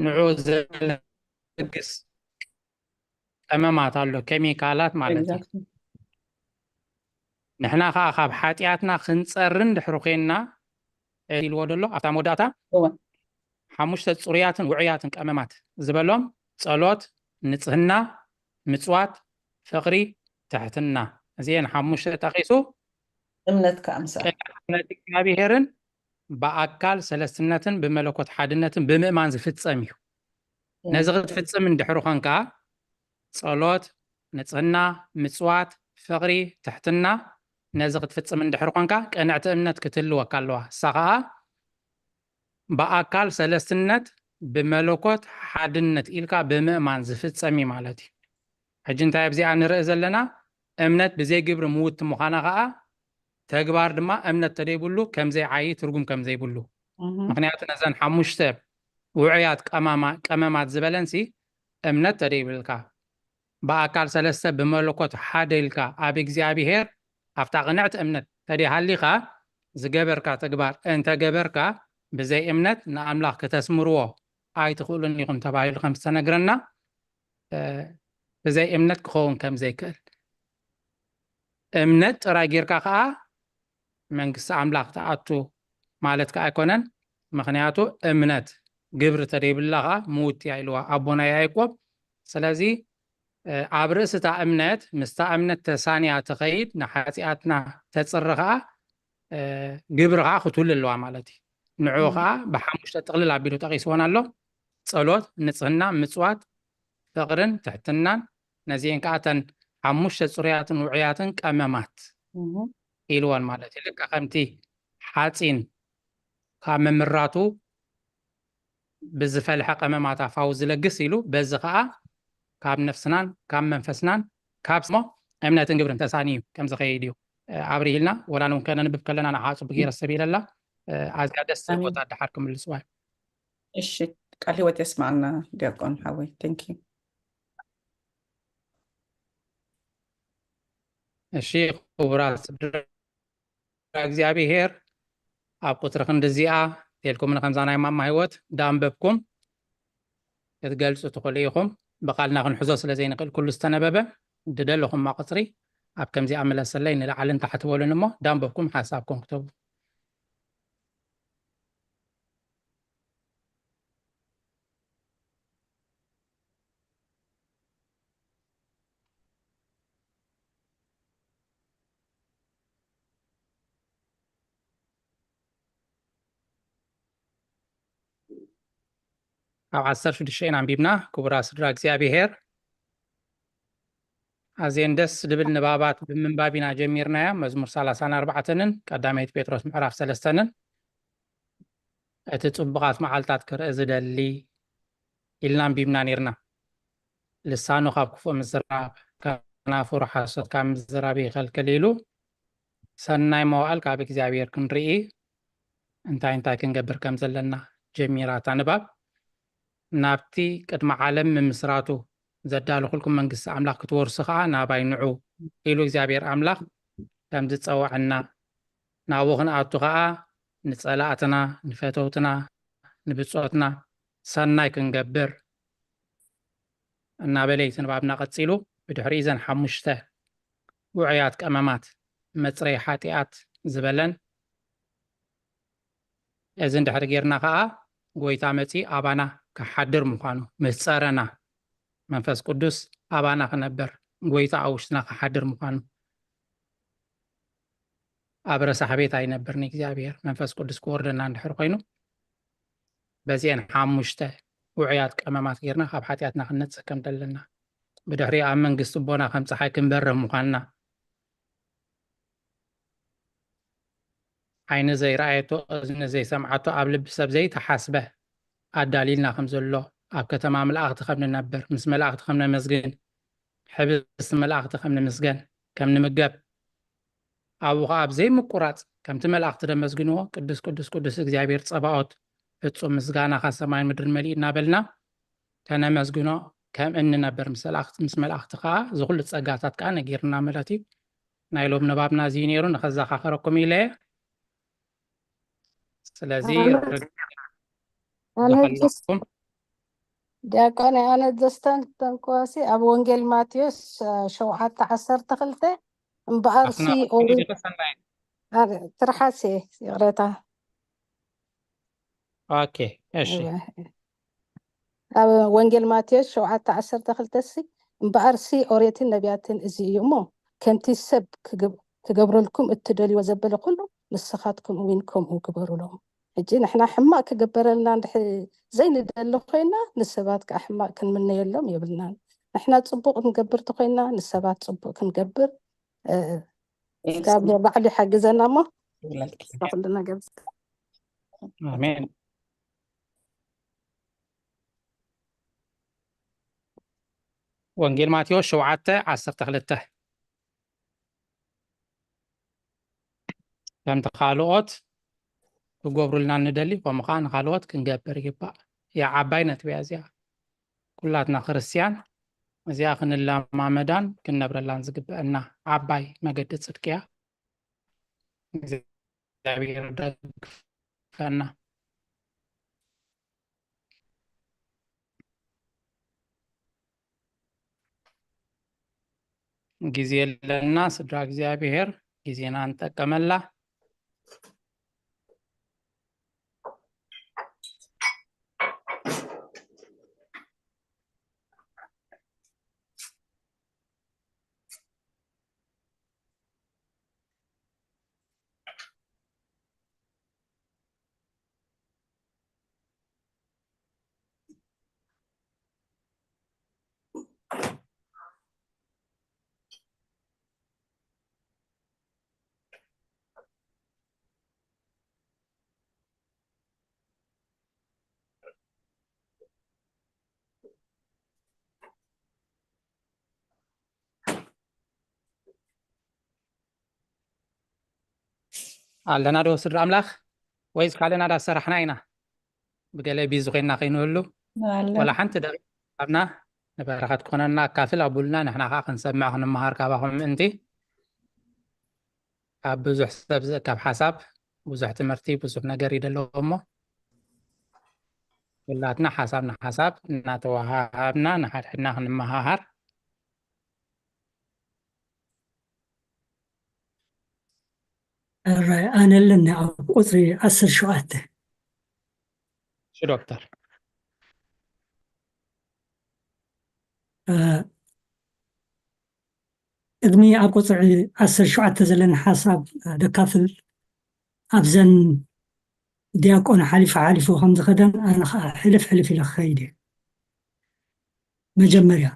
ንዑ ዘልግስ ቀመማት ኣሎ፣ ኬሚካላት ማለት እዩ። Exactly. ንሕና ኸዓ ካብ ሓጢኣትና ክንጸርን ድሕሪ ኾይንና፣ እ፣ ኢልዎ ደሎ ኣብታ መወዳእታ እወ። ሓሙሽተ ጽሩያትን ውዑያትን ቀመማት ዝበሎም ጸሎት፣ ንጽህና፣ ምጽዋት፣ ፍቕሪ፣ ትሕትና። እዚኤን ሓሙሽተ ጠቒሱ እምነት ከዓ ምስኣ። ቅድሚ እግዚኣብሔርን ብኣካል ሰለስትነትን ብመለኮት ሓድነትን ብምእማን ዝፍጸም እዩ። እም። ነዚ ክትፍጽም እንድሕሪ ኾንካ ጸሎት፣ ንጽህና፣ ምጽዋት፣ ፍቕሪ፣ ትሕትና፣ ነዚ ክትፍጽም እንድሕሪ ኾንካ ቅንዕቲ እምነት ክትህልወካ ኣለዋ። እሳ ኸዓ ብኣካል ሰለስትነት ብመለኮት ሓድነት ኢልካ ብምእማን ዝፍጸም እዩ ማለት እዩ። ሕጂ እንታይ ኣብዚኣ ንርኢ ዘለና? እምነት ብዘይ ግብሪ ምውቲ ምዃና ኸዓ ተግባር ድማ እምነት ተደይብሉ ከምዘይዓዪ ትርጉም ከምዘይብሉ። እህ። ምኽንያቱ ነዘን ሓሙሽተ ውዑያት ቀማማ-፣ ቀመማት ዝበለንሲ እምነት ተደይብልካ ብኣካል ሰለስተ ብመለኮት ሓደ ኢልካ ኣብ እግዚኣብሔር ኣብታ ቅንዕቲ እምነት ተደይሃሊኻ ዝገበርካ ተግባር እንተገበርካ ብዘይ እምነት ንኣምላኽ ከተስምርዎ ኣይትኽእሉን ኢኹም ተባሂሉ ከም ዝተነግረና፣ እ፣ ብዘይ እምነት ክኸውን ከም ዘይክእል። እምነት ጥራይ ጌርካ ከኣ መንግስቲ ኣምላኽ ትኣቱ ማለት ከኣ ኣይኮነን። ምኽንያቱ እምነት ግብሪ ተደይብላ ከኣ ምውት እያ ኢልዋ ኣቦና ያዕቆብ። ስለዚ፣ እ፣ ኣብ ርእሲ እታ እምነት፣ ምስታ እምነት ተሳንያ ትኸይድ፣ ንሓጢኣትና ተጽሪ ከኣ፣ እ፣ ግብሪ ከኣ ክትውል ኣለዋ ማለት እዩ። ንዕኡ እም። ከኣ ብሓሙሽተ ጥቕልል ኣቢሉ ጠቒስወን ኣሎ። ጸሎት፣ ንጽህና፣ ምጽዋት፣ ፍቕርን ትሕትናን፣ ነዚኤን ከኣ እተን ሓሙሽተ ጽሩያትን ውዑያትን ቀመማት እም። ኢልወን ማለት እዩ። ልክዕ ከምቲ ሓጺን ካብ ምምራቱ ብዝፈልሐ ቀመማት ኣፋዊ ዝለግስ ኢሉ፣ በዚ ከኣ ካብ ነፍስናን ካብ መንፈስናን ካብ ስሞ እምነትን ግብርን ተሳንዩ ከም ዝኸይድ እዩ፣ እ፣ ኣብሪሂልና። ወላ እውን ከነንብብ ከለና ንዓ ጽቡቅ ገይረ ሰቢለላ፣ እ፣ ኣዝያ ደስ ትብል ኣሜን። ቦታ ድሓር ክምልስዋ እዩ። እሺ፣ ቃል ህይወት የስማዕና ዲያቆን ሓወይ። Thank you። እሺ፣ ክቡራት ስድራ እግዚኣብሔር፣ ኣብ ቁጽሪ ክንድዚኣ ኢልኩምኒ ከምዛ ናይ ማማ ህይወት ዳንበብኩም ክትገልጹ ትኽእሉ ኢኹም። ብቓልና ክንሕዞ ስለ ዘይንኽእል ኩሉ ዝተነበበ፣ ድደለኹማ ቁጽሪ ኣብ ከምዚኣ ምለሰለይ፣ ንላዕልን ታሕቲ በሉኒ እሞ ዳንበብኩም ሓሳብኩም ክተቡ። ኣብ ዓሰርተ ሽዱሽተ ኢና ኣንቢብና። ክቡራት ስድራ እግዚኣብሔር፣ ኣዝየን ደስ ዝብል ንባባት ብምንባብ ኢና ጀሚርናያ። መዝሙር ሰላሳን ኣርባዕተንን ቀዳመይቲ ጴጥሮስ ምዕራፍ ሰለስተንን፣ እቲ ጽቡቓት መዓልታት ክርኢ ዝደሊ ኢልና ኣንቢብና ኔርና። ልሳኑ ካብ ክፉእ ምዝራብ፣ ከናፍሩ ሓሶት ካብ ምዝራብ ይኸልክል ኢሉ፣ ሰናይ መዋእል ካብ እግዚኣብሔር ክንርኢ እንታይ እንታይ ክንገብር ከም ዘለና ጀሚራ እታ ንባብ። ናብቲ ቅድሚ ዓለም ምምስራቱ ዘዳለኹልኩም መንግስቲ ኣምላኽ ክትወርሱ ኸኣ ናባይ ንዑ ኢሉ እግዚኣብሔር ኣምላኽ ከም ዝጸውዐና፣ ናብኡ ክንኣቱ ኸኣ ንጸላእትና፣ ንፈተውትና፣ ንብጾትና ሰናይ ክንገብር እናበለ እዩ እቲ ንባብና ቀጺሉ። ብድሕሪኡ እዘን ሓሙሽተ ውዑያት ቀመማት መጽረይ ሓጢኣት ዝበለን፣ እዚ እንድሕሪ ጌርና ኸኣ ጎይታ መጺኡ ኣባና ክሓድር ምዃኑ፣ ምስ ጸረና መንፈስ ቅዱስ ኣባና ክነብር፣ ጎይታ ኣብ ውሽጥና ክሓድር ምዃኑ፣ ኣብ ረሳሕ ቤት ኣይነብርን እግዚኣብሔር፣ መንፈስ ቅዱስ ክወርደና እንድሕር ኮይኑ፣ በዚአን ሓሙሽተ ውዑያት ቀመማት ጌርና ካብ ሓጢኣትና ክንነጽህ ከም ዘለና፣ ብድሕሪኡ ኣብ መንግስቲ ኣቦና ከም ጸሓይ ክንበርህ ምዃንና፣ ዓይኒ ዘይረኣየቶ፣ እዝኒ ዘይሰምዓቶ፣ ኣብ ልቢ ሰብ ዘይተሓስበ ኣዳሊልና ከም ዘሎ፣ ኣብ ከተማ መላእኽቲ ከም ንነብር፣ ምስ መላእኽቲ ከም ነመስግን፣ ሕብስቲ መላእኽቲ ከም ንምስገን፣ ከም ንምገብ፣ ኣብኡ ኸዓ ብዘይምቁራጽ ከምቲ መላእኽቲ ደመስግንዎ፣ ቅዱስ፣ ቅዱስ፣ ቅዱስ እግዚኣብሔር ጸባኦት፣ ፍጹም ምስጋናኻ ሰማይን ምድርን መሊኡ እናበልና ከነመስግኖ፣ ከም እንነብር ምስ መላእኽቲ፣ ምስ መላእኽቲ ኸዓ እዚ ኹሉ ጸጋታት ከኣ ነጊርና ማለት እዩ። ናይ ሎም ንባብና እዚ እዩ ነይሩ፣ ንኸዘኻኸረኩም ኢለ እየ። ስለዚ ኣነ፣ ርግ-፣ ኣነ ዝኸለኹም ጀስ-፣ ዲያቆን ኣነ ጀስተን ተንኮሲ ኣብ ወንጌል ማቴዎስ፣ አ፣ ሸውዓተ ዓሰርተ ክልተ እምበኣር ኣትና ሲ ኦሪ-፣ ዲኸ ሰናይ? አ፣ ትርሓስ እየ፣ ይቕሬታ። ኦኬ፣ እሺ። እወ። ኣብ ወንጌል ማቴዎስ ሸውዓተ ዓሰርተ ክልተ ሲ፣ እምበኣር ሲ ኦሪትን ነቢያትን እዚ እዩ እሞ፣ ከምቲ ሰብ ክግብ-፣ ክገብረልኩም እትደልይዎ ዘበለ ኩሉ ንስኻትኩም እውን ከምኡ ግበሩሎም። ሕጂ ንሕና ሕማቕ ክግበረልና እንድሕ ዘይንደሊ ኮይና፣ ንሰባት ከኣ ሕማቕ ክንምነየሎም የብልናን። ንሕና ጽቡቕ ክንገብር እንተኮይና፣ ንሰባት ጽቡቕ ክንገብር፣ እ፣ እግዚኣብሔር ባዕሉ ይሓግዘና እሞ፣ ይብለልኪ። ንስኻ ኩሉ ነገር። ኣሜን። ወንጌል ማቴዎስ ሸውዓተ ዓሰርተ ክልተ። ከምቲ ካልኦት ክገብሩልና ንደሊ፣ ከምኡ ኸዓ ንኻልኦት ክንገብር ይግባእ። እያ ዓባይ ነጥቢ እያ እዚኣ። ኩላትና ክርስትያን እዚኣ ክንለማመዳን ክንነብረላን ዝግበአና ዓባይ መገዲ ጽድቂ እያ። እግዚኣብሔር ደግፈና። ግዜ ኣለና፣ ስድራ እግዚኣብሔር፣ ግዜና ንጠቀመላ። ኣለና ዶ ስድራ ኣምላኽ? ወይስ ካልእና ዳ ሰራሕና ኢና? ብገለ ቢዚ ኮይና ከይንህሉ፣ ኣሎ። ወላ ሓንቲ ደቂቕ ኣብና ንበረኸት ክኾነና ኣካፍል ኣቡልና፣ ንሕና ኸዓ ክንሰምዕ ክንመሃር ካባኹም ምእንቲ። ኣብ ብዙሕ ሰብ ዝእከብ ሓሳብ፣ ብዙሕ ትምህርቲ፣ ብዙሕ ነገር እዩ ዘለዎ እሞ፣ ኩላትና ሓሳብ ንሓሳብ እናተወሃሃብና ንሓድሕድና ክንመሃሃር። ሕራይ፣ ኣነ ኣለኒ ኣብ ቁጽሪ ዓሰርተ ሸውዓተ። እሺ ዶክተር። እ፣ ቅድሚ ኣብ ቁጽሪ ዓሰርተ ሸውዓተ ዘለኒ ሓሳብ፣ እ፣ ደካፍል፣ ኣብዘን ዲያቆን ሓሊፉ ሓሊፉ ከም ዝኸደን ኣነ ኸዓ ሕልፍ ሕልፍ ኢለ ክኸይድ እየ። መጀመርያ፣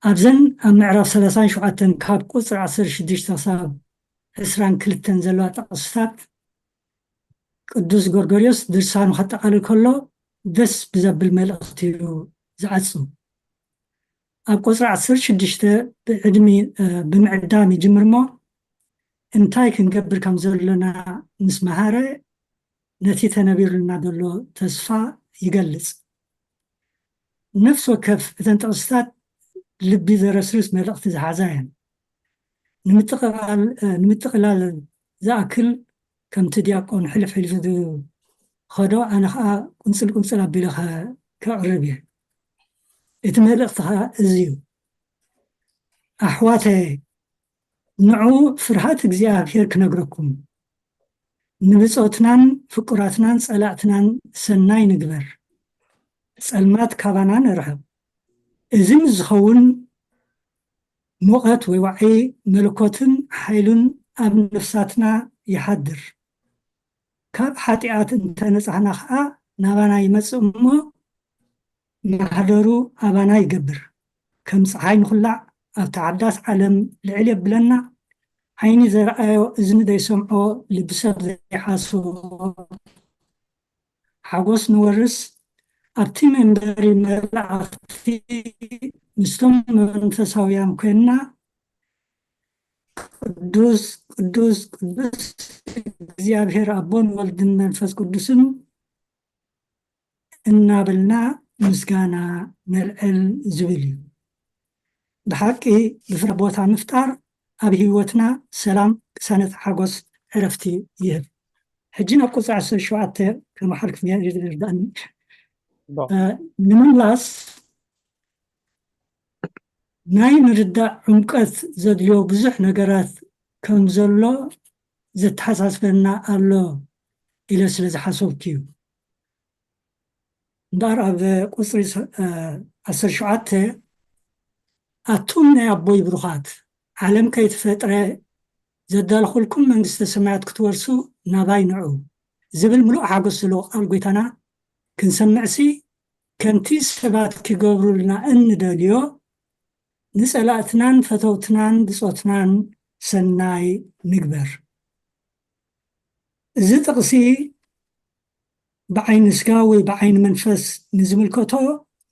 ኣብዘን ኣብ ምዕራፍ ሰላሳን ሸውዓተን ካብ ቁጽሪ ዓሰርተ ሽዱሽተ ክሳብ ዕስራን ክልተን ዘለዋ ጥቕስታት፣ ቅዱስ ጎርጎርዮስ ድርሳኑ ከጠቓልል ከሎ ደስ ብዘብል መልእኽቲ እዩ ዝዓጽው። ኣብ ቁጽሪ ዓሰርተ ሽዱሽተ ብዕድሚ፣ እ፣ ብምዕዳም ይጅምር እሞ፣ እንታይ ክንገብር ከም ዘሎና ምስ መሃረ፣ ነቲ ተነቢሩልና ዘሎ ተስፋ ይገልጽ። ነፍሲ ወከፍ እተን ጥቕስታት ልቢ ዘረስርስ መልእኽቲ ዝሓዛ እየን። ንምጥቕላል፣ እ፣ ንምጥቕላል ዝኣክል፣ ከምቲ ዲያቆን ሕልፍ ሕልፍ ዝኸዶ፣ ኣነ ኸዓ ቁንጽል ቁንጽል ኣቢለ ከ-፣ ከቕርብ እየ። እቲ መልእኽቲ ኸዓ እዚ እዩ። ኣሕዋተየ፣ ንዑ ፍርሃት እግዚኣብሔር ክነግረኩም፣ ንብጾትናን ፍቁራትናን ጸላእትናን ሰናይ ንግበር፣ ጸልማት ካባና ንርሕቕ። እዚ ምስ ዝኸውን፣ ሙቐት ወይ ዋዒ መለኮትን ሓይሉን ኣብ ነፍሳትና ይሓድር። ካብ ሓጢኣት እንተነጻህና ኸኣ ናባና ይመጽእ እሞ፣ ማህደሩ ኣባና ይገብር። ከም ጸሓይ ንኹላዕ ኣብታ ሓዳስ ዓለም ልዕል የብለና። ዓይኒ ዘይረኣዮ፣ እዝኒ ዘይሰምዖ፣ ልቢ ሰብ ዘይሓስቦ ሓጎስ ንወርስ፣ ኣብቲ መንበሪ መላእኽቲ ምስቶም መንፈሳውያን ኮይንና፣ ቅዱስ ቅዱስ ቅዱስ እግዚኣብሔር ኣቦን ወልድን መንፈስ ቅዱስን እናበልና ምስጋና ነልዕል ዝብል እዩ። ብሓቂ ብፍረ ቦታ ምፍጣር ኣብ ህይወትና ሰላም፣ ቅሳነት፣ ሓጎስ፣ ዕረፍቲ ይህብ። ሕጂ ናብ ቁፅሪ ዓሰርተ ሸውዓተ ከመሓልፍ ይርዳእኒ። ንምምላስ ናይ ምርዳእ ዕምቀት ዘድልዮ ብዙሕ ነገራት ከም ዘሎ ዘተሓሳስበና ኣሎ ኢለ ስለ ዝሓሰብኩ እዩ። እምበኣር ኣብ ቁፅሪ ዓሰርተ ሸውዓተ፣ ኣቱም ናይ ኣቦይ ብሩኻት፣ ዓለም ከይትፈጥረ ዘዳለኹልኩም መንግስተ ሰማያት ክትወርሱ ናባይ ንዑ ዝብል ምሉእ ሓጎስ ዘለዎ ቃል ጎይታና ክንሰምዕሲ፣ ከምቲ ሰባት ክገብሩልና እንደልዮ፣ ንጸላእትናን ፈተውትናን ብጾትናን ሰናይ ንግበር። እዚ ጥቕሲ ብዓይኒ ስጋ ወይ ብዓይኒ መንፈስ ንዝምልከቶ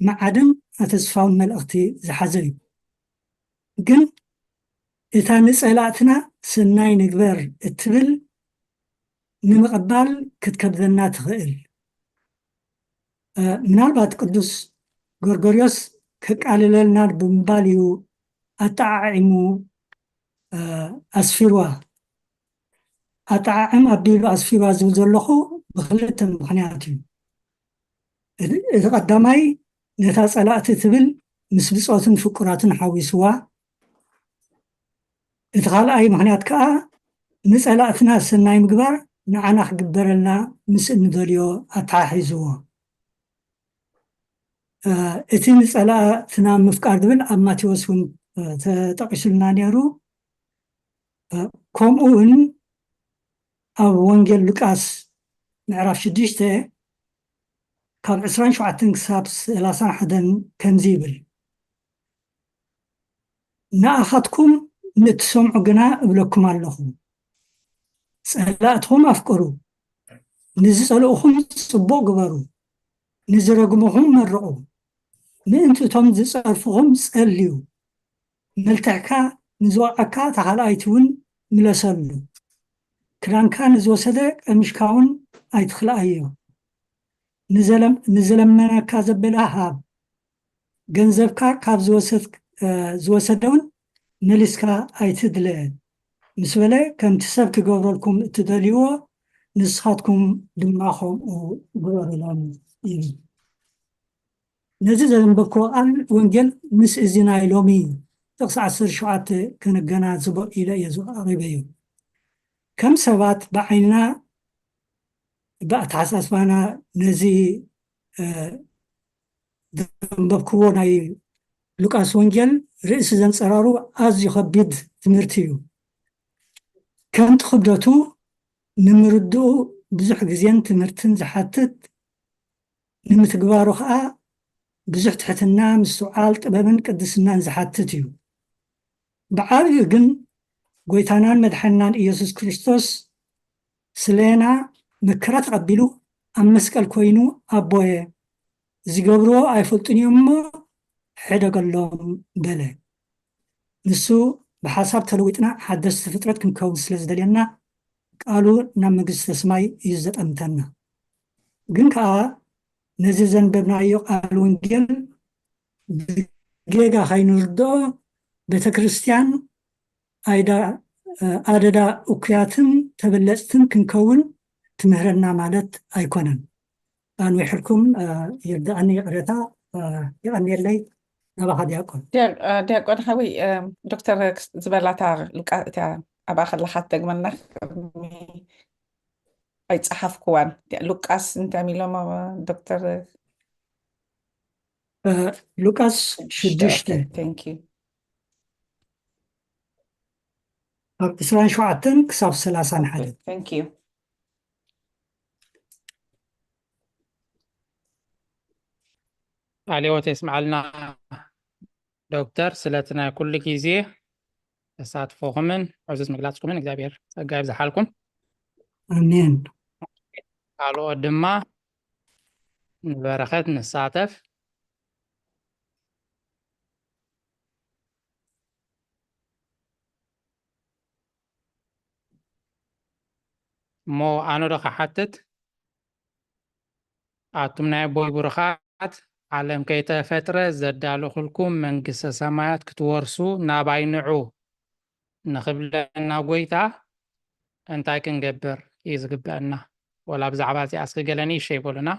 መዓድን ኣተስፋውን መልእኽቲ ዝሓዘ እዩ። ግን እታ ንጸላእትና ሰናይ ንግበር እትብል ንምቕባል ክትከብደና ትኽእል። ምናልባት ቅዱስ ጎርጎርዮስ ከቃልለልና ብምባል እዩ ኣጠዓዒሙ ኣስፊርዋ። ኣጠዓዕም ኣቢሉ ኣስፊርዋ ዝብል ዘለኹ ብክልተ ምኽንያት እዩ። እቲ ቀዳማይ ነታ ጸላእቲ ትብል ምስ ብጾትን ፍቁራትን ሓዊስዋ፣ እቲ ካልኣይ ምኽንያት ከኣ ንጸላእትና ሰናይ ምግባር ንዓና ክግበረልና ምስ እንደልዮ ኣተሓሒዝዎ። እቲ ንጸላእትና ምፍቃር ዝብል ኣብ ማቴዎስ እውን ተጠቂሱልና ነይሩ። ከምኡ እውን ኣብ ወንጌል ሉቃስ ምዕራፍ ሽዱሽተ ካብ ዕስራን ሸውዓተን ክሳብ ሰላሳን ሓደን ከምዚ ይብል፣ ንኣኻትኩም ንእትሰምዑ ግና እብለኩም ኣለኹ፣ ጸላእትኹም ኣፍቅሩ፣ ንዝጸልኡኹም ጽቡቕ ግበሩ፣ ንዝረግሙኹም መርቑ፣ ምእንቲ እቶም ዝጸርፉኹም ጸልዩ፣ መልክዕካ ንዝወቕዓካ ተኻልኣይቲ እውን ምለሰሉ፣ ክዳንካ ንዝወሰደ ቀምሽካ እውን ኣይትኽልኣዮ፣ ንዘለመነካ ዘበለ ሃብ፣ ገንዘብካ ካብ ዝወሰደውን መሊስካ ኣይትድለ ምስ በለ፣ ከምቲ ሰብ ክገብረልኩም እትደልይዎ ንስኻትኩም ድማ ከምኡ ግበሩሎም ይብል። ነዚ ዘንበብክዎ ቃል ወንጌል ምስ እዚ ናይ ሎሚ ጥቕሲ ዓሰርተ ሸውዓተ ከነገናዝቦ ኢለ እየ ኣቕሪበዮ። ከም ሰባት ብዓይንና ብኣተሓሳስባና ነዚ ዘንበብክዎ ናይ ሉቃስ ወንጌል ርእሲ ዘንጸራሩ ኣዝዩ ከቢድ ትምህርቲ እዩ። ከምቲ ክብደቱ ንምርድኡ ብዙሕ ግዜን ትምህርትን ዝሓትት፣ ንምትግባሩ ኸኣ ብዙሕ ትሕትና፣ ምስትውዓል፣ ጥበብን ቅድስናን ዝሓትት እዩ። ብዓቢኡ ግን ጎይታናን መድሓንናን ኢየሱስ ክርስቶስ ስለና መከራ ተቐቢሉ ኣብ መስቀል ኮይኑ ኣቦየ ዝገብርዎ ኣይፈልጡን እዮም እሞ ሕደገሎም በለ። ንሱ ብሓሳብ ተለዊጥና ሓደስቲ ፍጥረት ክንከውን ስለ ዝደልየና ቃሉ ናብ መንግስተ ሰማይ እዩ ዘጠምተና። ግን ከኣ ነዚ ዘንበብናዮ ቃል ወንጌል ብጌጋ ከይንርድኦ ቤተ ክርስቲያን ኣይዳ ኣደዳ እኩያትን ተበለጽትን ክንከውን ትምህረና ማለት ኣይኮነን። ኣንዊሕልኩም ይርድኣኒ፣ ይቕሬታ። የቐንየለይ። ናባኻ ዲያቆን። ዲያቆን ሓወይ፣ ዶክተር ዝበላታ ሉቃስ እቲያ ኣብኣ ከለኻ ትደግመልና ኣይፀሓፍኩዋን። ሉቃስ እንታይ ኢሎም ዶክተር? ሉቃስ ሽዱሽተ ካብ ዕስራን ሸውዓተን ክሳብ ሰላሳን ሓደ። ቃለ ሕይወት የስምዓልና ዶክተር፣ ስለቲ ናይ ኩሉ ግዜ ተሳትፎኹምን ዕዙዝ ምግላጽኩምን እግዚኣብሔር ጸጋ ይብዝሓልኩም። ኣሜን። ካልኦት ድማ ንበረኸት ንሳተፍ። እሞ ኣነ ዶ ክሓትት? ኣቱም ናይ ኣቦይ ብሩኻት፣ ዓለም ከይተፈጥረ ዘዳለኹልኩም መንግስተ ሰማያት ክትወርሱ ናባይ ንዑ ንኽብለና ጎይታ እንታይ ክንገብር እዩ ዝግበአና? ወላ ብዛዕባ እዚኣ እስኪ ገለ ንእሽተይ በሉና።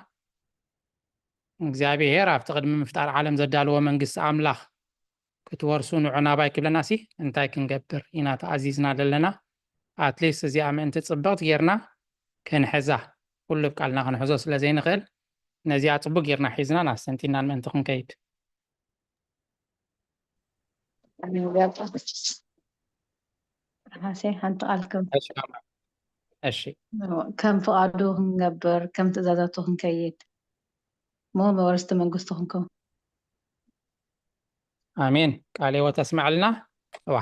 እግዚኣብሔር ኣብቲ ቅድሚ ምፍጣር ዓለም ዘዳለዎ መንግስቲ ኣምላኽ ክትወርሱ ንዑ ናባይ ክብለናሲ እንታይ ክንገብር ኢና ተኣዚዝና ዘለና? ኣትሊስት እዚኣ ምእንቲ ጽብቕቲ ጌርና ክንሕዛ፣ ኩሉ ብ ቃልና ክንሕዞ ስለ ዘይንኽእል፣ ነዚኣ ጽቡቅ ጌርና ሒዝናን ኣስተንቲናን ምእንቲ ክንከይድ። ርሓሴ ሓንቲ ቃል ከም እሺ፣ ማማ። እሺ። ከም ፍቓዱ ክንገብር፣ ከም ትእዛዛቱ ክንከይድ፣ እሞ መወርስቲ መንግስቱ ክንከውን። ኣሜን። ቃለ ህይወት ኣስምዐልና። እዋ፣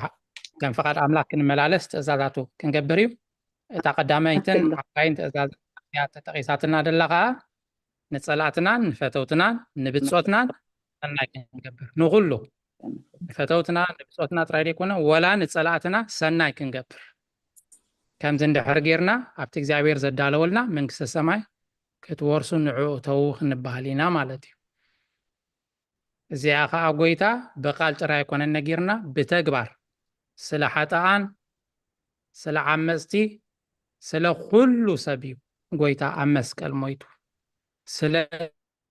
ከም ፍቓድ ኣምላኽ ክንመላለስ ትእዛዛቱ ክንገብር እዩ። እታ ቀዳመይትን ዓባይን ትእዛዝ እያ ተጠቒሳትና ደላ ኸዓ፣ ንጸላእትናን ንፈተውትናን ንብጾትናን ሰናይ ክንገብር። ንኹሉ፣ ንፈተውትና ንብጾትና ጥራይ ዘይኮነ፣ ወላ ንጸላእትና ሰናይ ክንገብር። ከምዚ እንድሕር ጌርና፣ ኣብቲ እግዚኣብሔር ዘዳለወልና መንግስተ ሰማይ ክትወርሱ ንዕኡ እተዉ ክንበሃል ኢና ማለት እዩ። እዚኣ ኸዓ ጎይታ ብቓል ጥራይ ኣይኮነን ነጊርና፣ ብተግባር ስለ ሓጥኣን፣ ስለ ዓመጽቲ፣ ስለ ኩሉ ሰብ እዩ ጎይታ ኣብ መስቀል ሞይቱ። ስለ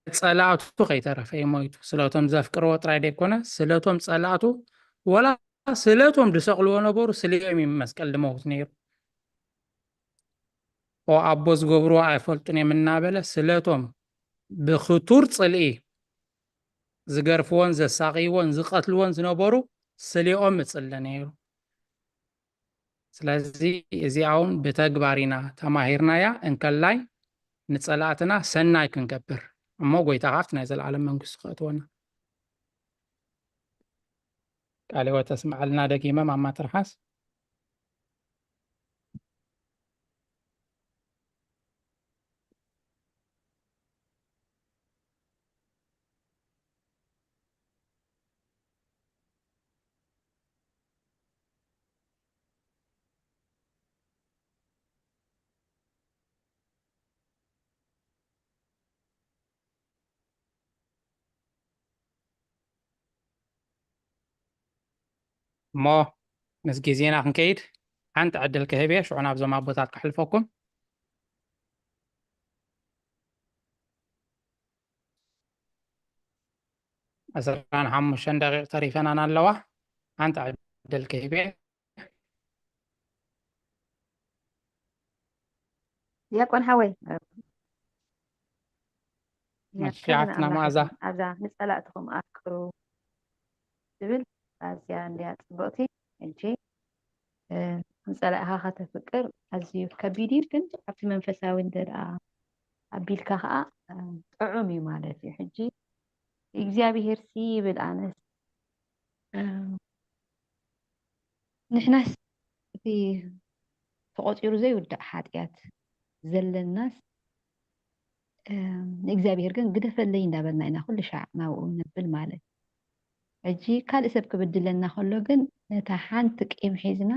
ጸላእቱ ከይተረፈ እዩ ሞይቱ። ስለቶም ዘፍቅርዎ ጥራይ ደይኮነ፣ ስለቶም ጸላእቱ፣ ወላ ስለቶም ዝሰቕልዎ ነበሩ፣ ስሊኦም እዩ መስቀል ዝመውት ነይሩ። "ኦ ኣቦ፣ ዝገብርዎ ኣይፈልጡን እዮም" እናበለ ስለቶም ብክቱር ጽልኢ ዝገርፍዎን ዘሳቕይዎን ዝቐትልዎን ዝነበሩ ስሊኦም ምጽሊ ነይሩ። ስለዚ እዚኣ እውን ብተግባር ኢና ተማሂርናያ፣ እንከላይ ንጸላእትና ሰናይ ክንገብር፣ እሞ ጎይታ ካብቲ ናይ ዘለዓለም መንግስቱ ከእትወና። ቃለ ህይወት ተስምዓልና ደጊመ ማማ ትርሓስ። እሞ ምስ ግዜና ክንከይድ ሓንቲ ዕድል ክህብ እየ፣ ሽዑ ናብዞም ኣቦታት ከሕልፈኩም። ዕስራን ሓሙሽተን ደቂቕ ተሪፈናን ኣለዋ። ሓንቲ ዕድል ክህብ እየ። ዲያቆን ሓወይ፣ እሺ፣ ሓፍትና መኣዛ። ኣብዛ "ንጸላእትኹም ኣፍቅሩ" ትብል ኣዝያ እንድያ ጽብቕቲ። ሕጂ፣ እ፣ ንጸላእኻ ከተፍቅር ኣዝዩ ከቢድ እዩ፣ ግን ኣብቲ መንፈሳዊ እንተ ደኣ ኣቢልካ ኸኣ፣ እ፣ ጥዑም እዩ ማለት እዩ። ሕጂ እግዚኣብሄርሲ ይብል ኣነስ፣ እ፣ ንሕናስ እቲ ተቖጺሩ ዘይውዳእ ሓጢኣት ዘለናስ፣ እ፣ ንእግዚኣብሄር ግን "ግደፈለይ" እንዳበልና ኢና ኩሉ ሻዕ ናብኡ ነብል ማለት እዩ። ሕጂ ካልእ ሰብ ክብድለና ከሎ ግን ነታ ሓንቲ ቂም ሒዝና፣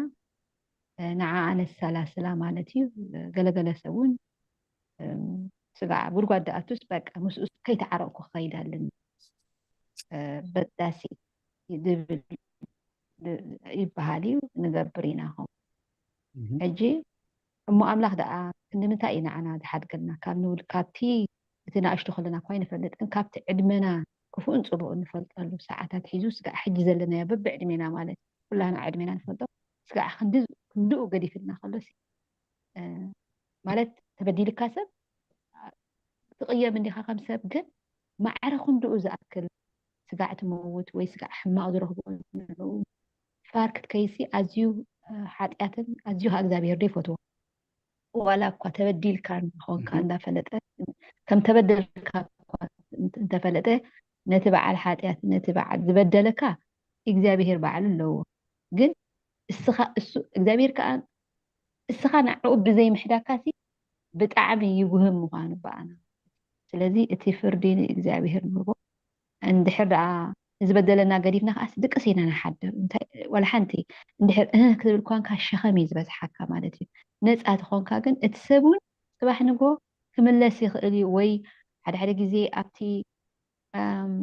እ፣ ንዓኣ ነሰላስላ ማለት እዩ። ገለገለ ሰብ እውን፣ እም፣ ስጋዕ ጉድጓድ ደኣቱስ በቃ ምስኡስ ከይተዓረቕኩ ክኸይድ ኣለኒ፣ እ፣ በዳሲ ዝብል ይበሃል እዩ፣ ንገብር ኢና ከምኡ። እህ። ሕጂ እሞ ኣምላኽ ደኣ ክንዲ ምንታይ እዩ ንዓና ዝሓድገልና? ካብ ንውል-፣ ካብቲ እቲ ንኣሽቱ ከለና እኳ ኣይንፈልጥን፣ ካብቲ ዕድመና ክፉእን ጽቡቕን ንፈልጠሉ ሰዓታት ሒዙ ስጋዕ ሕጂ ዘለናዮ በብዕድሜና ማለት ኩላና ዕድሜና ንፈልጦ ስጋዕ ክንዲ፣ ክንድኡ ገዲፍልና ከሎሲ፣ እ፣ ማለት ተበዲልካ ሰብ ትቕየም እንዲኻ ከም ሰብ፣ ግን ማዕረ ክንድኡ ዝኣክል ስጋዕ ትመውት ወይ ስጋዕ ሕማቕ ዝረኽቦ ንዕኡ ፋር ክትከይሲ ኣዝዩ፣ እ፣ ሓጢኣትን ኣዝዩ ኸኣ እግዚኣብሄር ዘይፈትዎ። ዋላ እኳ ተበዲልካ እንኾንካ እህ። እንዳፈለጠ፣ ከም ተበደልካ እኳ እንተ-፣ እንተፈለጠ፣ ነቲ በዓል ሓጢኣት፣ ነቲ በዓል ዝበደለካ እግዚኣብሄር ባዕሉ ኣለዎ። ግን እስኻ፣ እሱ፣ እግዚኣብሄር ከኣ እስኻ ንዕኡ ብዘይምሕዳግካሲ ብጣዕሚ ይጉህም ምዃኑ በኣና። ስለዚ እቲ ፍርዲ ንእግዚኣብሔር ንህቦ። እንድሕር ደኣ ዝበደለና ገዲፍና ከዓስ ድቅስ ኢና ንሓድር። እንታይ፣ ዋላ ሓንቲ እንድሕር እህ ክትብል ኳንካ ሸኸም እዩ ዝበዝሓካ ማለት እዩ። ነፃ ተኾንካ ግን እቲ ሰብ እውን ጽባሕ ንግሆ ክምለስ ይኽእል እዩ። ወይ ሓደ ሓደ ግዜ ኣብቲ ኣም፣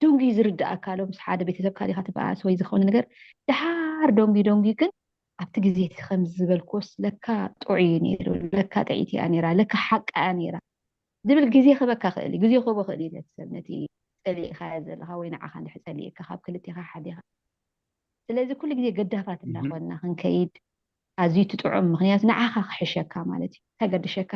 ደንጉዩ ዝርድኣካ ኣሎ። ምስ ሓደ ቤተሰብካ ዲኻ ትበኣስ ወይ ዝኾነ ነገር ደሓር ደንጉዩ ደንጉዩ ግን ኣብቲ ግዜ እቲ ከም ዝበልኩስ ለካ ጥዑይ እዩ ነይሩ፣ ለካ ጥዕይቲ እያ ነይራ፣ ለካ ሓቃ እያ ነይራ ዝብል ግዜ ክበካ ክእል እዩ። ግዜ ክህቦ ክእል እዩ ነቲ ሰብ፣ ነቲ ጸሊእካ ዘለኻ ወይ ንዓኻ እንድሕር ጸሊእካ ካብ ክልቴኻ ሓዲኻ። ስለዚ ኩሉ ግዜ ገዳፋት እንዳኾንና ክንከይድ ኣዝዩ ትጥዑም። ምኽንያቱ ንዓኻ ክሕሸካ ማለት እዩ። እንታይ ገድሸካ?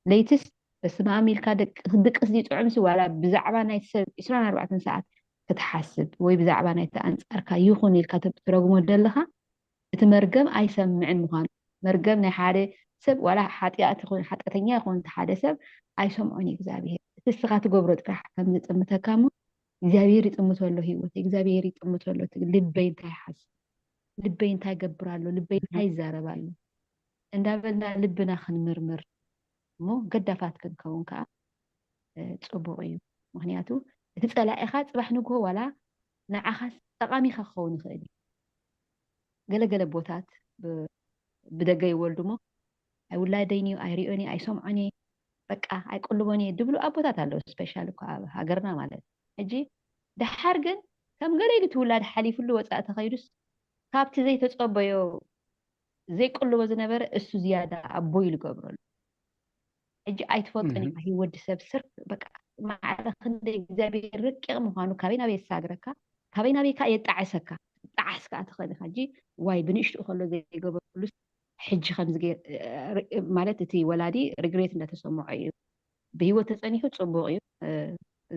ለይትስ በስመ ኣም ኢልካ ደቅ-፣ ድቅስ ድዩ ጥዑምሲ ዋላ ብዛዕባ ናይ ሰብ ዕስራን ኣርባዕተን ሰዓት ክትሓስብ ወይ ብዛዕባ ናይቲ ኣንጻርካ ይኹን ኢልካ ተ-፣ ትረግሞ ደለኻ እቲ መርገም ኣይሰምዕን ምዃኑ። መርገም ናይ ሓደ ሰብ ዋላ ሓጢኣት ይኹን ሓጢኣተኛ ይኹን እቲ ሓደ ሰብ ኣይሰምዖን እዩ እግዚኣብሔር። እቲ እስኻ ትገብሮ ጥራሕ ከም ዝጥምተካ እሞ እግዚኣብሔር ይጥምቶ ኣሎ ህይወት፣ እግዚኣብሔር ይጥምቶ ኣሎ እቲ ልበይ እንታይ ይሓስብ፣ ልበይ እንታይ ይገብር ኣሎ፣ ልበይ እንታይ ይዛረብ ኣሎ እንዳበልና ልብና ክንምርምር እሞ ገዳፋት ክንከውን ከዓ እ፣ ጽቡቕ እዩ። ምኽንያቱ እቲ ጸላኢኻ ጽባሕ ንግሆ ዋላ ንዓኻ ጠቓሚኻ ክኸውን ይኽእል እዩ። ገለ ገለ ኣቦታት ብ-፣ ብደገ ይወልዱ እሞ ኣይውላደይን እዩ፣ ኣይሪኦን እየ፣ ኣይሰምዖን እየ፣ በቃ ኣይቅልቦን እየ ድብሉ ኣቦታት ኣለዉ። ስፔሻል እኮ ኣብ ሃገርና ማለት እዩ። ሕጂ ደሓር ግን ከም ገለ ኢሉ እቲ ውላድ ሓሊፉሉ ወጻኢ ተኸይዱስ ካብቲ ዘይተጸበዮ ዘይቅልቦ ዝነበረ እሱ ዝያዳ ኣቦ ኢሉ ገብረሉ። ሕጂ ኣይትፈልጦን እህ። ኢኻ ህይወት ሰብ ስር በቃ ማዕረ ክንደይ እግዚኣብሔር ረቂቕ ምዃኑ ካበይ ናበይ የሳግረካ፣ ካበይ ናበይ ከኣ የጣዕሰካ። ጣዕስ ከኣ ትኽእል ኢኻ። ሕጂ ዋይ ብንእሽትኡ ከሎ ዘይገበርኩሉስ ሕጂ ከምዚ ገይር-፣ እ፣ እ፣ ማለት እቲ ወላዲ ሪግሬት እንዳተሰምዖ እዩ። ብህይወት ተጸኒሑ ጽቡቕ እዩ፣ እ፣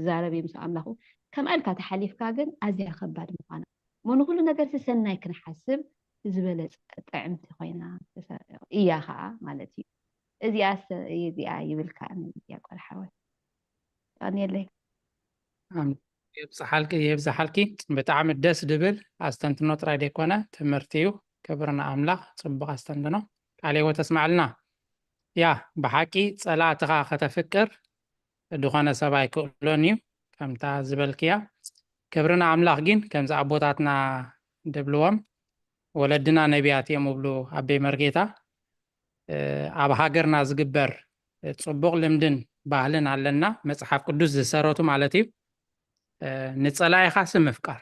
ዛረብ እዩ ምስ ኣምላኹ። ከምኣ ኢልካ ተሓሊፍካ ግን ኣዝያ ከባድ ምዃና። እሞ ንኹሉ ነገርሲ ሰናይ ክንሓስብ ዝበለጸ ጥዕምቲ ኮይና ተሰ-፣ እያ ኸኣ ማለት እዩ። እዚኣ ሰ-፣ እዚኣ ይብልካ ዲያቆን ሓወይ። የቐንየለይ። ኣሜን። የብዝሓልኪ፣ የብዝሓልኪ። ብጣዕሚ ደስ ድብል ኣስተንትኖ ጥራይ ደይኮነ ትምህርቲ እዩ። ክብሪ ንኣምላኽ። ጽቡቕ ኣስተንትኖ። ቃለ ህይወት ተስማዕልና። ያ፣ ብሓቂ ጸላእትኻ ከተፍቅር ዝኾነ ሰብ ኣይክእሎን እዩ። ከምታ ዝበልክያ። ክብሪ ንኣምላኽ። ግን ከምዚ ኣቦታትና ድብልዎም ወለድና ነቢያት እዮም እብሉ ኣበይ መርጌታ። እ፣ ኣብ ሃገርና ዝግበር ጽቡቕ ልምድን ባህልን ኣለና፣ መጽሓፍ ቅዱስ ዝሰረቱ ማለት እዩ። እ፣ ንጸላኢኻሲ ምፍቃር።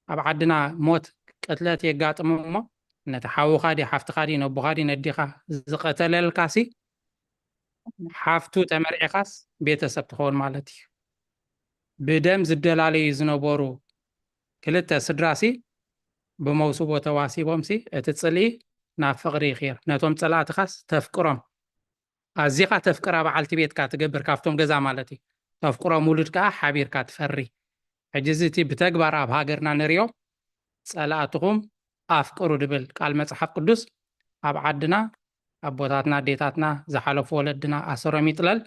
ኣብ ዓድና ሞት፣ ቅትለት የጋጥም እሞ ነቲ ሓውኻ ድዩ፣ ሓፍትኻ ድዩ፣ ነቦኻ ድዩ፣ ነዲኻ ዝቐተለልካሲ ሓፍቱ ተመርዒኻስ ቤተሰብ ትኸውን ማለት እዩ። ብደም ዝደላለዩ ዝነበሩ ክልተ ስድራሲ ብመውስቦ ተዋሲቦምሲ እቲ ጽልኢ ናብ ፍቕሪ ይኽየር። ነቶም ጸላእትኻስ ተፍቅሮም። ኣዚኻ ተፍቅራ በዓልቲ ቤትካ ትገብር ካብቶም ገዛ ማለት እዩ። ተፍቅሮም ውሉድ ከኣ ሓቢርካ ትፈሪ። ሕጂ እዚ እቲ ብተግባር ኣብ ሃገርና ንሪኦ፣ ጸላእትኹም ኣፍቅሩ ድብል ቃል መጽሓፍ ቅዱስ ኣብ ዓድና ኣቦታትና ኣዴታትና ዝሓለፉ ወለድና ኣሰሮም ይጥለል።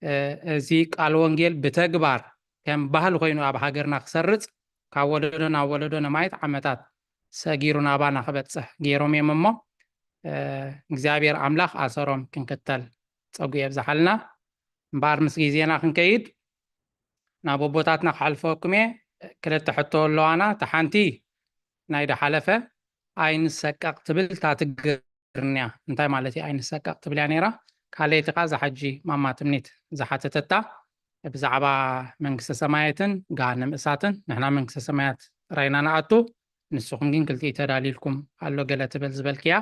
እ፣ እዚ ቃል ወንጌል ብተግባር ከም ባህሊ ኮይኑ ኣብ ሃገርና ክሰርጽ ካብ ወለዶ ናብ ወለዶ ነማይት ዓመታት ሰጊሩ ናባና ክበጽሕ ገይሮም እዮም እሞ፣ እ፣ እግዚኣብሔር ኣምላኽ ኣሰሮም ክንክተል ጸጉ የብዝሓልና። እምበኣር ምስ ግዜና ክንከይድ ናብ ኣቦታትና ክሓልፈኩም እየ። ክልተ ሕቶ ኣለዋና። እታ ሓንቲ ናይ ድሓለፈ ኣይንሰቀቕ ትብል እታ ትግርኛ እንታይ ማለት እዩ? ኣይንሰቀቕ ትብል እያ ነይራ። ካልኣይቲ ከኣ እዛ ሕጂ ማማ ትምኒት ዝሓተተታ ብዛዕባ መንግስተ ሰማያትን ገሃነም እሳትን፣ ንሕና መንግስተ ሰማያት ጥራይ ኢና ንኣቱ፣ ንስኹም ግን ክልቲኡ ተዳልዩልኩም ኣሎ ገለ ትብል ዝበልክያ።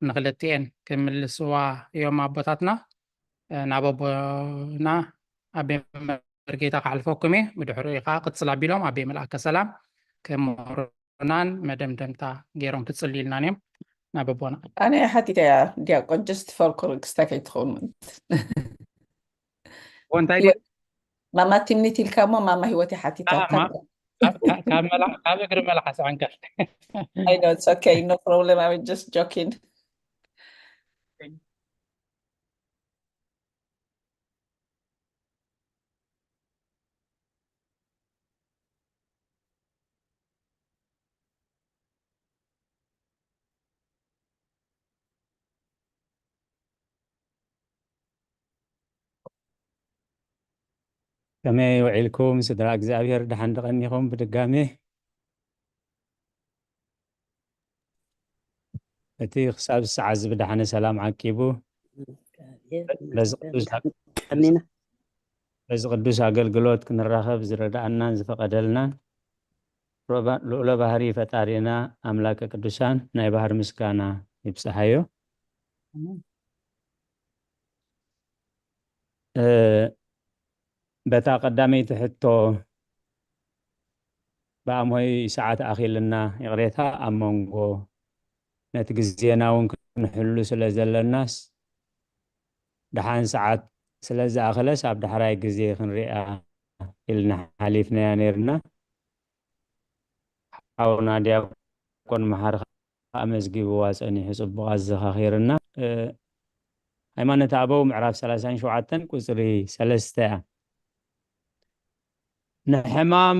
ንክልቲኤን ክምልስዋ እዮም ኣቦታትና። እ፣ ናብ ኣቦና ኣቤ መርጌታ ክሓልፈኩም እየ። ብድሕሪኡ ከዓ ቅጽል ኣቢሎም ኣቤ መልኣከ ሰላም ከም ምሁርናን መደምደምታ ገይሮም ክጽልዩልናን እዮም። ናብ ኣቦና። ኣነ ሓቲተ እያ ዲያቆን፣ just for correction ከይትኸውን ማለት። ወንታይ ህይወት-፣ ማማ ትምኒት ኢልካ እሞ ማማ ህይወት እያ ሓቲታ። አ፣ ማ-፣ ካብ፣ ካብ፣ ካብ መላ-፣ ካብ እግሪ መልሓስ ዕንከል። I know, it's okay, no problem, I was just joking. ከመይ ውዒልኩም ስድራ እግዚኣብሔር? ደሓን ድቐኒኹም? ብድጋሜ እቲ ክሳብ ሰዓት እዚ ብደሓነ ሰላም ዓቂቡ በዚ ቅዱስ ኣገልግሎት ክንራኸብ ዝረዳኣናን ዝፈቐደልናን ልኡለ ባህሪ ፈጣሪና ኣምላከ ቅዱሳን ናይ ባህር ምስጋና ይብጽሓዮ። በታ ቀዳመይቲ ሕቶ ብኣምሆይ ሰዓት ኣኺልና ይቕሬታ ኣብ መንጎ ነቲ ግዜና እውን ክንሕሉ ስለ ዘለናስ ደሓን ሰዓት ስለ ዝኣኸለስ ኣብ ዳሕራይ ግዜ ክንሪኣ ኢልና ሓሊፍናያ ነይርና። ሓውና ዲያቆን መሓሪ ከኣ መዝጊብዋ ጸኒሑ ጽቡቕ ኣዘኻኺርና። ሃይማኖት ኣበው ምዕራፍ ሰላሳን ሸውዓተን ቁጽሪ ሰለስተ እያ። ንሕማም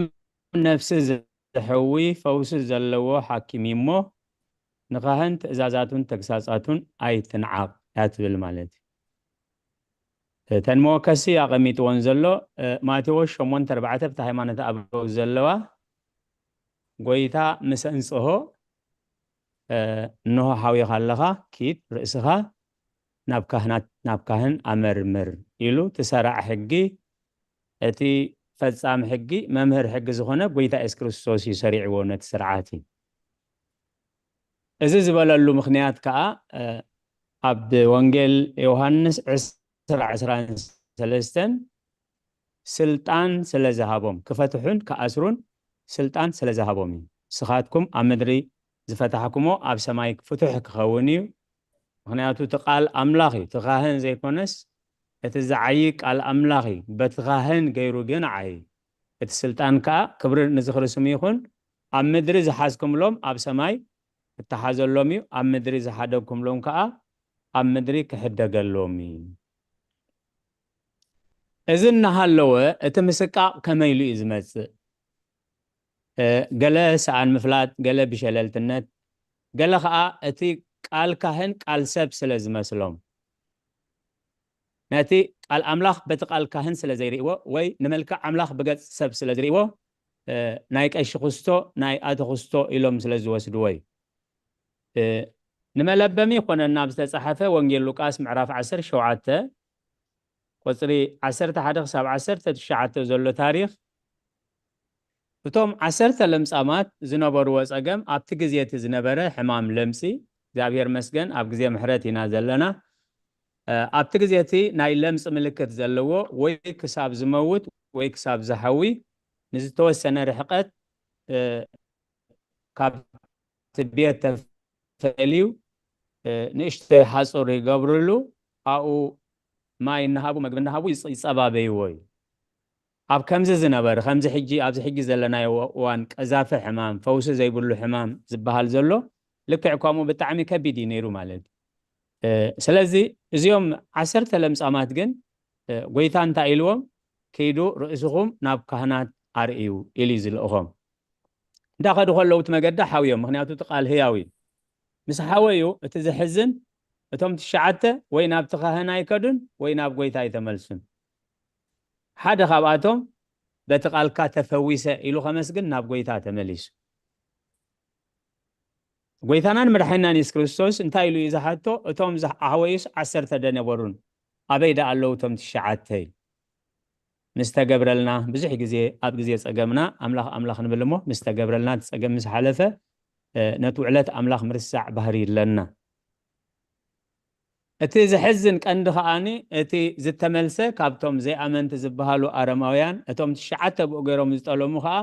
ነፍሲ ዘሕዊ ፈውሲ ዘለዎ ሓኪም እዩ እሞ ንኻህን ትእዛዛቱን ተግሳጻቱን ኣይትንዓቕ እያ ትብል ማለት እዩ። እተን መወከሲ ኣቐሚጥዎን ዘሎ ማቴዎስ ሸሞንተ ኣርባዕተ ብታ ሃይማኖት ኣበው ዘለዋ ጎይታ ምስ ኣንጽሆ እንሆ ሓዊኻ ኣለኻ፣ ኪድ ርእስኻ ናብ ካህናት ናብ ካህን ኣመርምር ኢሉ ትሰራዕ ሕጊ እቲ ፈጻሚ ሕጊ መምህር ሕጊ ዝኾነ ጎይታ የሱስ ክርስቶስ እዩ ሰሪዕዎ ነቲ ስርዓት እዩ። እዚ ዝበለሉ ምኽንያት ከኣ ኣብ ወንጌል ዮሃንስ ዕስራ ዕስራን ሰለስተን ስልጣን ስለ ዝሃቦም ክፈትሑን ክኣስሩን ስልጣን ስለ ዝሃቦም እዩ። ንስኻትኩም ኣብ ምድሪ ዝፈታሕኩሞ ኣብ ሰማይ ፍቱሕ ክኸውን እዩ። ምኽንያቱ እቲ ቃል ኣምላኽ እዩ፣ እቲ ካህን ዘይኮነስ እቲ ዝዓዪ ቃል ኣምላኽ እዩ። በቲ ካህን ገይሩ ግን ዓዪ። እቲ ስልጣን ከኣ ክብሪ ንዝኽሪ ስሙ ይኹን፣ ኣብ ምድሪ ዝሓዝኩምሎም ኣብ ሰማይ እተሓዘሎም እዩ፣ ኣብ ምድሪ ዝሓደግኩምሎም ከኣ ኣብ ምድሪ ክሕደገሎም እዩ። እዚ እናሃለወ እቲ ምስቃቕ ከመይ ኢሉ እዩ ዝመጽእ? ገለ ሰኣን ምፍላጥ፣ ገለ ብሸለልትነት፣ ገለ ኸኣ እቲ ቃል ካህን ቃል ሰብ ስለ ዝመስሎም ነቲ ቃል ኣምላኽ በቲ ቃል ካህን ስለ ዘይርእይዎ ወይ ንመልክዕ ኣምላኽ ብገጽ ሰብ ስለ ዝርእይዎ ናይ ቀሺ ክስቶ ናይ ኣቶ ክስቶ ኢሎም ስለ ዝወስድዎ እዩ። ንመለበሚ ይኾነና ኣብ ዝተጻሕፈ ወንጌል ሉቃስ ምዕራፍ ዓሰርተ ሸውዓተ ቁጽሪ ዓሰርተ ሓደ ክሳብ ዓሰርተ ትሽዓተ ዘሎ ታሪኽ እቶም ዓሰርተ ለምጻማት ዝነበርዎ ጸገም ኣብቲ ግዜ እቲ ዝነበረ ሕማም ለምጺ እግዚኣብሔር መስገን ኣብ ግዜ ምሕረት ኢና ዘለና። ኣብቲ ግዜ እቲ ናይ ለምጺ ምልክት ዘለዎ ወይ ክሳብ ዝመውት ወይ ክሳብ ዝሓዊ ንዝተወሰነ ርሕቀት ካብ እቲ ቤት ተፈልዩ ንእሽተይ ሓጹር ይገብርሉ ኣብኡ ማይ እናሃቡ መግቢ እናሃቡ ይጸባበይዎ እዩ። ኣብ ከምዚ ዝነበረ ከምዚ ሕጂ ኣብዚ ሕጂ ዘለናዮ እዋን ቀዛፊ ሕማም ፈውሲ ዘይብሉ ሕማም ዝበሃል ዘሎ ልክዕ ከምኡ ብጣዕሚ ከቢድ እዩ ነይሩ ማለት እዩ። ስለዚ እዚኦም ዓሰርተ ለምጻማት ግን ጎይታ እንታይ ኢልዎም? ከይዱ ርእስኹም ናብ ካህናት ኣርእዩ ኢሉ እዩ ዝልእኾም። እንዳኸዱ ከለዉ እቲ መገዲ ሓውዮም፣ ምኽንያቱ እቲ ቃል ህያው እዩ። ምስ ሓወዩ እቲ ዘሕዝን እቶም ትሽዓተ ወይ ናብቲ ካህን ኣይከዱን ወይ ናብ ጎይታ ኣይተመልሱን። ሓደ ካብኣቶም በቲ ቃልካ ተፈዊሰ ኢሉ ከመስግን ናብ ጎይታ ተመሊሱ። ጎይታናን መድሓኒናን የሱስ ክርስቶስ እንታይ ኢሉ እዩ ዝሓቶ? እቶም ዝሓወዩስ ዓሰርተ ዶ ነበሩን ኣበይ ደኣ ኣለዉ እቶም ትሽዓተ? ምስ ተገብረልና ብዙሕ ግዜ ኣብ ግዜ ጸገምና ኣምላኽ ኣምላኽ ንብል እሞ ምስ ተገብረልና እቲ ጸገም ምስ ሓለፈ ነቲ ውዕለት ኣምላኽ ምርሳዕ ባህሪ ኣለና። እቲ ዘሕዝን ቀንዲ ከኣኒ እቲ ዝተመልሰ ካብቶም ዘይኣመንቲ ዝበሃሉ ኣረማውያን እቶም ትሽዓተ ብኡ ገይሮም ዝጠለሙ ከኣ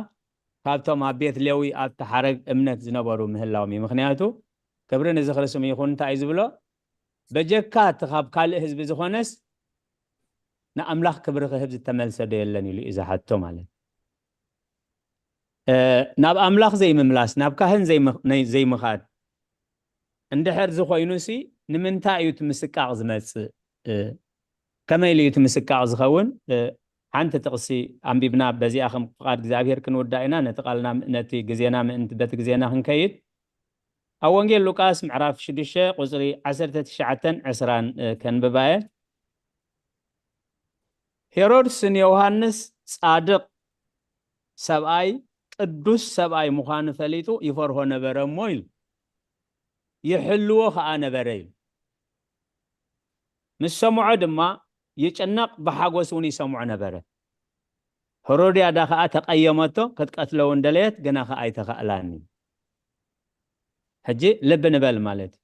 ካብቶም ኣብ ቤት ሌዊ ኣብቲ ሓረግ እምነት ዝነበሩ ምህላዎም እዩ። ምኽንያቱ ክብሪ ንዝኽሪ ስሙ ይኹን እንታይ እዩ ዝብሎ? በጀካ እቲ ካብ ካልእ ህዝቢ ዝኾነስ ንኣምላኽ ክብሪ ክህብ ዝተመልሰ ዶ የለን ኢሉ እዩ ዝሓቶ ማለት ናብ ኣምላኽ ዘይምምላስ ናብ ካህን ዘይምኻድ እንድሕር ዝኾይኑሲ ንምንታይ እዩ እቲ ምስቃቕ ዝመጽእ? ከመይ ኢሉ እዩ እቲ ምስቃቕ ዝኸውን? ሓንቲ ጥቕሲ ኣንቢብና በዚኣ ከም ፍቓድ እግዚኣብሔር ክንውዳእ ኢና። ነቲ ቃልና ነቲ ግዜና ምእንቲ በቲ ግዜና ክንከይድ ኣብ ወንጌል ሉቃስ ምዕራፍ ሽዱሽተ ቁፅሪ ዓሰርተ ትሽዓተን ዕስራን ከንብባየ። ሄሮድስ ንዮሃንስ ጻድቕ ሰብኣይ፣ ቅዱስ ሰብኣይ ምዃኑ ፈሊጡ ይፈርሆ ነበረ እሞ ኢሉ፣ ይሕልዎ ኸኣ ነበረ ኢሉ። ምስ ሰምዖ ድማ ይጭነቕ፣ ብሓጎስ እውን ይሰምዖ ነበረ። ሄሮድያዳ ኸኣ ተቐየመቶ፣ ክትቀትሎ እውን ደለየት፣ ግና ኸኣ ኣይተኻእላን እዩ። ሕጂ ልቢ ንበል ማለት እዩ።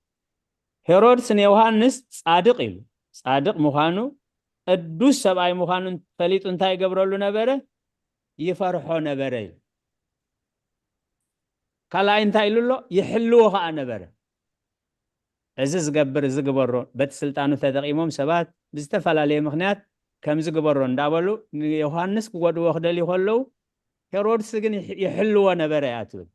ሄሮድስ ንዮሃንስ ጻድቕ ኢሉ፣ ጻድቕ ምዃኑ፣ ቅዱስ ሰብኣይ ምዃኑ ፈሊጡ እንታይ ይገብረሉ ነበረ? ይፈርሖ ነበረ ኢሉ። ካልኣይ እንታይ ኢሉ ኣሎ? ይሕልዎ ኸኣ ነበረ። እዚ ዝገብር፣ እዚ ግበሮ፣ በቲ ስልጣኑ ተጠቒሞም ሰባት ብዝተፈላለየ ምኽንያት ከምዚ ግበሮ እንዳበሉ ንዮሃንስ ክጎድዎ ክደልዩ ከለዉ፣ ሄሮድስ ግን ይሕ-፣ ይሕልዎ ነበረ እያ ትብል።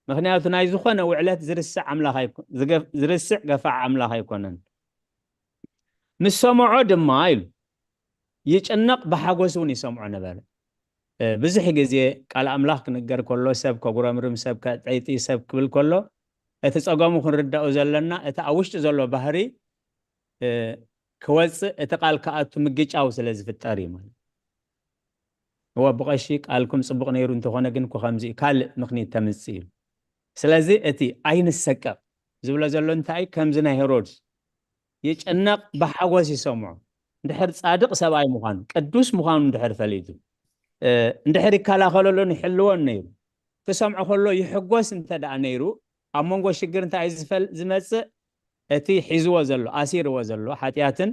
ምኽንያቱ ናይ ዝኾነ ውዕለት ዝርስዕ ኣምላኽ ኣይኮ-፣ ዝገፍ-፣ ዝርስዕ ገፋዕ ኣምላኽ ኣይኮነን። ምስ ሰምዖ ድማ ኢሉ ይጭነቕ፣ ብሓጎስ እውን ይሰምዖ ነበረ። እ፣ ብዙሕ ግዜ ቃል ኣምላኽ ክንገር ከሎ፣ ሰብ ከጉረምርም፣ ሰብ ከጠይጢ፣ ሰብ ክብል ከሎ፣ እቲ ጸገሙ ክንርዳኡ ዘለና፣ እቲ ኣብ ውሽጢ ዘሎ ባህሪ፣ እ፣ ክወጽእ፣ እቲ ቃል ክኣቱ ምግጫው ስለ ዝፍጠር እዩ ማለት። እወ፣ ብቐሺ ቃልኩም ጽቡቕ ነይሩ እንተኾነ ግን እኮ ከምዚ እዩ፣ ካልእ ምኽኒት ተምጽእ እዩ። ስለዚ እቲ ኣይንሰቀቕ ዝብሎ ዘሎ እንታይ እዩ? ከምዚ ናይ ሄሮድስ ይጭነቕ፣ ብሓጎስ ይሰምዖ። እንድሕር ጻድቕ ሰብኣይ ምዃኑ፣ ቅዱስ ምዃኑ እንድሕር ፈሊጡ፣ እ፣ እንድሕር ይከላኸለሉን ይሕልዎን ነይሩ፣ ክሰምዖ ከሎ ይሕጎስ እንተ ደኣ ነይሩ፣ ኣብ መንጎ ሽግር እንታይ እዩ ዝፈል-፣ ዝመጽእ? እቲ ሒዝዎ ዘሎ፣ ኣሲርዎ ዘሎ ሓጢኣትን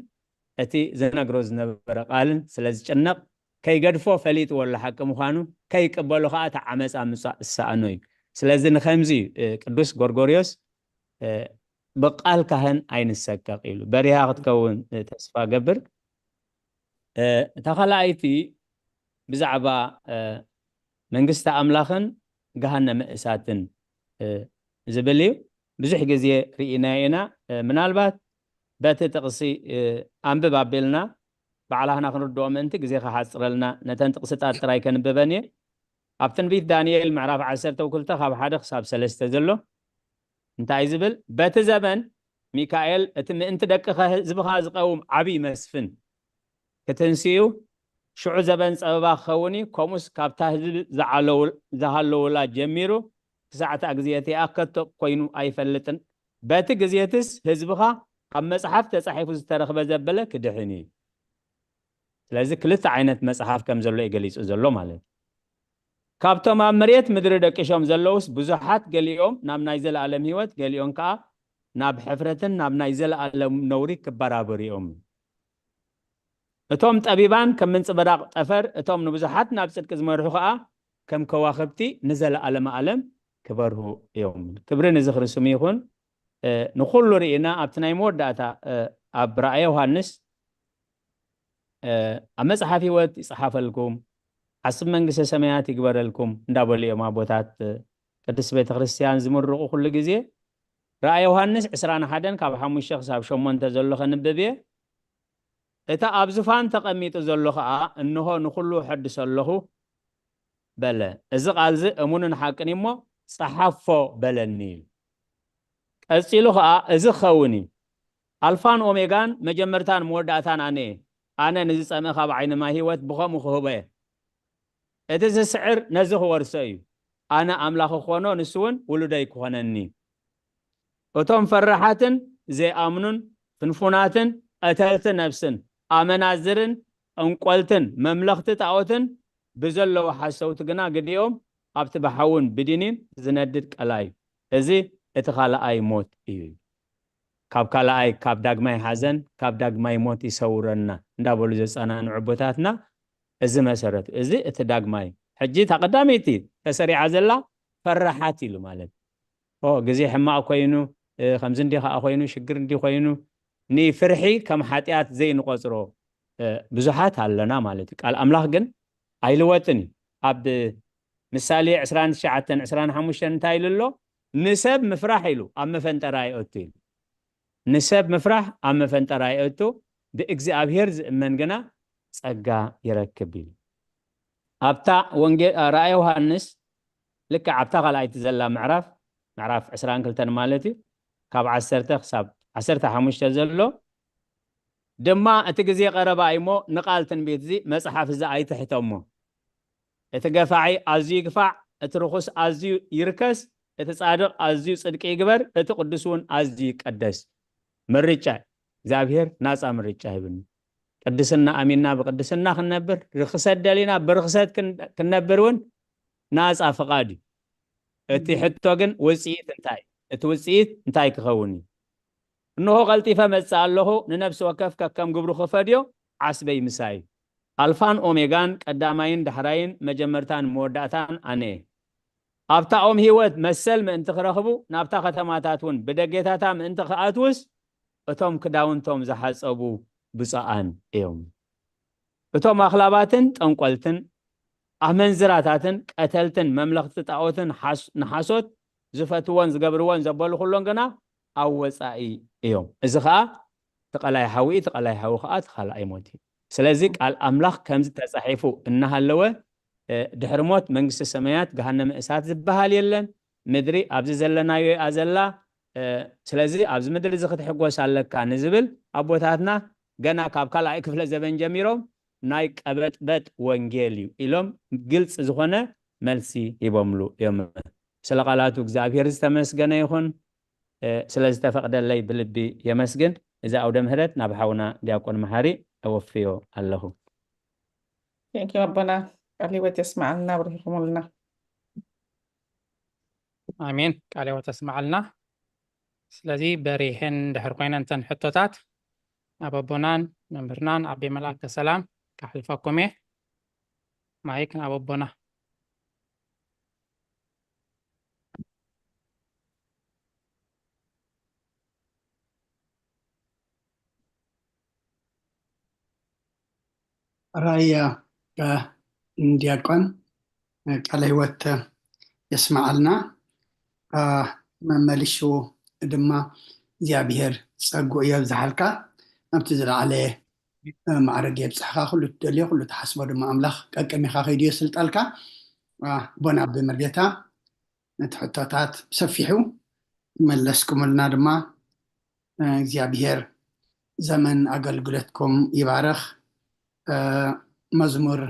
እቲ ዝነግሮ ዝነበረ ቃልን ስለ ዝጭነቕ፣ ከይገድፎ ፈሊጥዎ ኣሎ ሓቂ ምዃኑ፣ ከይቅበሎ ኸኣ እቲ ዓመጻ ምጻእ ዝሰኣኖ እዩ። ስለዚ ንኸምዚ እዩ፣ እ፣ ቅዱስ ጎርጎርዮስ፣ እ፣ ብቃል ካህን ኣይንሰቀቕ ኢሉ። በሪሃ ክትከውን፣ እ፣ ተስፋ ገብር። እ፣ እታ ካልኣይቲ ብዛዕባ፣ እ፣ መንግስቲ ኣምላኽን ገሃነመ እሳትን፣ እ፣ ዝብል እዩ። ብዙሕ ግዜ ርኢናዮ ኢና። እ፣ ምናልባት በቲ ጥቕሲ፣ እ፣ ኣንብብ ኣቢልና ባዕላህና ክንርድኦ ምእንቲ ግዜ ክሓጽረልና ነተን ጥቕስታት ጥራይ ከንብበን እየ። ኣብ ትንቢት ዳንኤል ምዕራፍ ዓሰርተ ክልተ ካብ ሓደ ክሳብ ሰለስተ ዘሎ እንታይ ዝብል? በቲ ዘመን ሚካኤል እቲ ምእንቲ ደቅኻ ህዝብኻ ዝቐውም ዓብዪ መስፍን ክትንስኡ፣ ሽዑ ዘበን ጸበባ ክኸውን እዩ። ከምኡስ ካብታ ህዝቢ ዝዓለው-፣ ዝሃለውላ ጀሚሩ ክሳዕ እታ ግዜ እቲኣ ከቶ ኮይኑ ኣይፈልጥን። በቲ ግዜትስ ህዝብኻ ኣብ መጽሓፍ ተጻሒፉ ዝተረኽበ ዘበለ ክድሕን እዩ። ስለዚ ክልተ ዓይነት መጽሓፍ ከም ዘሎ እዩ ገሊጹ ዘሎ ማለት እዩ። ካብቶም ኣብ መሬት ምድሪ ደቂሾም ዘለውስ ብዙሓት ገሊኦም ናብ ናይ ዘለኣለም ህይወት፣ ገሊኦም ከኣ ናብ ሕፍረትን ናብ ናይ ዘለኣለም ነውሪ ክበራበሩ እዮም። እቶም ጠቢባን ከም ምንጽብራቕ ጠፈር፣ እቶም ንብዙሓት ናብ ጽድቂ ዝመርሑ ከኣ ከም ከዋኽብቲ ንዘለኣለመ ኣለም ክበርሁ እዮም። ክብሪ ንዝኽሪ ስሙ ይኹን። እ፣ ንኹሉ ርኢና ኣብቲ ናይ መወዳእታ፣ እ፣ ኣብ ራእየ ዮሃንስ፣ እ፣ ኣብ መጽሓፍ ህይወት ይጽሓፈልኩም፣ ዓስብ መንግስተ ሰማያት ይግበረልኩም እንዳበሉ እዮም ኣቦታት፣ እ፣ ቅድስት ቤተ ክርስቲያን ዝምርቑ ኩሉ ግዜ። ራእየ ዮሃንስ ዕስራን ሓደን ካብ ሓሙሽተ ክሳብ ሸሞንተ ዘሎ ከንብብ እየ። እታ ኣብ ዙፋን ተቐሚጡ ዘሎ ኸኣ፣ እንሆ ንኹሉ እሐድሶ ኣለኹ በለ። እዚ ቃል እዚ እሙንን ሓቅን እዩ እሞ፣ ጸሓፎ በለኒ። ቀጺሉ ኸኣ፣ እዚ ክኸውን እዩ። ኣልፋን ኦሜጋን፣ መጀመርታን መወዳእታን ኣነ እየ። ኣነ ንዝጸምእ ካብ ዓይኒ ማይ ህይወት ብኸምኡ ክህቦ እየ። እቲ ዝስዕር ነዚ ክወርሶ እዩ። ኣነ ኣምላኹ ክኾኖ፣ ንሱ እውን ውሉደይ ክኾነኒ። እቶም ፈራሓትን ዘይኣምኑን ፍንፉናትን ቀተልቲ ነፍስን ኣመናዝርን ጠንቆልትን መምለኽቲ ጣኦትን ብዘለዉ ሓሰውቲ ግና ግዲኦም ኣብቲ ብሓውን ብዲኒን ዝነድድ ቀላይ እዩ። እዚ እቲ ካልኣይ ሞት እዩ። ካብ ካልኣይ፣ ካብ ዳግማይ ሓዘን፣ ካብ ዳግማይ ሞት ይሰውረና እንዳበሉ ዘጸናንዑ ኣቦታትና፣ እዚ መሰረት፣ እዚ እቲ ዳግማይ። ሕጂ እታ ቀዳመይቲ ተሰሪዓ ዘላ ፈራሓት ኢሉ ማለት። ኦ፣ ግዜ ሕማቕ ኮይኑ፣ እ፣ ከምዚ እንዲ ከኣ ኮይኑ፣ ሽግር እንዲ ኮይኑ፣ ንፍርሒ ከም ሓጢኣት ዘይንቆጽሮ፣ እ፣ ብዙሓት ኣለና ማለት እዩ። ቃል ኣምላኽ ግን ኣይልወጥን እዩ። ኣብ ምሳሌ ዕስራን ትሽዓተን ዕስራን ሓሙሽተን እንታይ ኢሉ ኣሎ? ንሰብ ምፍራሕ ኢሉ ኣብ መፈንጠራ ይእቱ ኢሉ። ንሰብ ምፍራሕ ኣብ መፈንጠራ ይእቱ፣ ብእግዚኣብሔር ዝእመን ግና ጸጋ ይረክብ ኢሉ። ኣብታ ወንጌል፣ ራእየ ዮሃንስ ልክዕ ኣብታ ካልኣይቲ ዘላ ምዕራፍ፣ ምዕራፍ ዕስራን ክልተን ማለት እዩ፣ ካብ ዓሰርተ ክሳብ ዓሰርተ ሓሙሽተ ዘሎ፣ ድማ እቲ ግዜ ቀረባ እዩ እሞ ንቓል ትንቢት እዚ መጽሓፍ እዚ ኣይትሕተሞ። እቲ ገፋዒ ኣዝዩ ይግፋዕ፣ እቲ ርኹስ ኣዝዩ ይርከስ፣ እቲ ጻድቕ ኣዝዩ ጽድቂ ይግበር፣ እቲ ቅዱስ እውን ኣዝዩ ይቀደስ። ምርጫ እግዚኣብሔር ናጻ ምርጫ ይብኒ። ቅድስና ኣሚንና ብቅድስና ክንነብር፣ ርኽሰት ደሊና ብርኽሰት ክን- ክንነብር እውን ናጻ ፍቓድ እዩ። እቲ ሕቶ ግን ውጽኢት እንታይ? እቲ ውጽኢት እንታይ ክኸውን እዩ? እንሆ ቀልጢፈ መጽእ ኣለኹ፣ ንነፍሲ ወከፍ ከከም ግብሩ ክፈድዮ ዓስበይ ምሳይ እዩ። ኣልፋን ኦሜጋን ቀዳማይን ዳሕራይን መጀመርታን መወዳእታን ኣነ እየ። ኣብታ ኦም ህይወት መሰል ምእንቲ ክረኽቡ ናብታ ከተማታት እውን ብደጌታታ ምእንቲ ክኣትውስ እቶም ክዳውንቶም ዝሓጸቡ ብፁዓን እዮም። እቶም ኣኽላባትን ጠንቆልትን ኣመንዝራታትን ቀተልትን መምለኽቲ ጣዖትን ሓስ- ንሓሶት ዝፈትዎን ዝገብርዎን ዘበሉ ኩሎም ግና ኣብ ወጻኢ እዮም። እዚ ኸኣ ተቐላይ ሓዊ እዩ፣ ተቐላይ ሓዊ ኸኣ ተኻላኣይ ሞት እዩ። ስለዚ ቃል ኣምላኽ ከምዚ ተጻሒፉ እናሃለወ ድሕሪ ሞት መንግስቲ ሰማያት ገሃነመ እሳት ዝበሃል የለን። ምድሪ ኣብዚ ዘለናዮ እያ ዘላ። ስለዚ ኣብዚ ምድሪ እዚ ክትሕጎስ ኣለካ ንዝብል ኣቦታትና ገና ካብ ካልኣይ ክፍለ ዘበን ጀሚሮም ናይ ቀበጥበጥ ወንጌል እዩ ኢሎም ግልፂ ዝኾነ መልሲ ሂቦምሉ እዮም። ስለ ቃላቱ እግዚኣብሔር ዝተመስገነ ይኹን። ስለዝተፈቕደለይ ብልቢ የመስግን። እዚ ኣውደ ምህረት ናብ ሓውና ዲያቆን መሓሪ ኣወፍዮ ኣለኹ። ቴንኪዩ ኣቦና፣ ቃል ህይወት የስማዓልና፣ ብርሂኹምልና። ኣሜን። ቃል ህይወት የስማዓልና። ስለዚ በሪህን ድሕር ኮይነን እተን ሕቶታት ናብ ኣቦናን መምህርናን ኣቤ መልኣከ ሰላም ካሕልፈኩም እየ። ማይክ ናብ ኣቦና። ራያ ዲያቆን ቃለ ህይወት የስማዓልና። መመሊሹ ድማ እግዚኣብሔር ጸጉኡ የብዝሓልካ፣ ናብቲ ዝለዓለ ማዕረግ የብጽሕካ። ኩሉ ትደልዮ ኩሉ ትሓስቦ ድማ ኣምላኽ ቀቅሚኻ ከይዱ የስልጠልካ። ቦና ብመርጌታ ነቲ ሕቶታት ብሰፊሑ መለስኩምልና ድማ እግዚኣብሔር ዘመን ኣገልግሎትኩም ይባርኽ። መዝሙር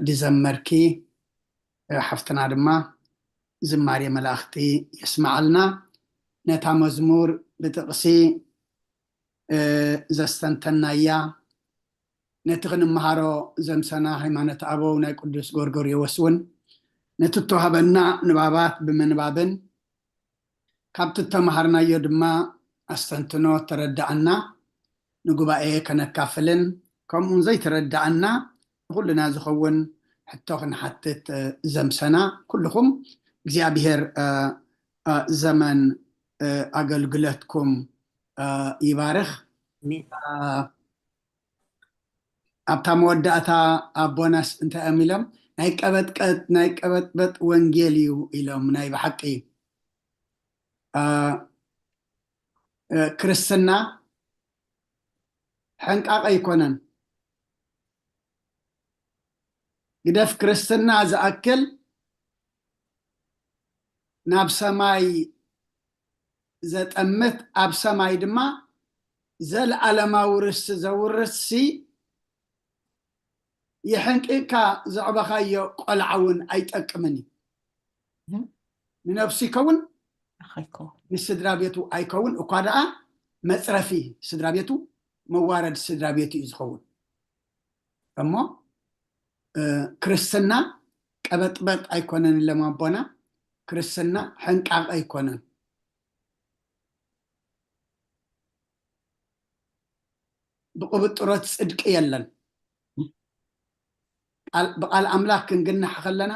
ድዘመርኪ ሓፍትና ድማ ዝማሬ መላእኽቲ የስማዓልና። ነታ መዝሙር ብጥቕሲ ዘስተንተናያ ነቲ ክንመሃሮ ዘምሰና ሃይማኖት ኣበው ናይ ቅዱስ ጎርጎርዮስ እውን ነቲ እተዋህበና ንባባት ብምንባብን ካብቲ እተምሃርናዮ ድማ ኣስተንትኖ ተረዳኣና ንጉባኤ ከነካፍልን ከምኡውን ዘይተረዳኣና ንኩልና ዝኸውን ሕቶ ክንሓትት ዘምሰና ኩልኹም እግዚኣብሔር ዘመን ኣገልግለትኩም ይባርኽ። ኣብታ መወዳእታ ኣቦናስ እንታይ እዮም ኢሎም? ናይ ቀበጥቀጥ ናይ ቀበጥበጥ ወንጌል እዩ ኢሎም። ናይ ብሓቂ ክርስትና ሕንቃቕ ኣይኮነን። ግደፍ ክርስትና ዝኣክል ናብ ሰማይ ዘጠምት ኣብ ሰማይ ድማ ዘለኣለማዊ ርስቲ ዘውርስሲ የሕንቂቕካ ዘዕበኻዮ ቆልዓ እውን ኣይጠቅምን እዩ። ንነብሱ ይከውን ንስድራ ቤቱ ኣይከውን እኳ ደኣ መፅረፊ ስድራ ቤቱ መዋረድ ስድራ ቤቱ እዩ ዝኸውን። እሞ ክርስትና ቀበጥበጥ ኣይኮነን ኢሎም ኣቦና። ክርስትና ሕንቃቕ ኣይኮነን። ብቕብጥሮት ጽድቂ የለን። ብቓል ኣምላኽ ክንግናሕ ከለና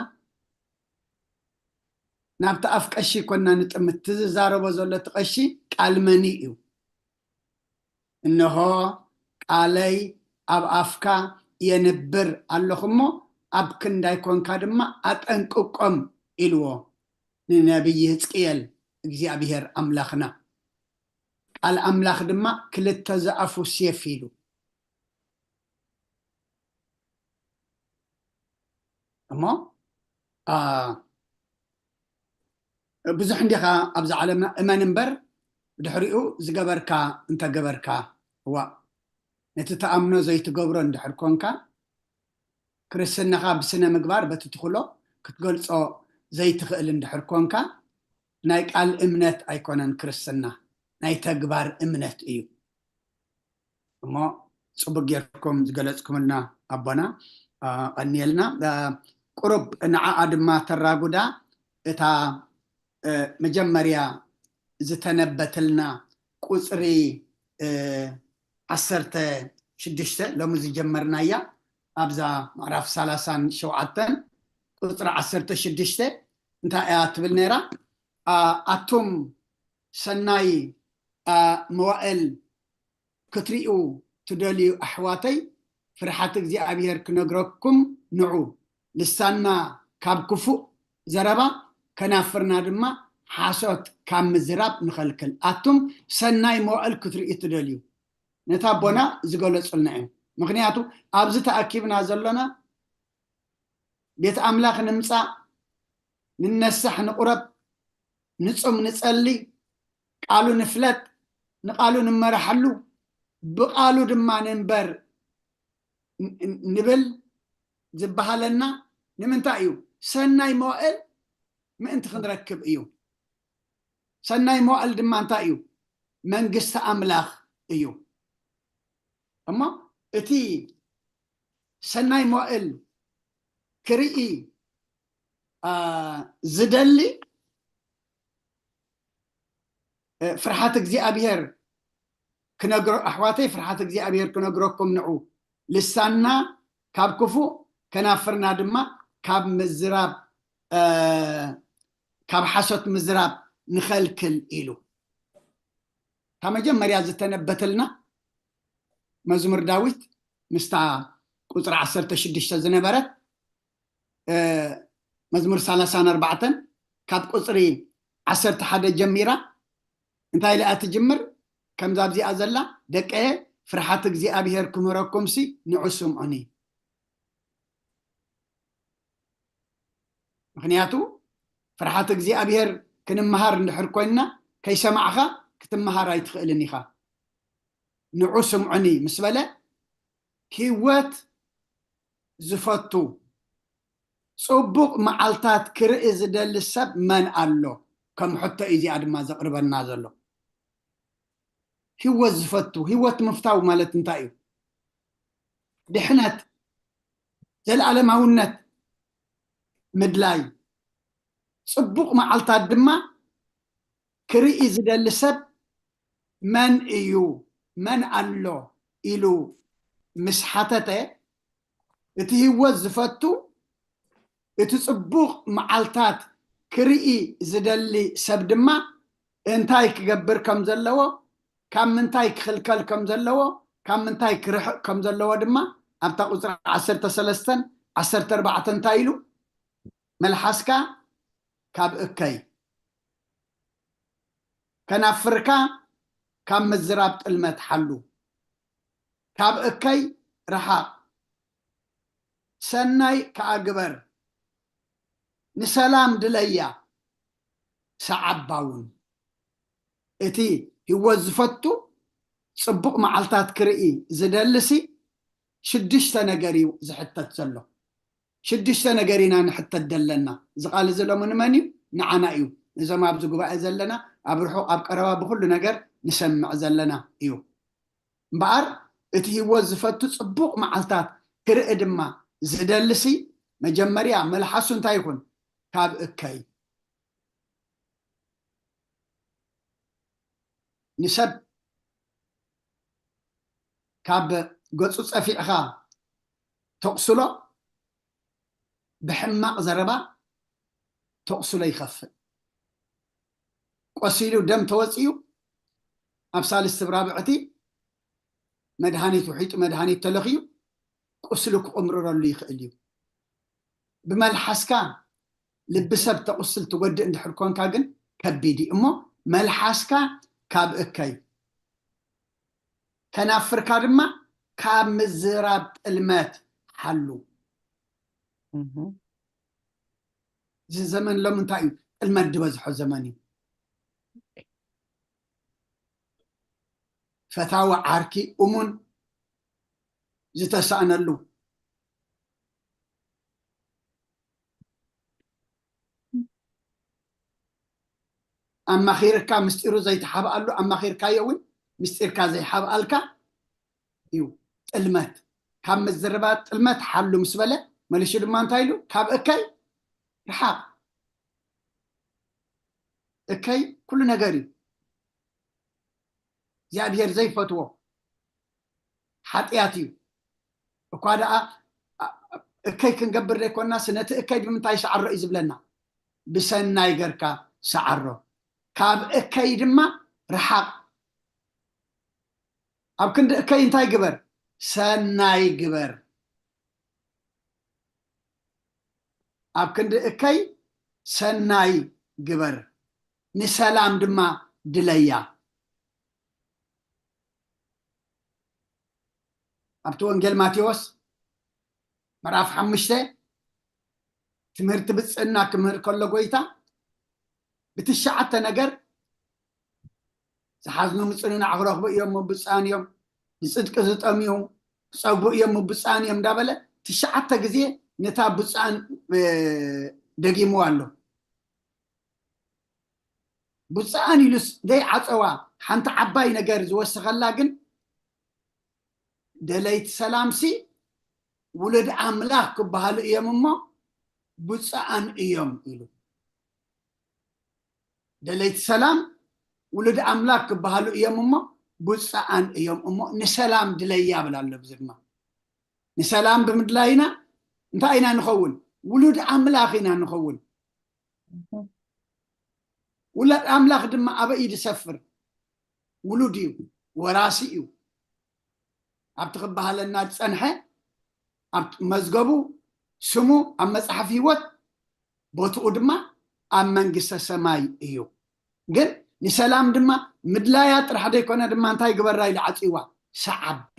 ናብቲ ኣፍ ቀሺ ኮና ንጥምት። እቲ ዝዛረቦ ዘሎ እቲ ቀሺ ቃል መኒ እዩ? እንሆ ቃለይ ኣብ ኣፍካ የንብር ኣለኹ እሞ ኣብ ክንዳይ ኮንካ ድማ ኣጠንቅቆም ኢልዎ ንነቢይ ህዝቅኤል እግዚኣብሔር ኣምላኽና። ቃል ኣምላኽ ድማ ክልተ ዝኣፉ ሴፍ ኢሉ እሞ ብዙሕ እንዲኻ ኣብዚ ዓለምና እመን እምበር ድሕሪኡ ዝገበርካ እንተገበርካ እዋ ነቲ ትኣምኖ ዘይትገብሮ እንድሕር ኮንካ፣ ክርስትናኻ ብስነ ምግባር በቲ ትኽእሎ ክትገልጾ ዘይትኽእል እንድሕር ኮንካ፣ ናይ ቃል እምነት ኣይኮነን ክርስትና፣ ናይ ተግባር እምነት እዩ። እሞ ጽቡቅ ጌርኩም ዝገለጽኩምልና ኣቦና፣ አ፣ ቀንየልና። አ፣ ቁሩብ ንዓኣ ድማ ተራጉዳ እታ፣ እ፣ መጀመርያ ዝተነበተልና ቁጽሪ፣ እ፣ ዓሰርተ ሽዱሽተ ሎሚ ዝጀመርናያ ኣብዛ ምዕራፍ ሰላሳን ሸውዓተን ቁጽሪ ዓሰርተ ሽዱሽተ እንታይ እያ ትብል ነይራ? አ፣ ኣቱም ሰናይ፣ አ፣ መዋእል ክትሪኡ ትደልዩ ኣሕዋተይ፣ ፍርሓት እግዚኣብሔር ክነግረኩም ንዑ። ልሳንና ካብ ክፉእ ዘረባ፣ ከናፍርና ድማ ሓሶት ካብ ምዝራብ ንኸልክል። ኣቱም ሰናይ መዋእል ክትሪኡ ትደልዩ፣ ነታ ኣቦና ዝገለጹልና እዮም። ምኽንያቱ ኣብዚ ተኣኪብና ዘሎና ቤት ኣምላኽ ንምጻእ፣ ንነሳሕ፣ ንቁረብ፣ ንጹም፣ ንጸሊ፣ ቃሉ ንፍለጥ፣ ንቃሉ ንመራሓሉ፣ ብቃሉ ድማ ንንበር ን-፣ ን-፣ ንብል ዝበሃለና ንምንታይ እዩ? ሰናይ መዋእል ምእንቲ ክንረክብ እዩ። ሰናይ መዋእል ድማ እንታይ እዩ? መንግስቲ ኣምላኽ እዩ። እሞ እቲ ሰናይ መዋእል ክርኢ፣ አ፣ ዝደሊ፣ እ፣ ፍርሓት እግዚኣብሔር ክነግሮ-፣ ኣሕዋተይ፣ ፍርሓት እግዚኣብሔር ክነግረኩም ንዑ። ልሳንና ካብ ክፉእ፣ ከናፍርና ድማ ካብ ምዝራብ፣ እ፣ ካብ ሓሶት ምዝራብ ንኸልክል ኢሉ። እታ መጀመርያ ዝተነበተልና መዝሙር ዳዊት ምስታ ቁጽሪ ዓሰርተ ሽዱሽተ ዝነበረት፣ እ፣ መዝሙር ሰላሳን ኣርባዕተን ካብ ቁጽሪ ዓሰርተ ሓደ ጀሚራ እንታይ ኢላ እያ ትጅምር? ከምዛ ኣብዚኣ ዘላ፣ "ደቀየ፣ ፍርሓት እግዚኣብሔር ክምህረኩምሲ ንዑ ስምዑኒ።" ምኽንያቱ ፍርሓት እግዚኣብሔር ክንመሃር እንድሕር ኮይንና፣ ከይሰማዕኻ ክትመሃር ኣይትኽእልን ኢኻ። "ንዑ ስምዑኒ" ምስ በለ፣ ህይወት ዝፈቱ ጽቡቕ መዓልታት ክርኢ ዝደሊ ሰብ መን ኣሎ? ከም ሕቶ እዩ እዚኣ ድማ ዘቕርበና ዘሎ። ህይወት ዝፈቱ፣ ህይወት ምፍታው ማለት እንታይ እዩ? ድሕነት፣ ዘለኣለማውነት ምድላይ፣ ጽቡቕ መዓልታት ድማ ክርኢ ዝደሊ ሰብ መን እዩ? መን ኣሎ? ኢሉ ምስ ሓተተ፣ እቲ ህይወት ዝፈቱ፣ እቲ ጽቡቕ መዓልታት ክርኢ ዝደሊ ሰብ ድማ እንታይ ክገብር ከም ዘለዎ፣ ካብ ምንታይ ክኽልከል ከም ዘለዎ፣ ካብ ምንታይ ክርሕቕ ከም ዘለዎ ድማ ኣብታ ቁጽሪ ዓሰርተ ሰለስተን ዓሰርተ ኣርባዕተን እንታይ ኢሉ? "መልሓስካ ካብ እከይ፣ ከናፍርካ ካብ ምዝራብ ጥልመት ሓሉ፣ ካብ እከይ ርሓቕ፣ ሰናይ ከኣ ግበር፣ ንሰላም ድለያ፣ ሰዓባ እውን።" እቲ ህይወት ዝፈቱ ጽቡቕ መዓልታት ክርኢ ዝደልሲ ሽዱሽተ ነገር እዩ ዝሕተት ዘሎ። ሽዱሽተ ነገር ኢና ንሕተት ዘለና። እዚ ቃል እዚ ሎሚ ንመን እዩ? ንዓና እዩ። ነዞም ኣብዚ ጉባኤ ዘለና፣ ኣብ ርሑቕ ኣብ ቀረባ ብኹሉ ነገር ንሰምዕ ዘለና እዩ። እምበኣር እቲ ህይወት ዝፈቱ ጽቡቕ መዓልታት ክርኢ ድማ ዝደልሲ መጀመርያ መልሓሱ እንታይ ይኹን? ካብ እከይ። ንሰብ ካብ ገጹ ጸፊዕኻ ተቕስሎ፣ ብሕማቕ ዘረባ ተቕስሎ ይኸፍእ። ቆሲሉ ደም ተወጺኡ፣ ኣብ ሳልስቲ ብራብዕቲ መድሃኒት ውሒጡ፣ መድሃኒት ተለኽዩ፣ ቁስሉ ክቕምርረሉ ይኽእል እዩ። ብመልሓስካ ልቢ ሰብ ተቑስል ትጎድእ እንድሕር ኮንካ ግን ከቢድ እዩ። እሞ መልሓስካ ካብ እከይ፣ ከናፍርካ ድማ ካብ ምዝራብ ጥልመት ሓሉ። እህ። እዚ ዘመን ሎሚ እንታይ እዩ? ጥልመት ዝበዝሖ ዘመን እዩ። ፈታዊ ዓርኪ እሙን ዝተሳእነሉ። ኣማኺርካ ምስጢሩ ዘይተሓብኣሉ፣ ኣማኺርካዮ እውን ምስጢርካ ዘይሓብኣልካ እዩ ጥልመት። ካብ ምዝርባጥ ጥልመት ሓሉ ምስ በለ፣ መሊሹ ድማ እንታይ ኢሉ? ካብ እከይ ርሓቕ። እከይ ኩሉ ነገር እዩ። እግዚኣብሔር ዘይፈትዎ ሓጢኣት እዩ። እኳ ደኣ እከይ ክንገብር ዘይኮንናስ፣ ነቲ እከይ ብምንታይ ሰዓሮ እዩ ዝብለና? ብሰናይ ገርካ ሰዓሮ፣ ካብ እከይ ድማ ርሓቕ። ኣብ ክንዲ እከይ እንታይ ግበር? ሰናይ ግበር። ኣብ ክንዲ እከይ ሰናይ ግበር፣ ንሰላም ድማ ድለያ። ኣብቲ ወንጌል ማቴዎስ ምዕራፍ ሓሙሽተ ትምህርቲ ብፅዕና ክምህር ከሎ ጎይታ ብትሽዓተ ነገር ዝሓዝኑ ምፅንናዕ ክረኽቡ እዮም፣ ምብፃን እዮም፣ ንፅድቂ ዝጠምዩ ክፀግቡ እዮም፣ ምብፃን እዮም እንዳበለ ትሽዓተ ግዜ ነታ ብፃን ደጊምዋ ኣሎ። ብፃን ኢሉስ ዘይዓፀዋ ሓንቲ ዓባይ ነገር ዝወሰኸላ ግን ደለይቲ ሰላምሲ ውሉድ ኣምላኽ ክበሃሉ እዮም እሞ ብፁዓን እዮም ኢሉ። ደለይቲ ሰላም ውሉድ ኣምላኽ ክበሃሉ እዮም እሞ ብፁዓን እዮም እሞ ንሰላም ድለያ ብላ ኣሎ። ብዚ ድማ ንሰላም ብምድላይና እንታይ ኢና ንኸውን? ውሉድ ኣምላኽ ኢና ንኸውን። ውሉድ ኣምላኽ ድማ ኣበይ እዩ ዝሰፍር? ውሉድ እዩ፣ ወራሲ እዩ። ኣብቲ ክበሃለና ዝፀንሐ ኣብ መዝገቡ ስሙ ኣብ መፅሓፍ ህይወት ቦትኡ ድማ ኣብ መንግስተ ሰማይ እዩ። ግን ንሰላም ድማ ምድላያ ጥራሕ ዘይኮነ ድማ እንታይ ግበራ ኢሉ ዓፅዋ? ሰዓባ።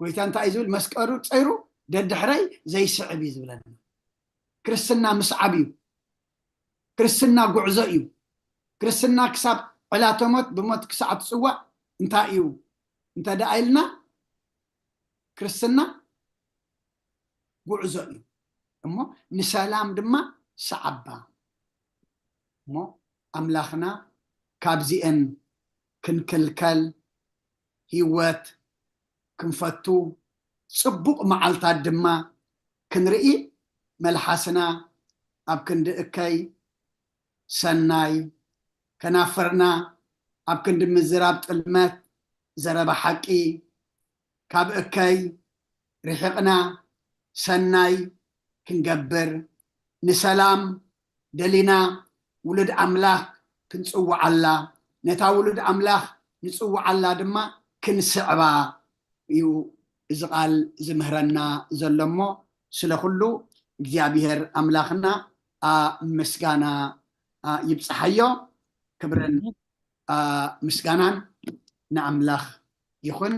ጎይታ እንታይ እዩ ዝብል? መስቀሉ ፀይሩ ደድሕረይ ዘይስዕብ እዩ ዝብለና። ክርስትና ምስዓብ እዩ። ክርስትና ጉዕዞ እዩ። ክርስትና ክሳብ ዕላተ ሞት ብሞት ክሳዕ ትፅዋዕ እንታይ እዩ እንተ ደኣ ኢልና ክርስትና ጉዕዞ እዩ እሞ ንሰላም ድማ ሰዓባ እሞ ኣምላኽና ካብዚአን ክንክልከል ህይወት ክንፈቱ ፅቡቕ መዓልታት ድማ ክንርኢ መልሓስና ኣብ ክንዲ እከይ ሰናይ ከናፍርና ኣብ ክንዲ ምዝራብ ጥልመት ዘረባ ሓቂ ካብ እከይ ርሒቕና ሰናይ ክንገብር ንሰላም ደሊና ውሉድ ኣምላኽ ክንጽውዓላ ነታ ውሉድ ኣምላኽ ንጽውዓላ ድማ ክንስዕባ እዩ እዚ ቃል ዝምህረና ዘሎ እሞ ስለ ኩሉ እግዚኣብሔር ኣምላኽና ምስጋና ይብፅሓዮ። ክብርን ምስጋናን ንኣምላኽ ይኹን።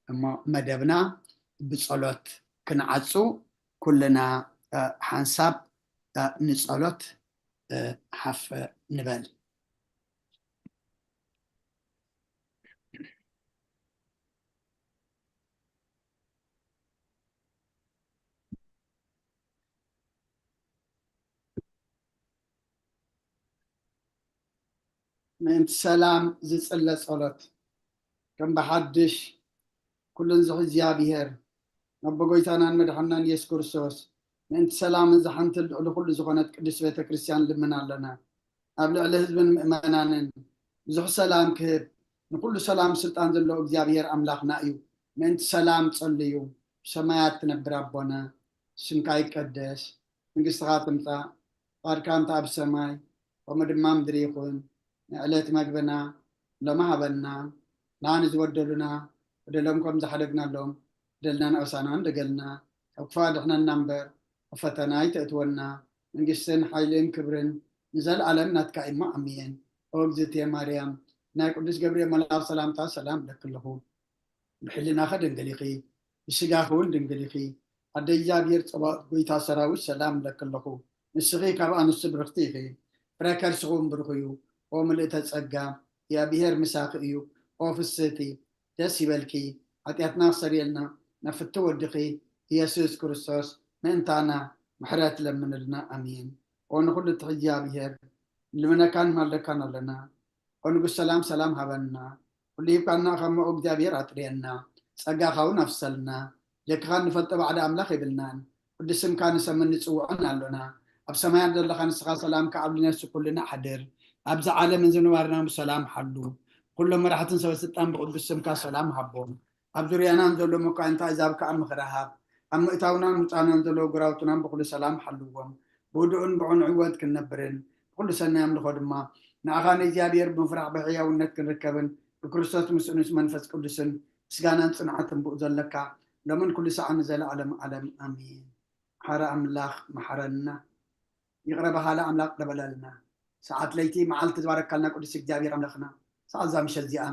እሞ መደብና ብጸሎት ክንዓጹ ኩልና ሓንሳብ ንጸሎት ሓፍ ንበል። ምእንቲ ሰላም ዝጽለ ጸሎት ከም ብሓድሽ ኩሉን ዝኽዚ እግዚኣብሔር ነቦ ጎይታናን መድሓናን ኢየሱስ ክርስቶስ ምእንቲ ሰላምን ዝሓንትን ልዕሊ ኩሉ ዝኾነት ቅድስት ቤተ ክርስቲያን ልምን ኣለና። ኣብ ልዕሊ ህዝብን ምእመናንን ብዙሕ ሰላም ክህብ ንኩሉ ሰላም ስልጣን ዘለዎ እግዚኣብሔር ኣምላኽና እዩ። ምእንቲ ሰላም ጸልዩ። ብሰማያት ትነብር ኣቦና ስምካ ይቀደስ መንግስትኻ ትምጻእ፣ ፍቓድካ እንተ ኣብ ሰማይ ከምኡ ድማ ምድሪ ይኹን። ንዕለት መግብና ሎሚ ሃበና፣ ንዓና ንዝበደሉና በደሎም ከም ዝሓደግናሎም በደልና ንኣሳና እንደገልና፣ ካብ ክፉእ ኣድሕነና እምበር፣ ኣብ ፈተና ኣይተእትወና፣ መንግስትን ሓይልን ክብርን ንዘለኣለም ናትካ እሞ ኣሜን። ኦ እግዝእትየ ማርያም፣ ናይ ቅዱስ ገብርኤል መልኣኽ ሰላምታ ሰላም እብለኪ ኣለኹ። ብሕልናኺ ድንግል ኢኺ፣ ብስጋኺ እውን ድንግል ኢኺ። ኣደ እግዚኣብሔር ጸባኦት፣ ጎይታ ሰራዊት፣ ሰላም እብለኪ ኣለኹ። ንስኺ ካብ ኣንስቲ ብርኽቲ ኢኺ፣ ፍረ ከርስኺ እውን ብሩኽ እዩ። ኦ ምልእተ ጸጋ፣ እግዚኣብሔር ምሳኺ እዩ። ኦ ፍስህቲ ደስ ይበልኪ፣ ሓጢኣትና ክሰርየልና ናብ ፍትው ወድኺ ኢየሱስ ክርስቶስ ምእንታና ምሕረት ለምንልና። ኣሜን። ኦ ንኹሉ እትሕዚ እግዚኣብሔር፣ ንልምነካን ንማልደካን ኣለና። ኦ ንጉስ ሰላም ሰላም ሃበና። ኩሉ ሂብካና እሞ እግዚኣብሔር ኣጥርየና። ጸጋኻ እውን ኣፍሰልና። ጀክኻ እንፈልጦ ባዕዲ ኣምላኽ የብልናን። ቅዱስ ስምካ ንሰምን ንጽውዖን ኣሎና። ኣብ ሰማያት ዘለኻ ንስኻ ሰላምካ ኣብ ልነሱ ኩልና ሓድር። ኣብዚ ዓለም እዚ ንባርና ብሰላም ሓሉ። ኩሎም መራሕትን ሰበ ስልጣን ብቅዱስ ስምካ ሰላም ሃቦም። ኣብ ዙርያናን ዘሎ መኳንንታ ኣሕዛብ ከኣ ምኽሪ ሃብ። ኣብ ምእታውናን ምውጻእናን ዘለዉ ግራውትናን ብኹሉ ሰላም ሓልዎም። ብህዱእን ብቕኑዕ ህይወት ክንነብርን ብኹሉ ሰናይ ኣምልኾ ድማ ንኣኻ ንእግዚኣብሔር ብምፍራሕ ብሕያውነት ክንርከብን ብክርስቶስ ምስኡንስ መንፈስ ቅዱስን ምስጋናን ጽንዓትን ብኡ ዘለካ ሎምን ኩሉ ሰዓን ንዘለዓለም ዓለም ኣሜን። ሓረ ኣምላኽ መሓረና። ይቕረ በሃሊ ኣምላኽ ይቕረ በለልና። ሰዓት ለይቲ መዓልቲ ዝባረካልና ቅዱስ እግዚኣብሔር ኣምላኽና፣ ሰዓት እዛ ምሸት እዚኣ፣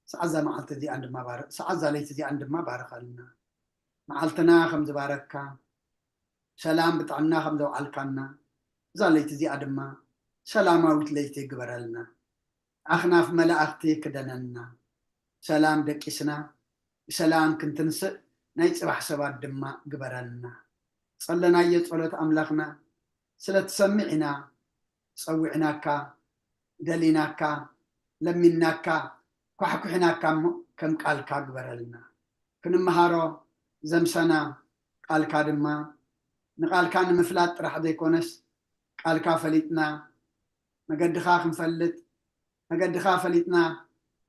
ሰዓት እዛ መዓልቲ እዚኣን ድማ ባር-፣ ሰዓት እዛ ለይቲ እዚኣን ድማ ባርኸልና። መዓልትና ከም ዝባረካ፣ ሰላም ብጥዕና ከም ዘውዓልካና፣ እዛ ለይቲ እዚኣ ድማ ሰላማዊት ለይቲ ግበረልና። ኣኽናፍ መላእኽቲ ክደነና። ሰላም ደቂስና ብሰላም ክንትንስእ ናይ ጽባሕ ሰባት ድማ ግበረልና። ጸለናዮ ጸሎት ኣምላኽና ስለ ትሰምዕ ኢና ጸዊዕናካ፣ ደሊናካ፣ ለሚንናካ፣ ኳሕኩሕናካ እሞ ከም ቃልካ ግበረልና። ክንመሃሮ ዘምሰና ቃልካ ድማ ንቃልካ ንምፍላጥ ጥራሕ ዘይኮነስ ቃልካ ፈሊጥና መገድኻ ክንፈልጥ መገድኻ ፈሊጥና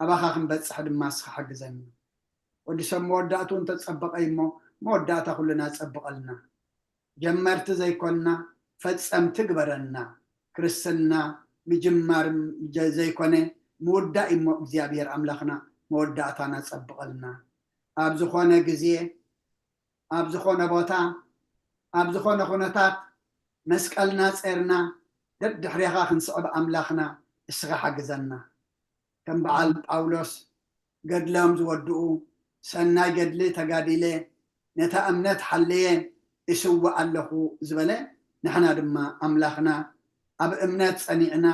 ኣባኻ ክንበጽሕ ድማ እስኻ ሓግዘና። ወዲ ሰብ መወዳእትኡ እንተጸበቐ እሞ መወዳእታ ኩልና ጸብቐልና። ጀመርቲ ዘይኮንና ፈጸምቲ ግበረና። ክርስትና ምጅማር ጀ-፣ ዘይኮነ ምውዳእ እሞ እግዚኣብሔር ኣምላኽና መወዳእታና ጸብቐልና። ኣብ ዝኾነ ግዜ፣ ኣብ ዝኾነ ቦታ፣ ኣብ ዝኾነ ኩነታት መስቀልና ጼርና ደድሕሬኻ ክንስዕብ ኣምላኽና እስኻ ሓግዘና። ከም በዓል ጳውሎስ ገድሎም ዝወድኡ ሰናይ ገድሊ ተጋዲለ ነታ እምነት ሓልየ እስውእ ኣለኹ ዝበለ ንሕና ድማ ኣምላኽና ኣብ እምነት ጸኒዕና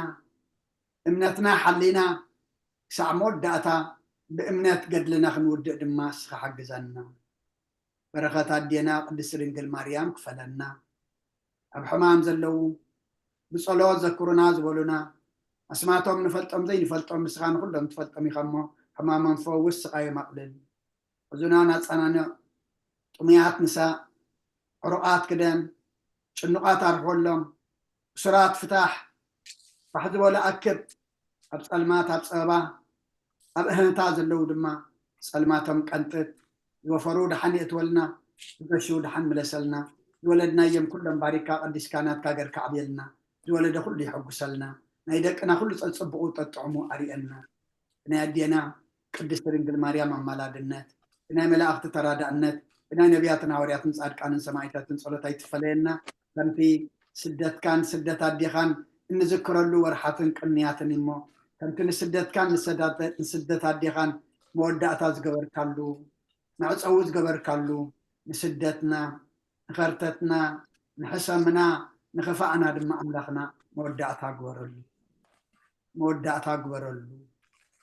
እምነትና ሓሊና ክሳዕ መወዳእታ ብእምነት ገድልና ክንውድእ ድማ እስኻ ሓግዘና። በረኸት ኣዴና ቅድስቲ ድንግል ማርያም ክፈለና። ኣብ ሕማም ዘለዉ ብጸሎት ዘክሩና ዝበሉና ኣስማቶም ንፈልጦም ዘይንፈልጦም ንስኻ ንኹሎም ትፈልጦም ኢኻ እሞ ሕማሞም ፈውስ ስቓዮም ኣቕልል። ሕዙናት ኣጸናንዕ፣ ጥሙያት ምሳእ፣ ዕሩቓት ክደን፣ ጭኑቓት ኣርሕወሎም፣ እሱራት ፍታሕ፣ ፋሕ ዝበሉ ኣክብ፣ ኣብ ጸልማት ኣብ ጸበባ ኣብ እህንታ ዘለዉ ድማ ጸልማቶም ቀንጥጥ፣ ዝወፈሩ ደሓን የእትወልና፣ ዝገሽዉ ደሓን ምለሰልና፣ ዝወለድናዮም ኩሎም ባሪካ ቀዲስካ ናትካ ገርካ ኣዕብየልና፣ ዝወለደ ኩሉ የሐጉሰልና፣ ናይ ደቅና ኩሉ ጸጽብቑ ጠጥዕሙ ኣርእየልና። ብናይ ኣዴና ቅድስቲ ድንግል ማርያም ኣማላድነት፣ ብናይ መላእኽቲ ተራዳእነት፣ ብናይ ነቢያትን ሃዋርያትን ጻድቃንን ሰማዕታትን ጸሎት ኣይትፈለየና። ከምቲ ስደትካን ስደት ኣዴኻን እንዝክረሉ ወርሓትን ቅንያትን እሞ፣ ከምቲ ንስደትካን ንሰዳተ-፣ ንስደት ኣዴኻን መወዳእታ ዝገበርካሉ፣ መዕጸዊ ዝገበርካሉ፣ ንስደትና፣ ንኸርተትና፣ ንሕሰምና፣ ንኽፋእና ድማ ኣምላኽና መወዳእታ ግበረሉ። መወዳእታ ግበረሉ።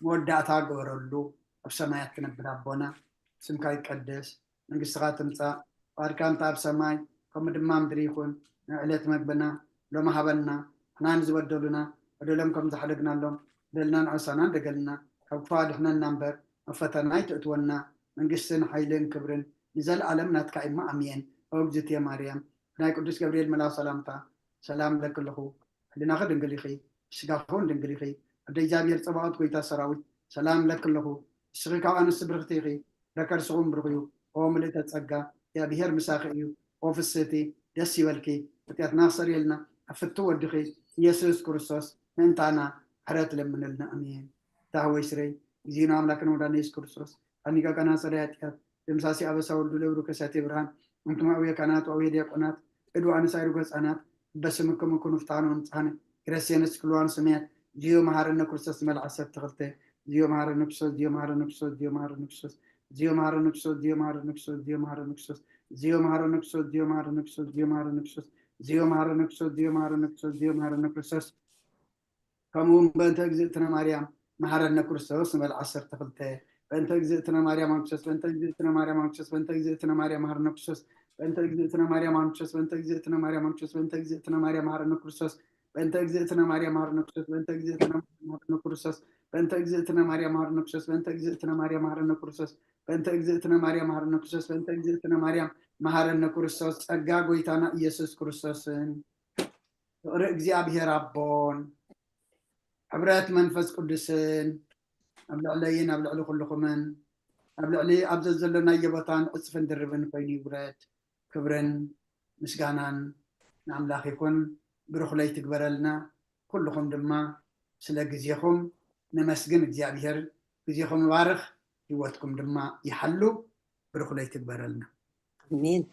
መወዳእታ ግበረሉ። ኣብ ሰማያት ትነብር ኣቦና፣ ስምካ ይቀደስ፣ መንግስትኻ ትምጻእ፣ ፍቓድካ እንተ ኣብ ሰማይ ከምኡ ድማ ምድሪ ይኹን። ናይ ዕለት መግብና ሎሚ ሃበና፣ ንሕና ንዝበደሉና በደሎም ከም ዝሓደግናሎም በደልና ንዕሳና እንደገልና፣ ካብ ክፉእ ኣድሕነና እምበር ናብ ፈተና ኣይተእትወና። መንግስትን ሓይልን ክብርን ንዘለኣለም ናትካ እዩ እሞ ኣሜን። ኦ እግዝእትየ ማርያም፣ ብናይ ቅዱስ ገብርኤል መልኣኽ ሰላምታ ሰላም እብለኪ ኣለኹ። ሕሊናኺ ድንግል ኢኺ፣ ስጋኺ እውን ድንግል ኢኺ። ኣደ እግዚኣብሔር ጸባኦት፣ ጎይታ ሰራዊት፣ ሰላም እብለኪ ኣለኹ። ንስኺ ካብ ኣንስቲ ብርኽቲ ኢኺ፣ ፍረ ከርስኺ እውን ብሩኽ እዩ። ኦ ምልእተ ጸጋ፣ እግዚኣብሔር ምሳኺ እዩ። ኦ ፍስህቲ፣ ደስ ይበልኪ፣ ሓጢኣትና ክሰርየልና፣ ኣብ ፍትው ወድኺ ኢየሱስ ክርስቶስ ምእንታና ምሕረት ለምንልና። ኣሜን። እታ ሆይ ስረይ፣ እግዚእነ ኣምላክነ ወመድኃኒነ ኢየሱስ ክርስቶስ፣ ኣኒቀቀና ጸረ ኃጢአት፣ ደምሳሲ አበሳ ወልዱ ለብሩ ከሳቴ ብርሃን፣ አንትሙ አብየ ካህናት ወአብየ ዲያቆናት፣ እዱ አነሳይሩ ገጻናት፣ በስምክሙ ኩኑ ፍትሐነ ወንጽሐነ፣ ይረሴነ ስክልዋን ሰማያት፣ ዚዮ መሐረነ ክርስቶስ መልዓ ሰብ ተኽልተ፣ ዚዮ መሐረነ ክርስቶስ፣ ዚዮ መሐረነ ክርስቶስ፣ ዚዮ መሐረነ ክርስቶስ፣ ዚዮ መሐረነ ክርስቶስ፣ ዚዮ መሐረነ ክርስቶስ፣ ዚዮ መሐረነ ክርስቶስ፣ ዚዮ መሐረነ ክርስቶስ፣ ዚዮ መሐረነ ክርስቶስ፣ ዚዮ መሐረነ ክርስቶስ፣ ዚዮ መሐረነ ክርስቶስ፣ ዚዮ መሐረነ ክርስቶስ፣ ከምኡ እውን በእንተ እግዝእትነ ማርያም መሐረነ ክርስቶስ ንበል ዓሰርተ ክልተ። በእንተ እግዝእትነ ማርያም ኣንክሰስ በእንተ እግዝእትነ ማርያም ኣንክሰስ በእንተ እግዝእትነ ማርያም መሐረነ ክርስቶስ በእንተ እግዝእትነ ማርያም ኣንክሰስ በእንተ እግዝእትነ ማርያም ኣንክሰስ በእንተ እግዝእትነ ማርያም መሐረነ ክርስቶስ በእንተ እግዝእትነ ማርያም መሐረነ ክርስቶስ በእንተ እግዝእትነ ማርያም መሐረነ ክርስቶስ በእንተ እግዝእትነ ማርያም መሐረነ ክርስቶስ በእንተ እግዝእትነ ማርያም መሐረነ ክርስቶስ በእንተ እግዝእትነ ማርያም መሐረነ ክርስቶስ በእንተ እግዝእትነ ማርያም መሐረነ ክርስቶስ ጸጋ ጎይታና ኢየሱስ ክርስቶስን ፍቕሪ እግዚኣብሔር ኣቦን ሕብረት መንፈስ ቅዱስን ኣብ ልዕለይን ኣብ ልዕሊ ኩልኹምን ኣብ ልዕሊ ኣብ ዘዘሎናዮ ቦታን ዕፅፍን ድርብን ኮይኑ ይውረድ። ክብርን ምስጋናን ንኣምላኽ ይኹን። ብሩኽ ለይቲ ይግበረልና። ኩልኹም ድማ ስለ ግዜኹም ነመስግን እግዚኣብሔር። ግዜኹም ይባርኽ፣ ህይወትኩም ድማ ይሓሉ። ብሩኽ ለይቲ ይግበረልና። ኣሜን።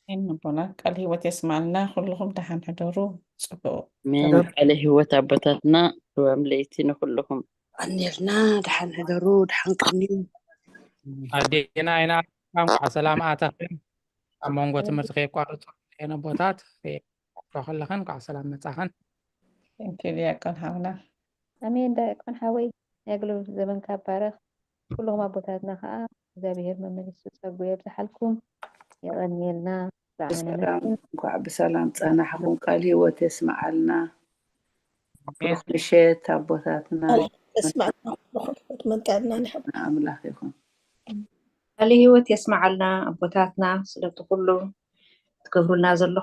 ኣሜን። ኣቦና ቃል ህይወት የስማልና። ኩልኹም ደሓን ሕደሩ። ጽቡቅ ኣሜን። ቃለ ህይወት ኣቦታትና ርዋም ለይቲ ንኩልኹም። ቀኒልና ደሓን ሕደሩ፣ ደሓን ቅኒ። ኣዴና ኣይና እንኳዕ ሰላም ኣተኽን። ኣብ መንጎ ትምህርቲ ከየቋርጹ ኣቦታት ከለኽን እንኳዕ ሰላም መጻኽን። Thank you ዲያቆን ሓውና። ኣሜን ዲያቆን ሓወይ፣ ናይ ኣገልግሎት ዘመንካ ይባረኽ። ኩልኹም ኣቦታትና ከዓ እግዚኣብሔር መመሊሱ ጸጉ የብዝሓልኩም። የቐንየልና። ብጣዕሚ ብሰላም ነመስግን። እንኳዕ ብሰላም ጸናሕኩም። ቃል ህይወት የስምዓልና። ብሩኽ ምሸት ኣቦታትና። ስማዕና መንቀልና ንሕብ ኣምላኽ ይኹን። ቃለ ህይወት የስምዓልና ኣቦታትና ስለቲ ኩሉ ትገብሩልና ዘለኹም።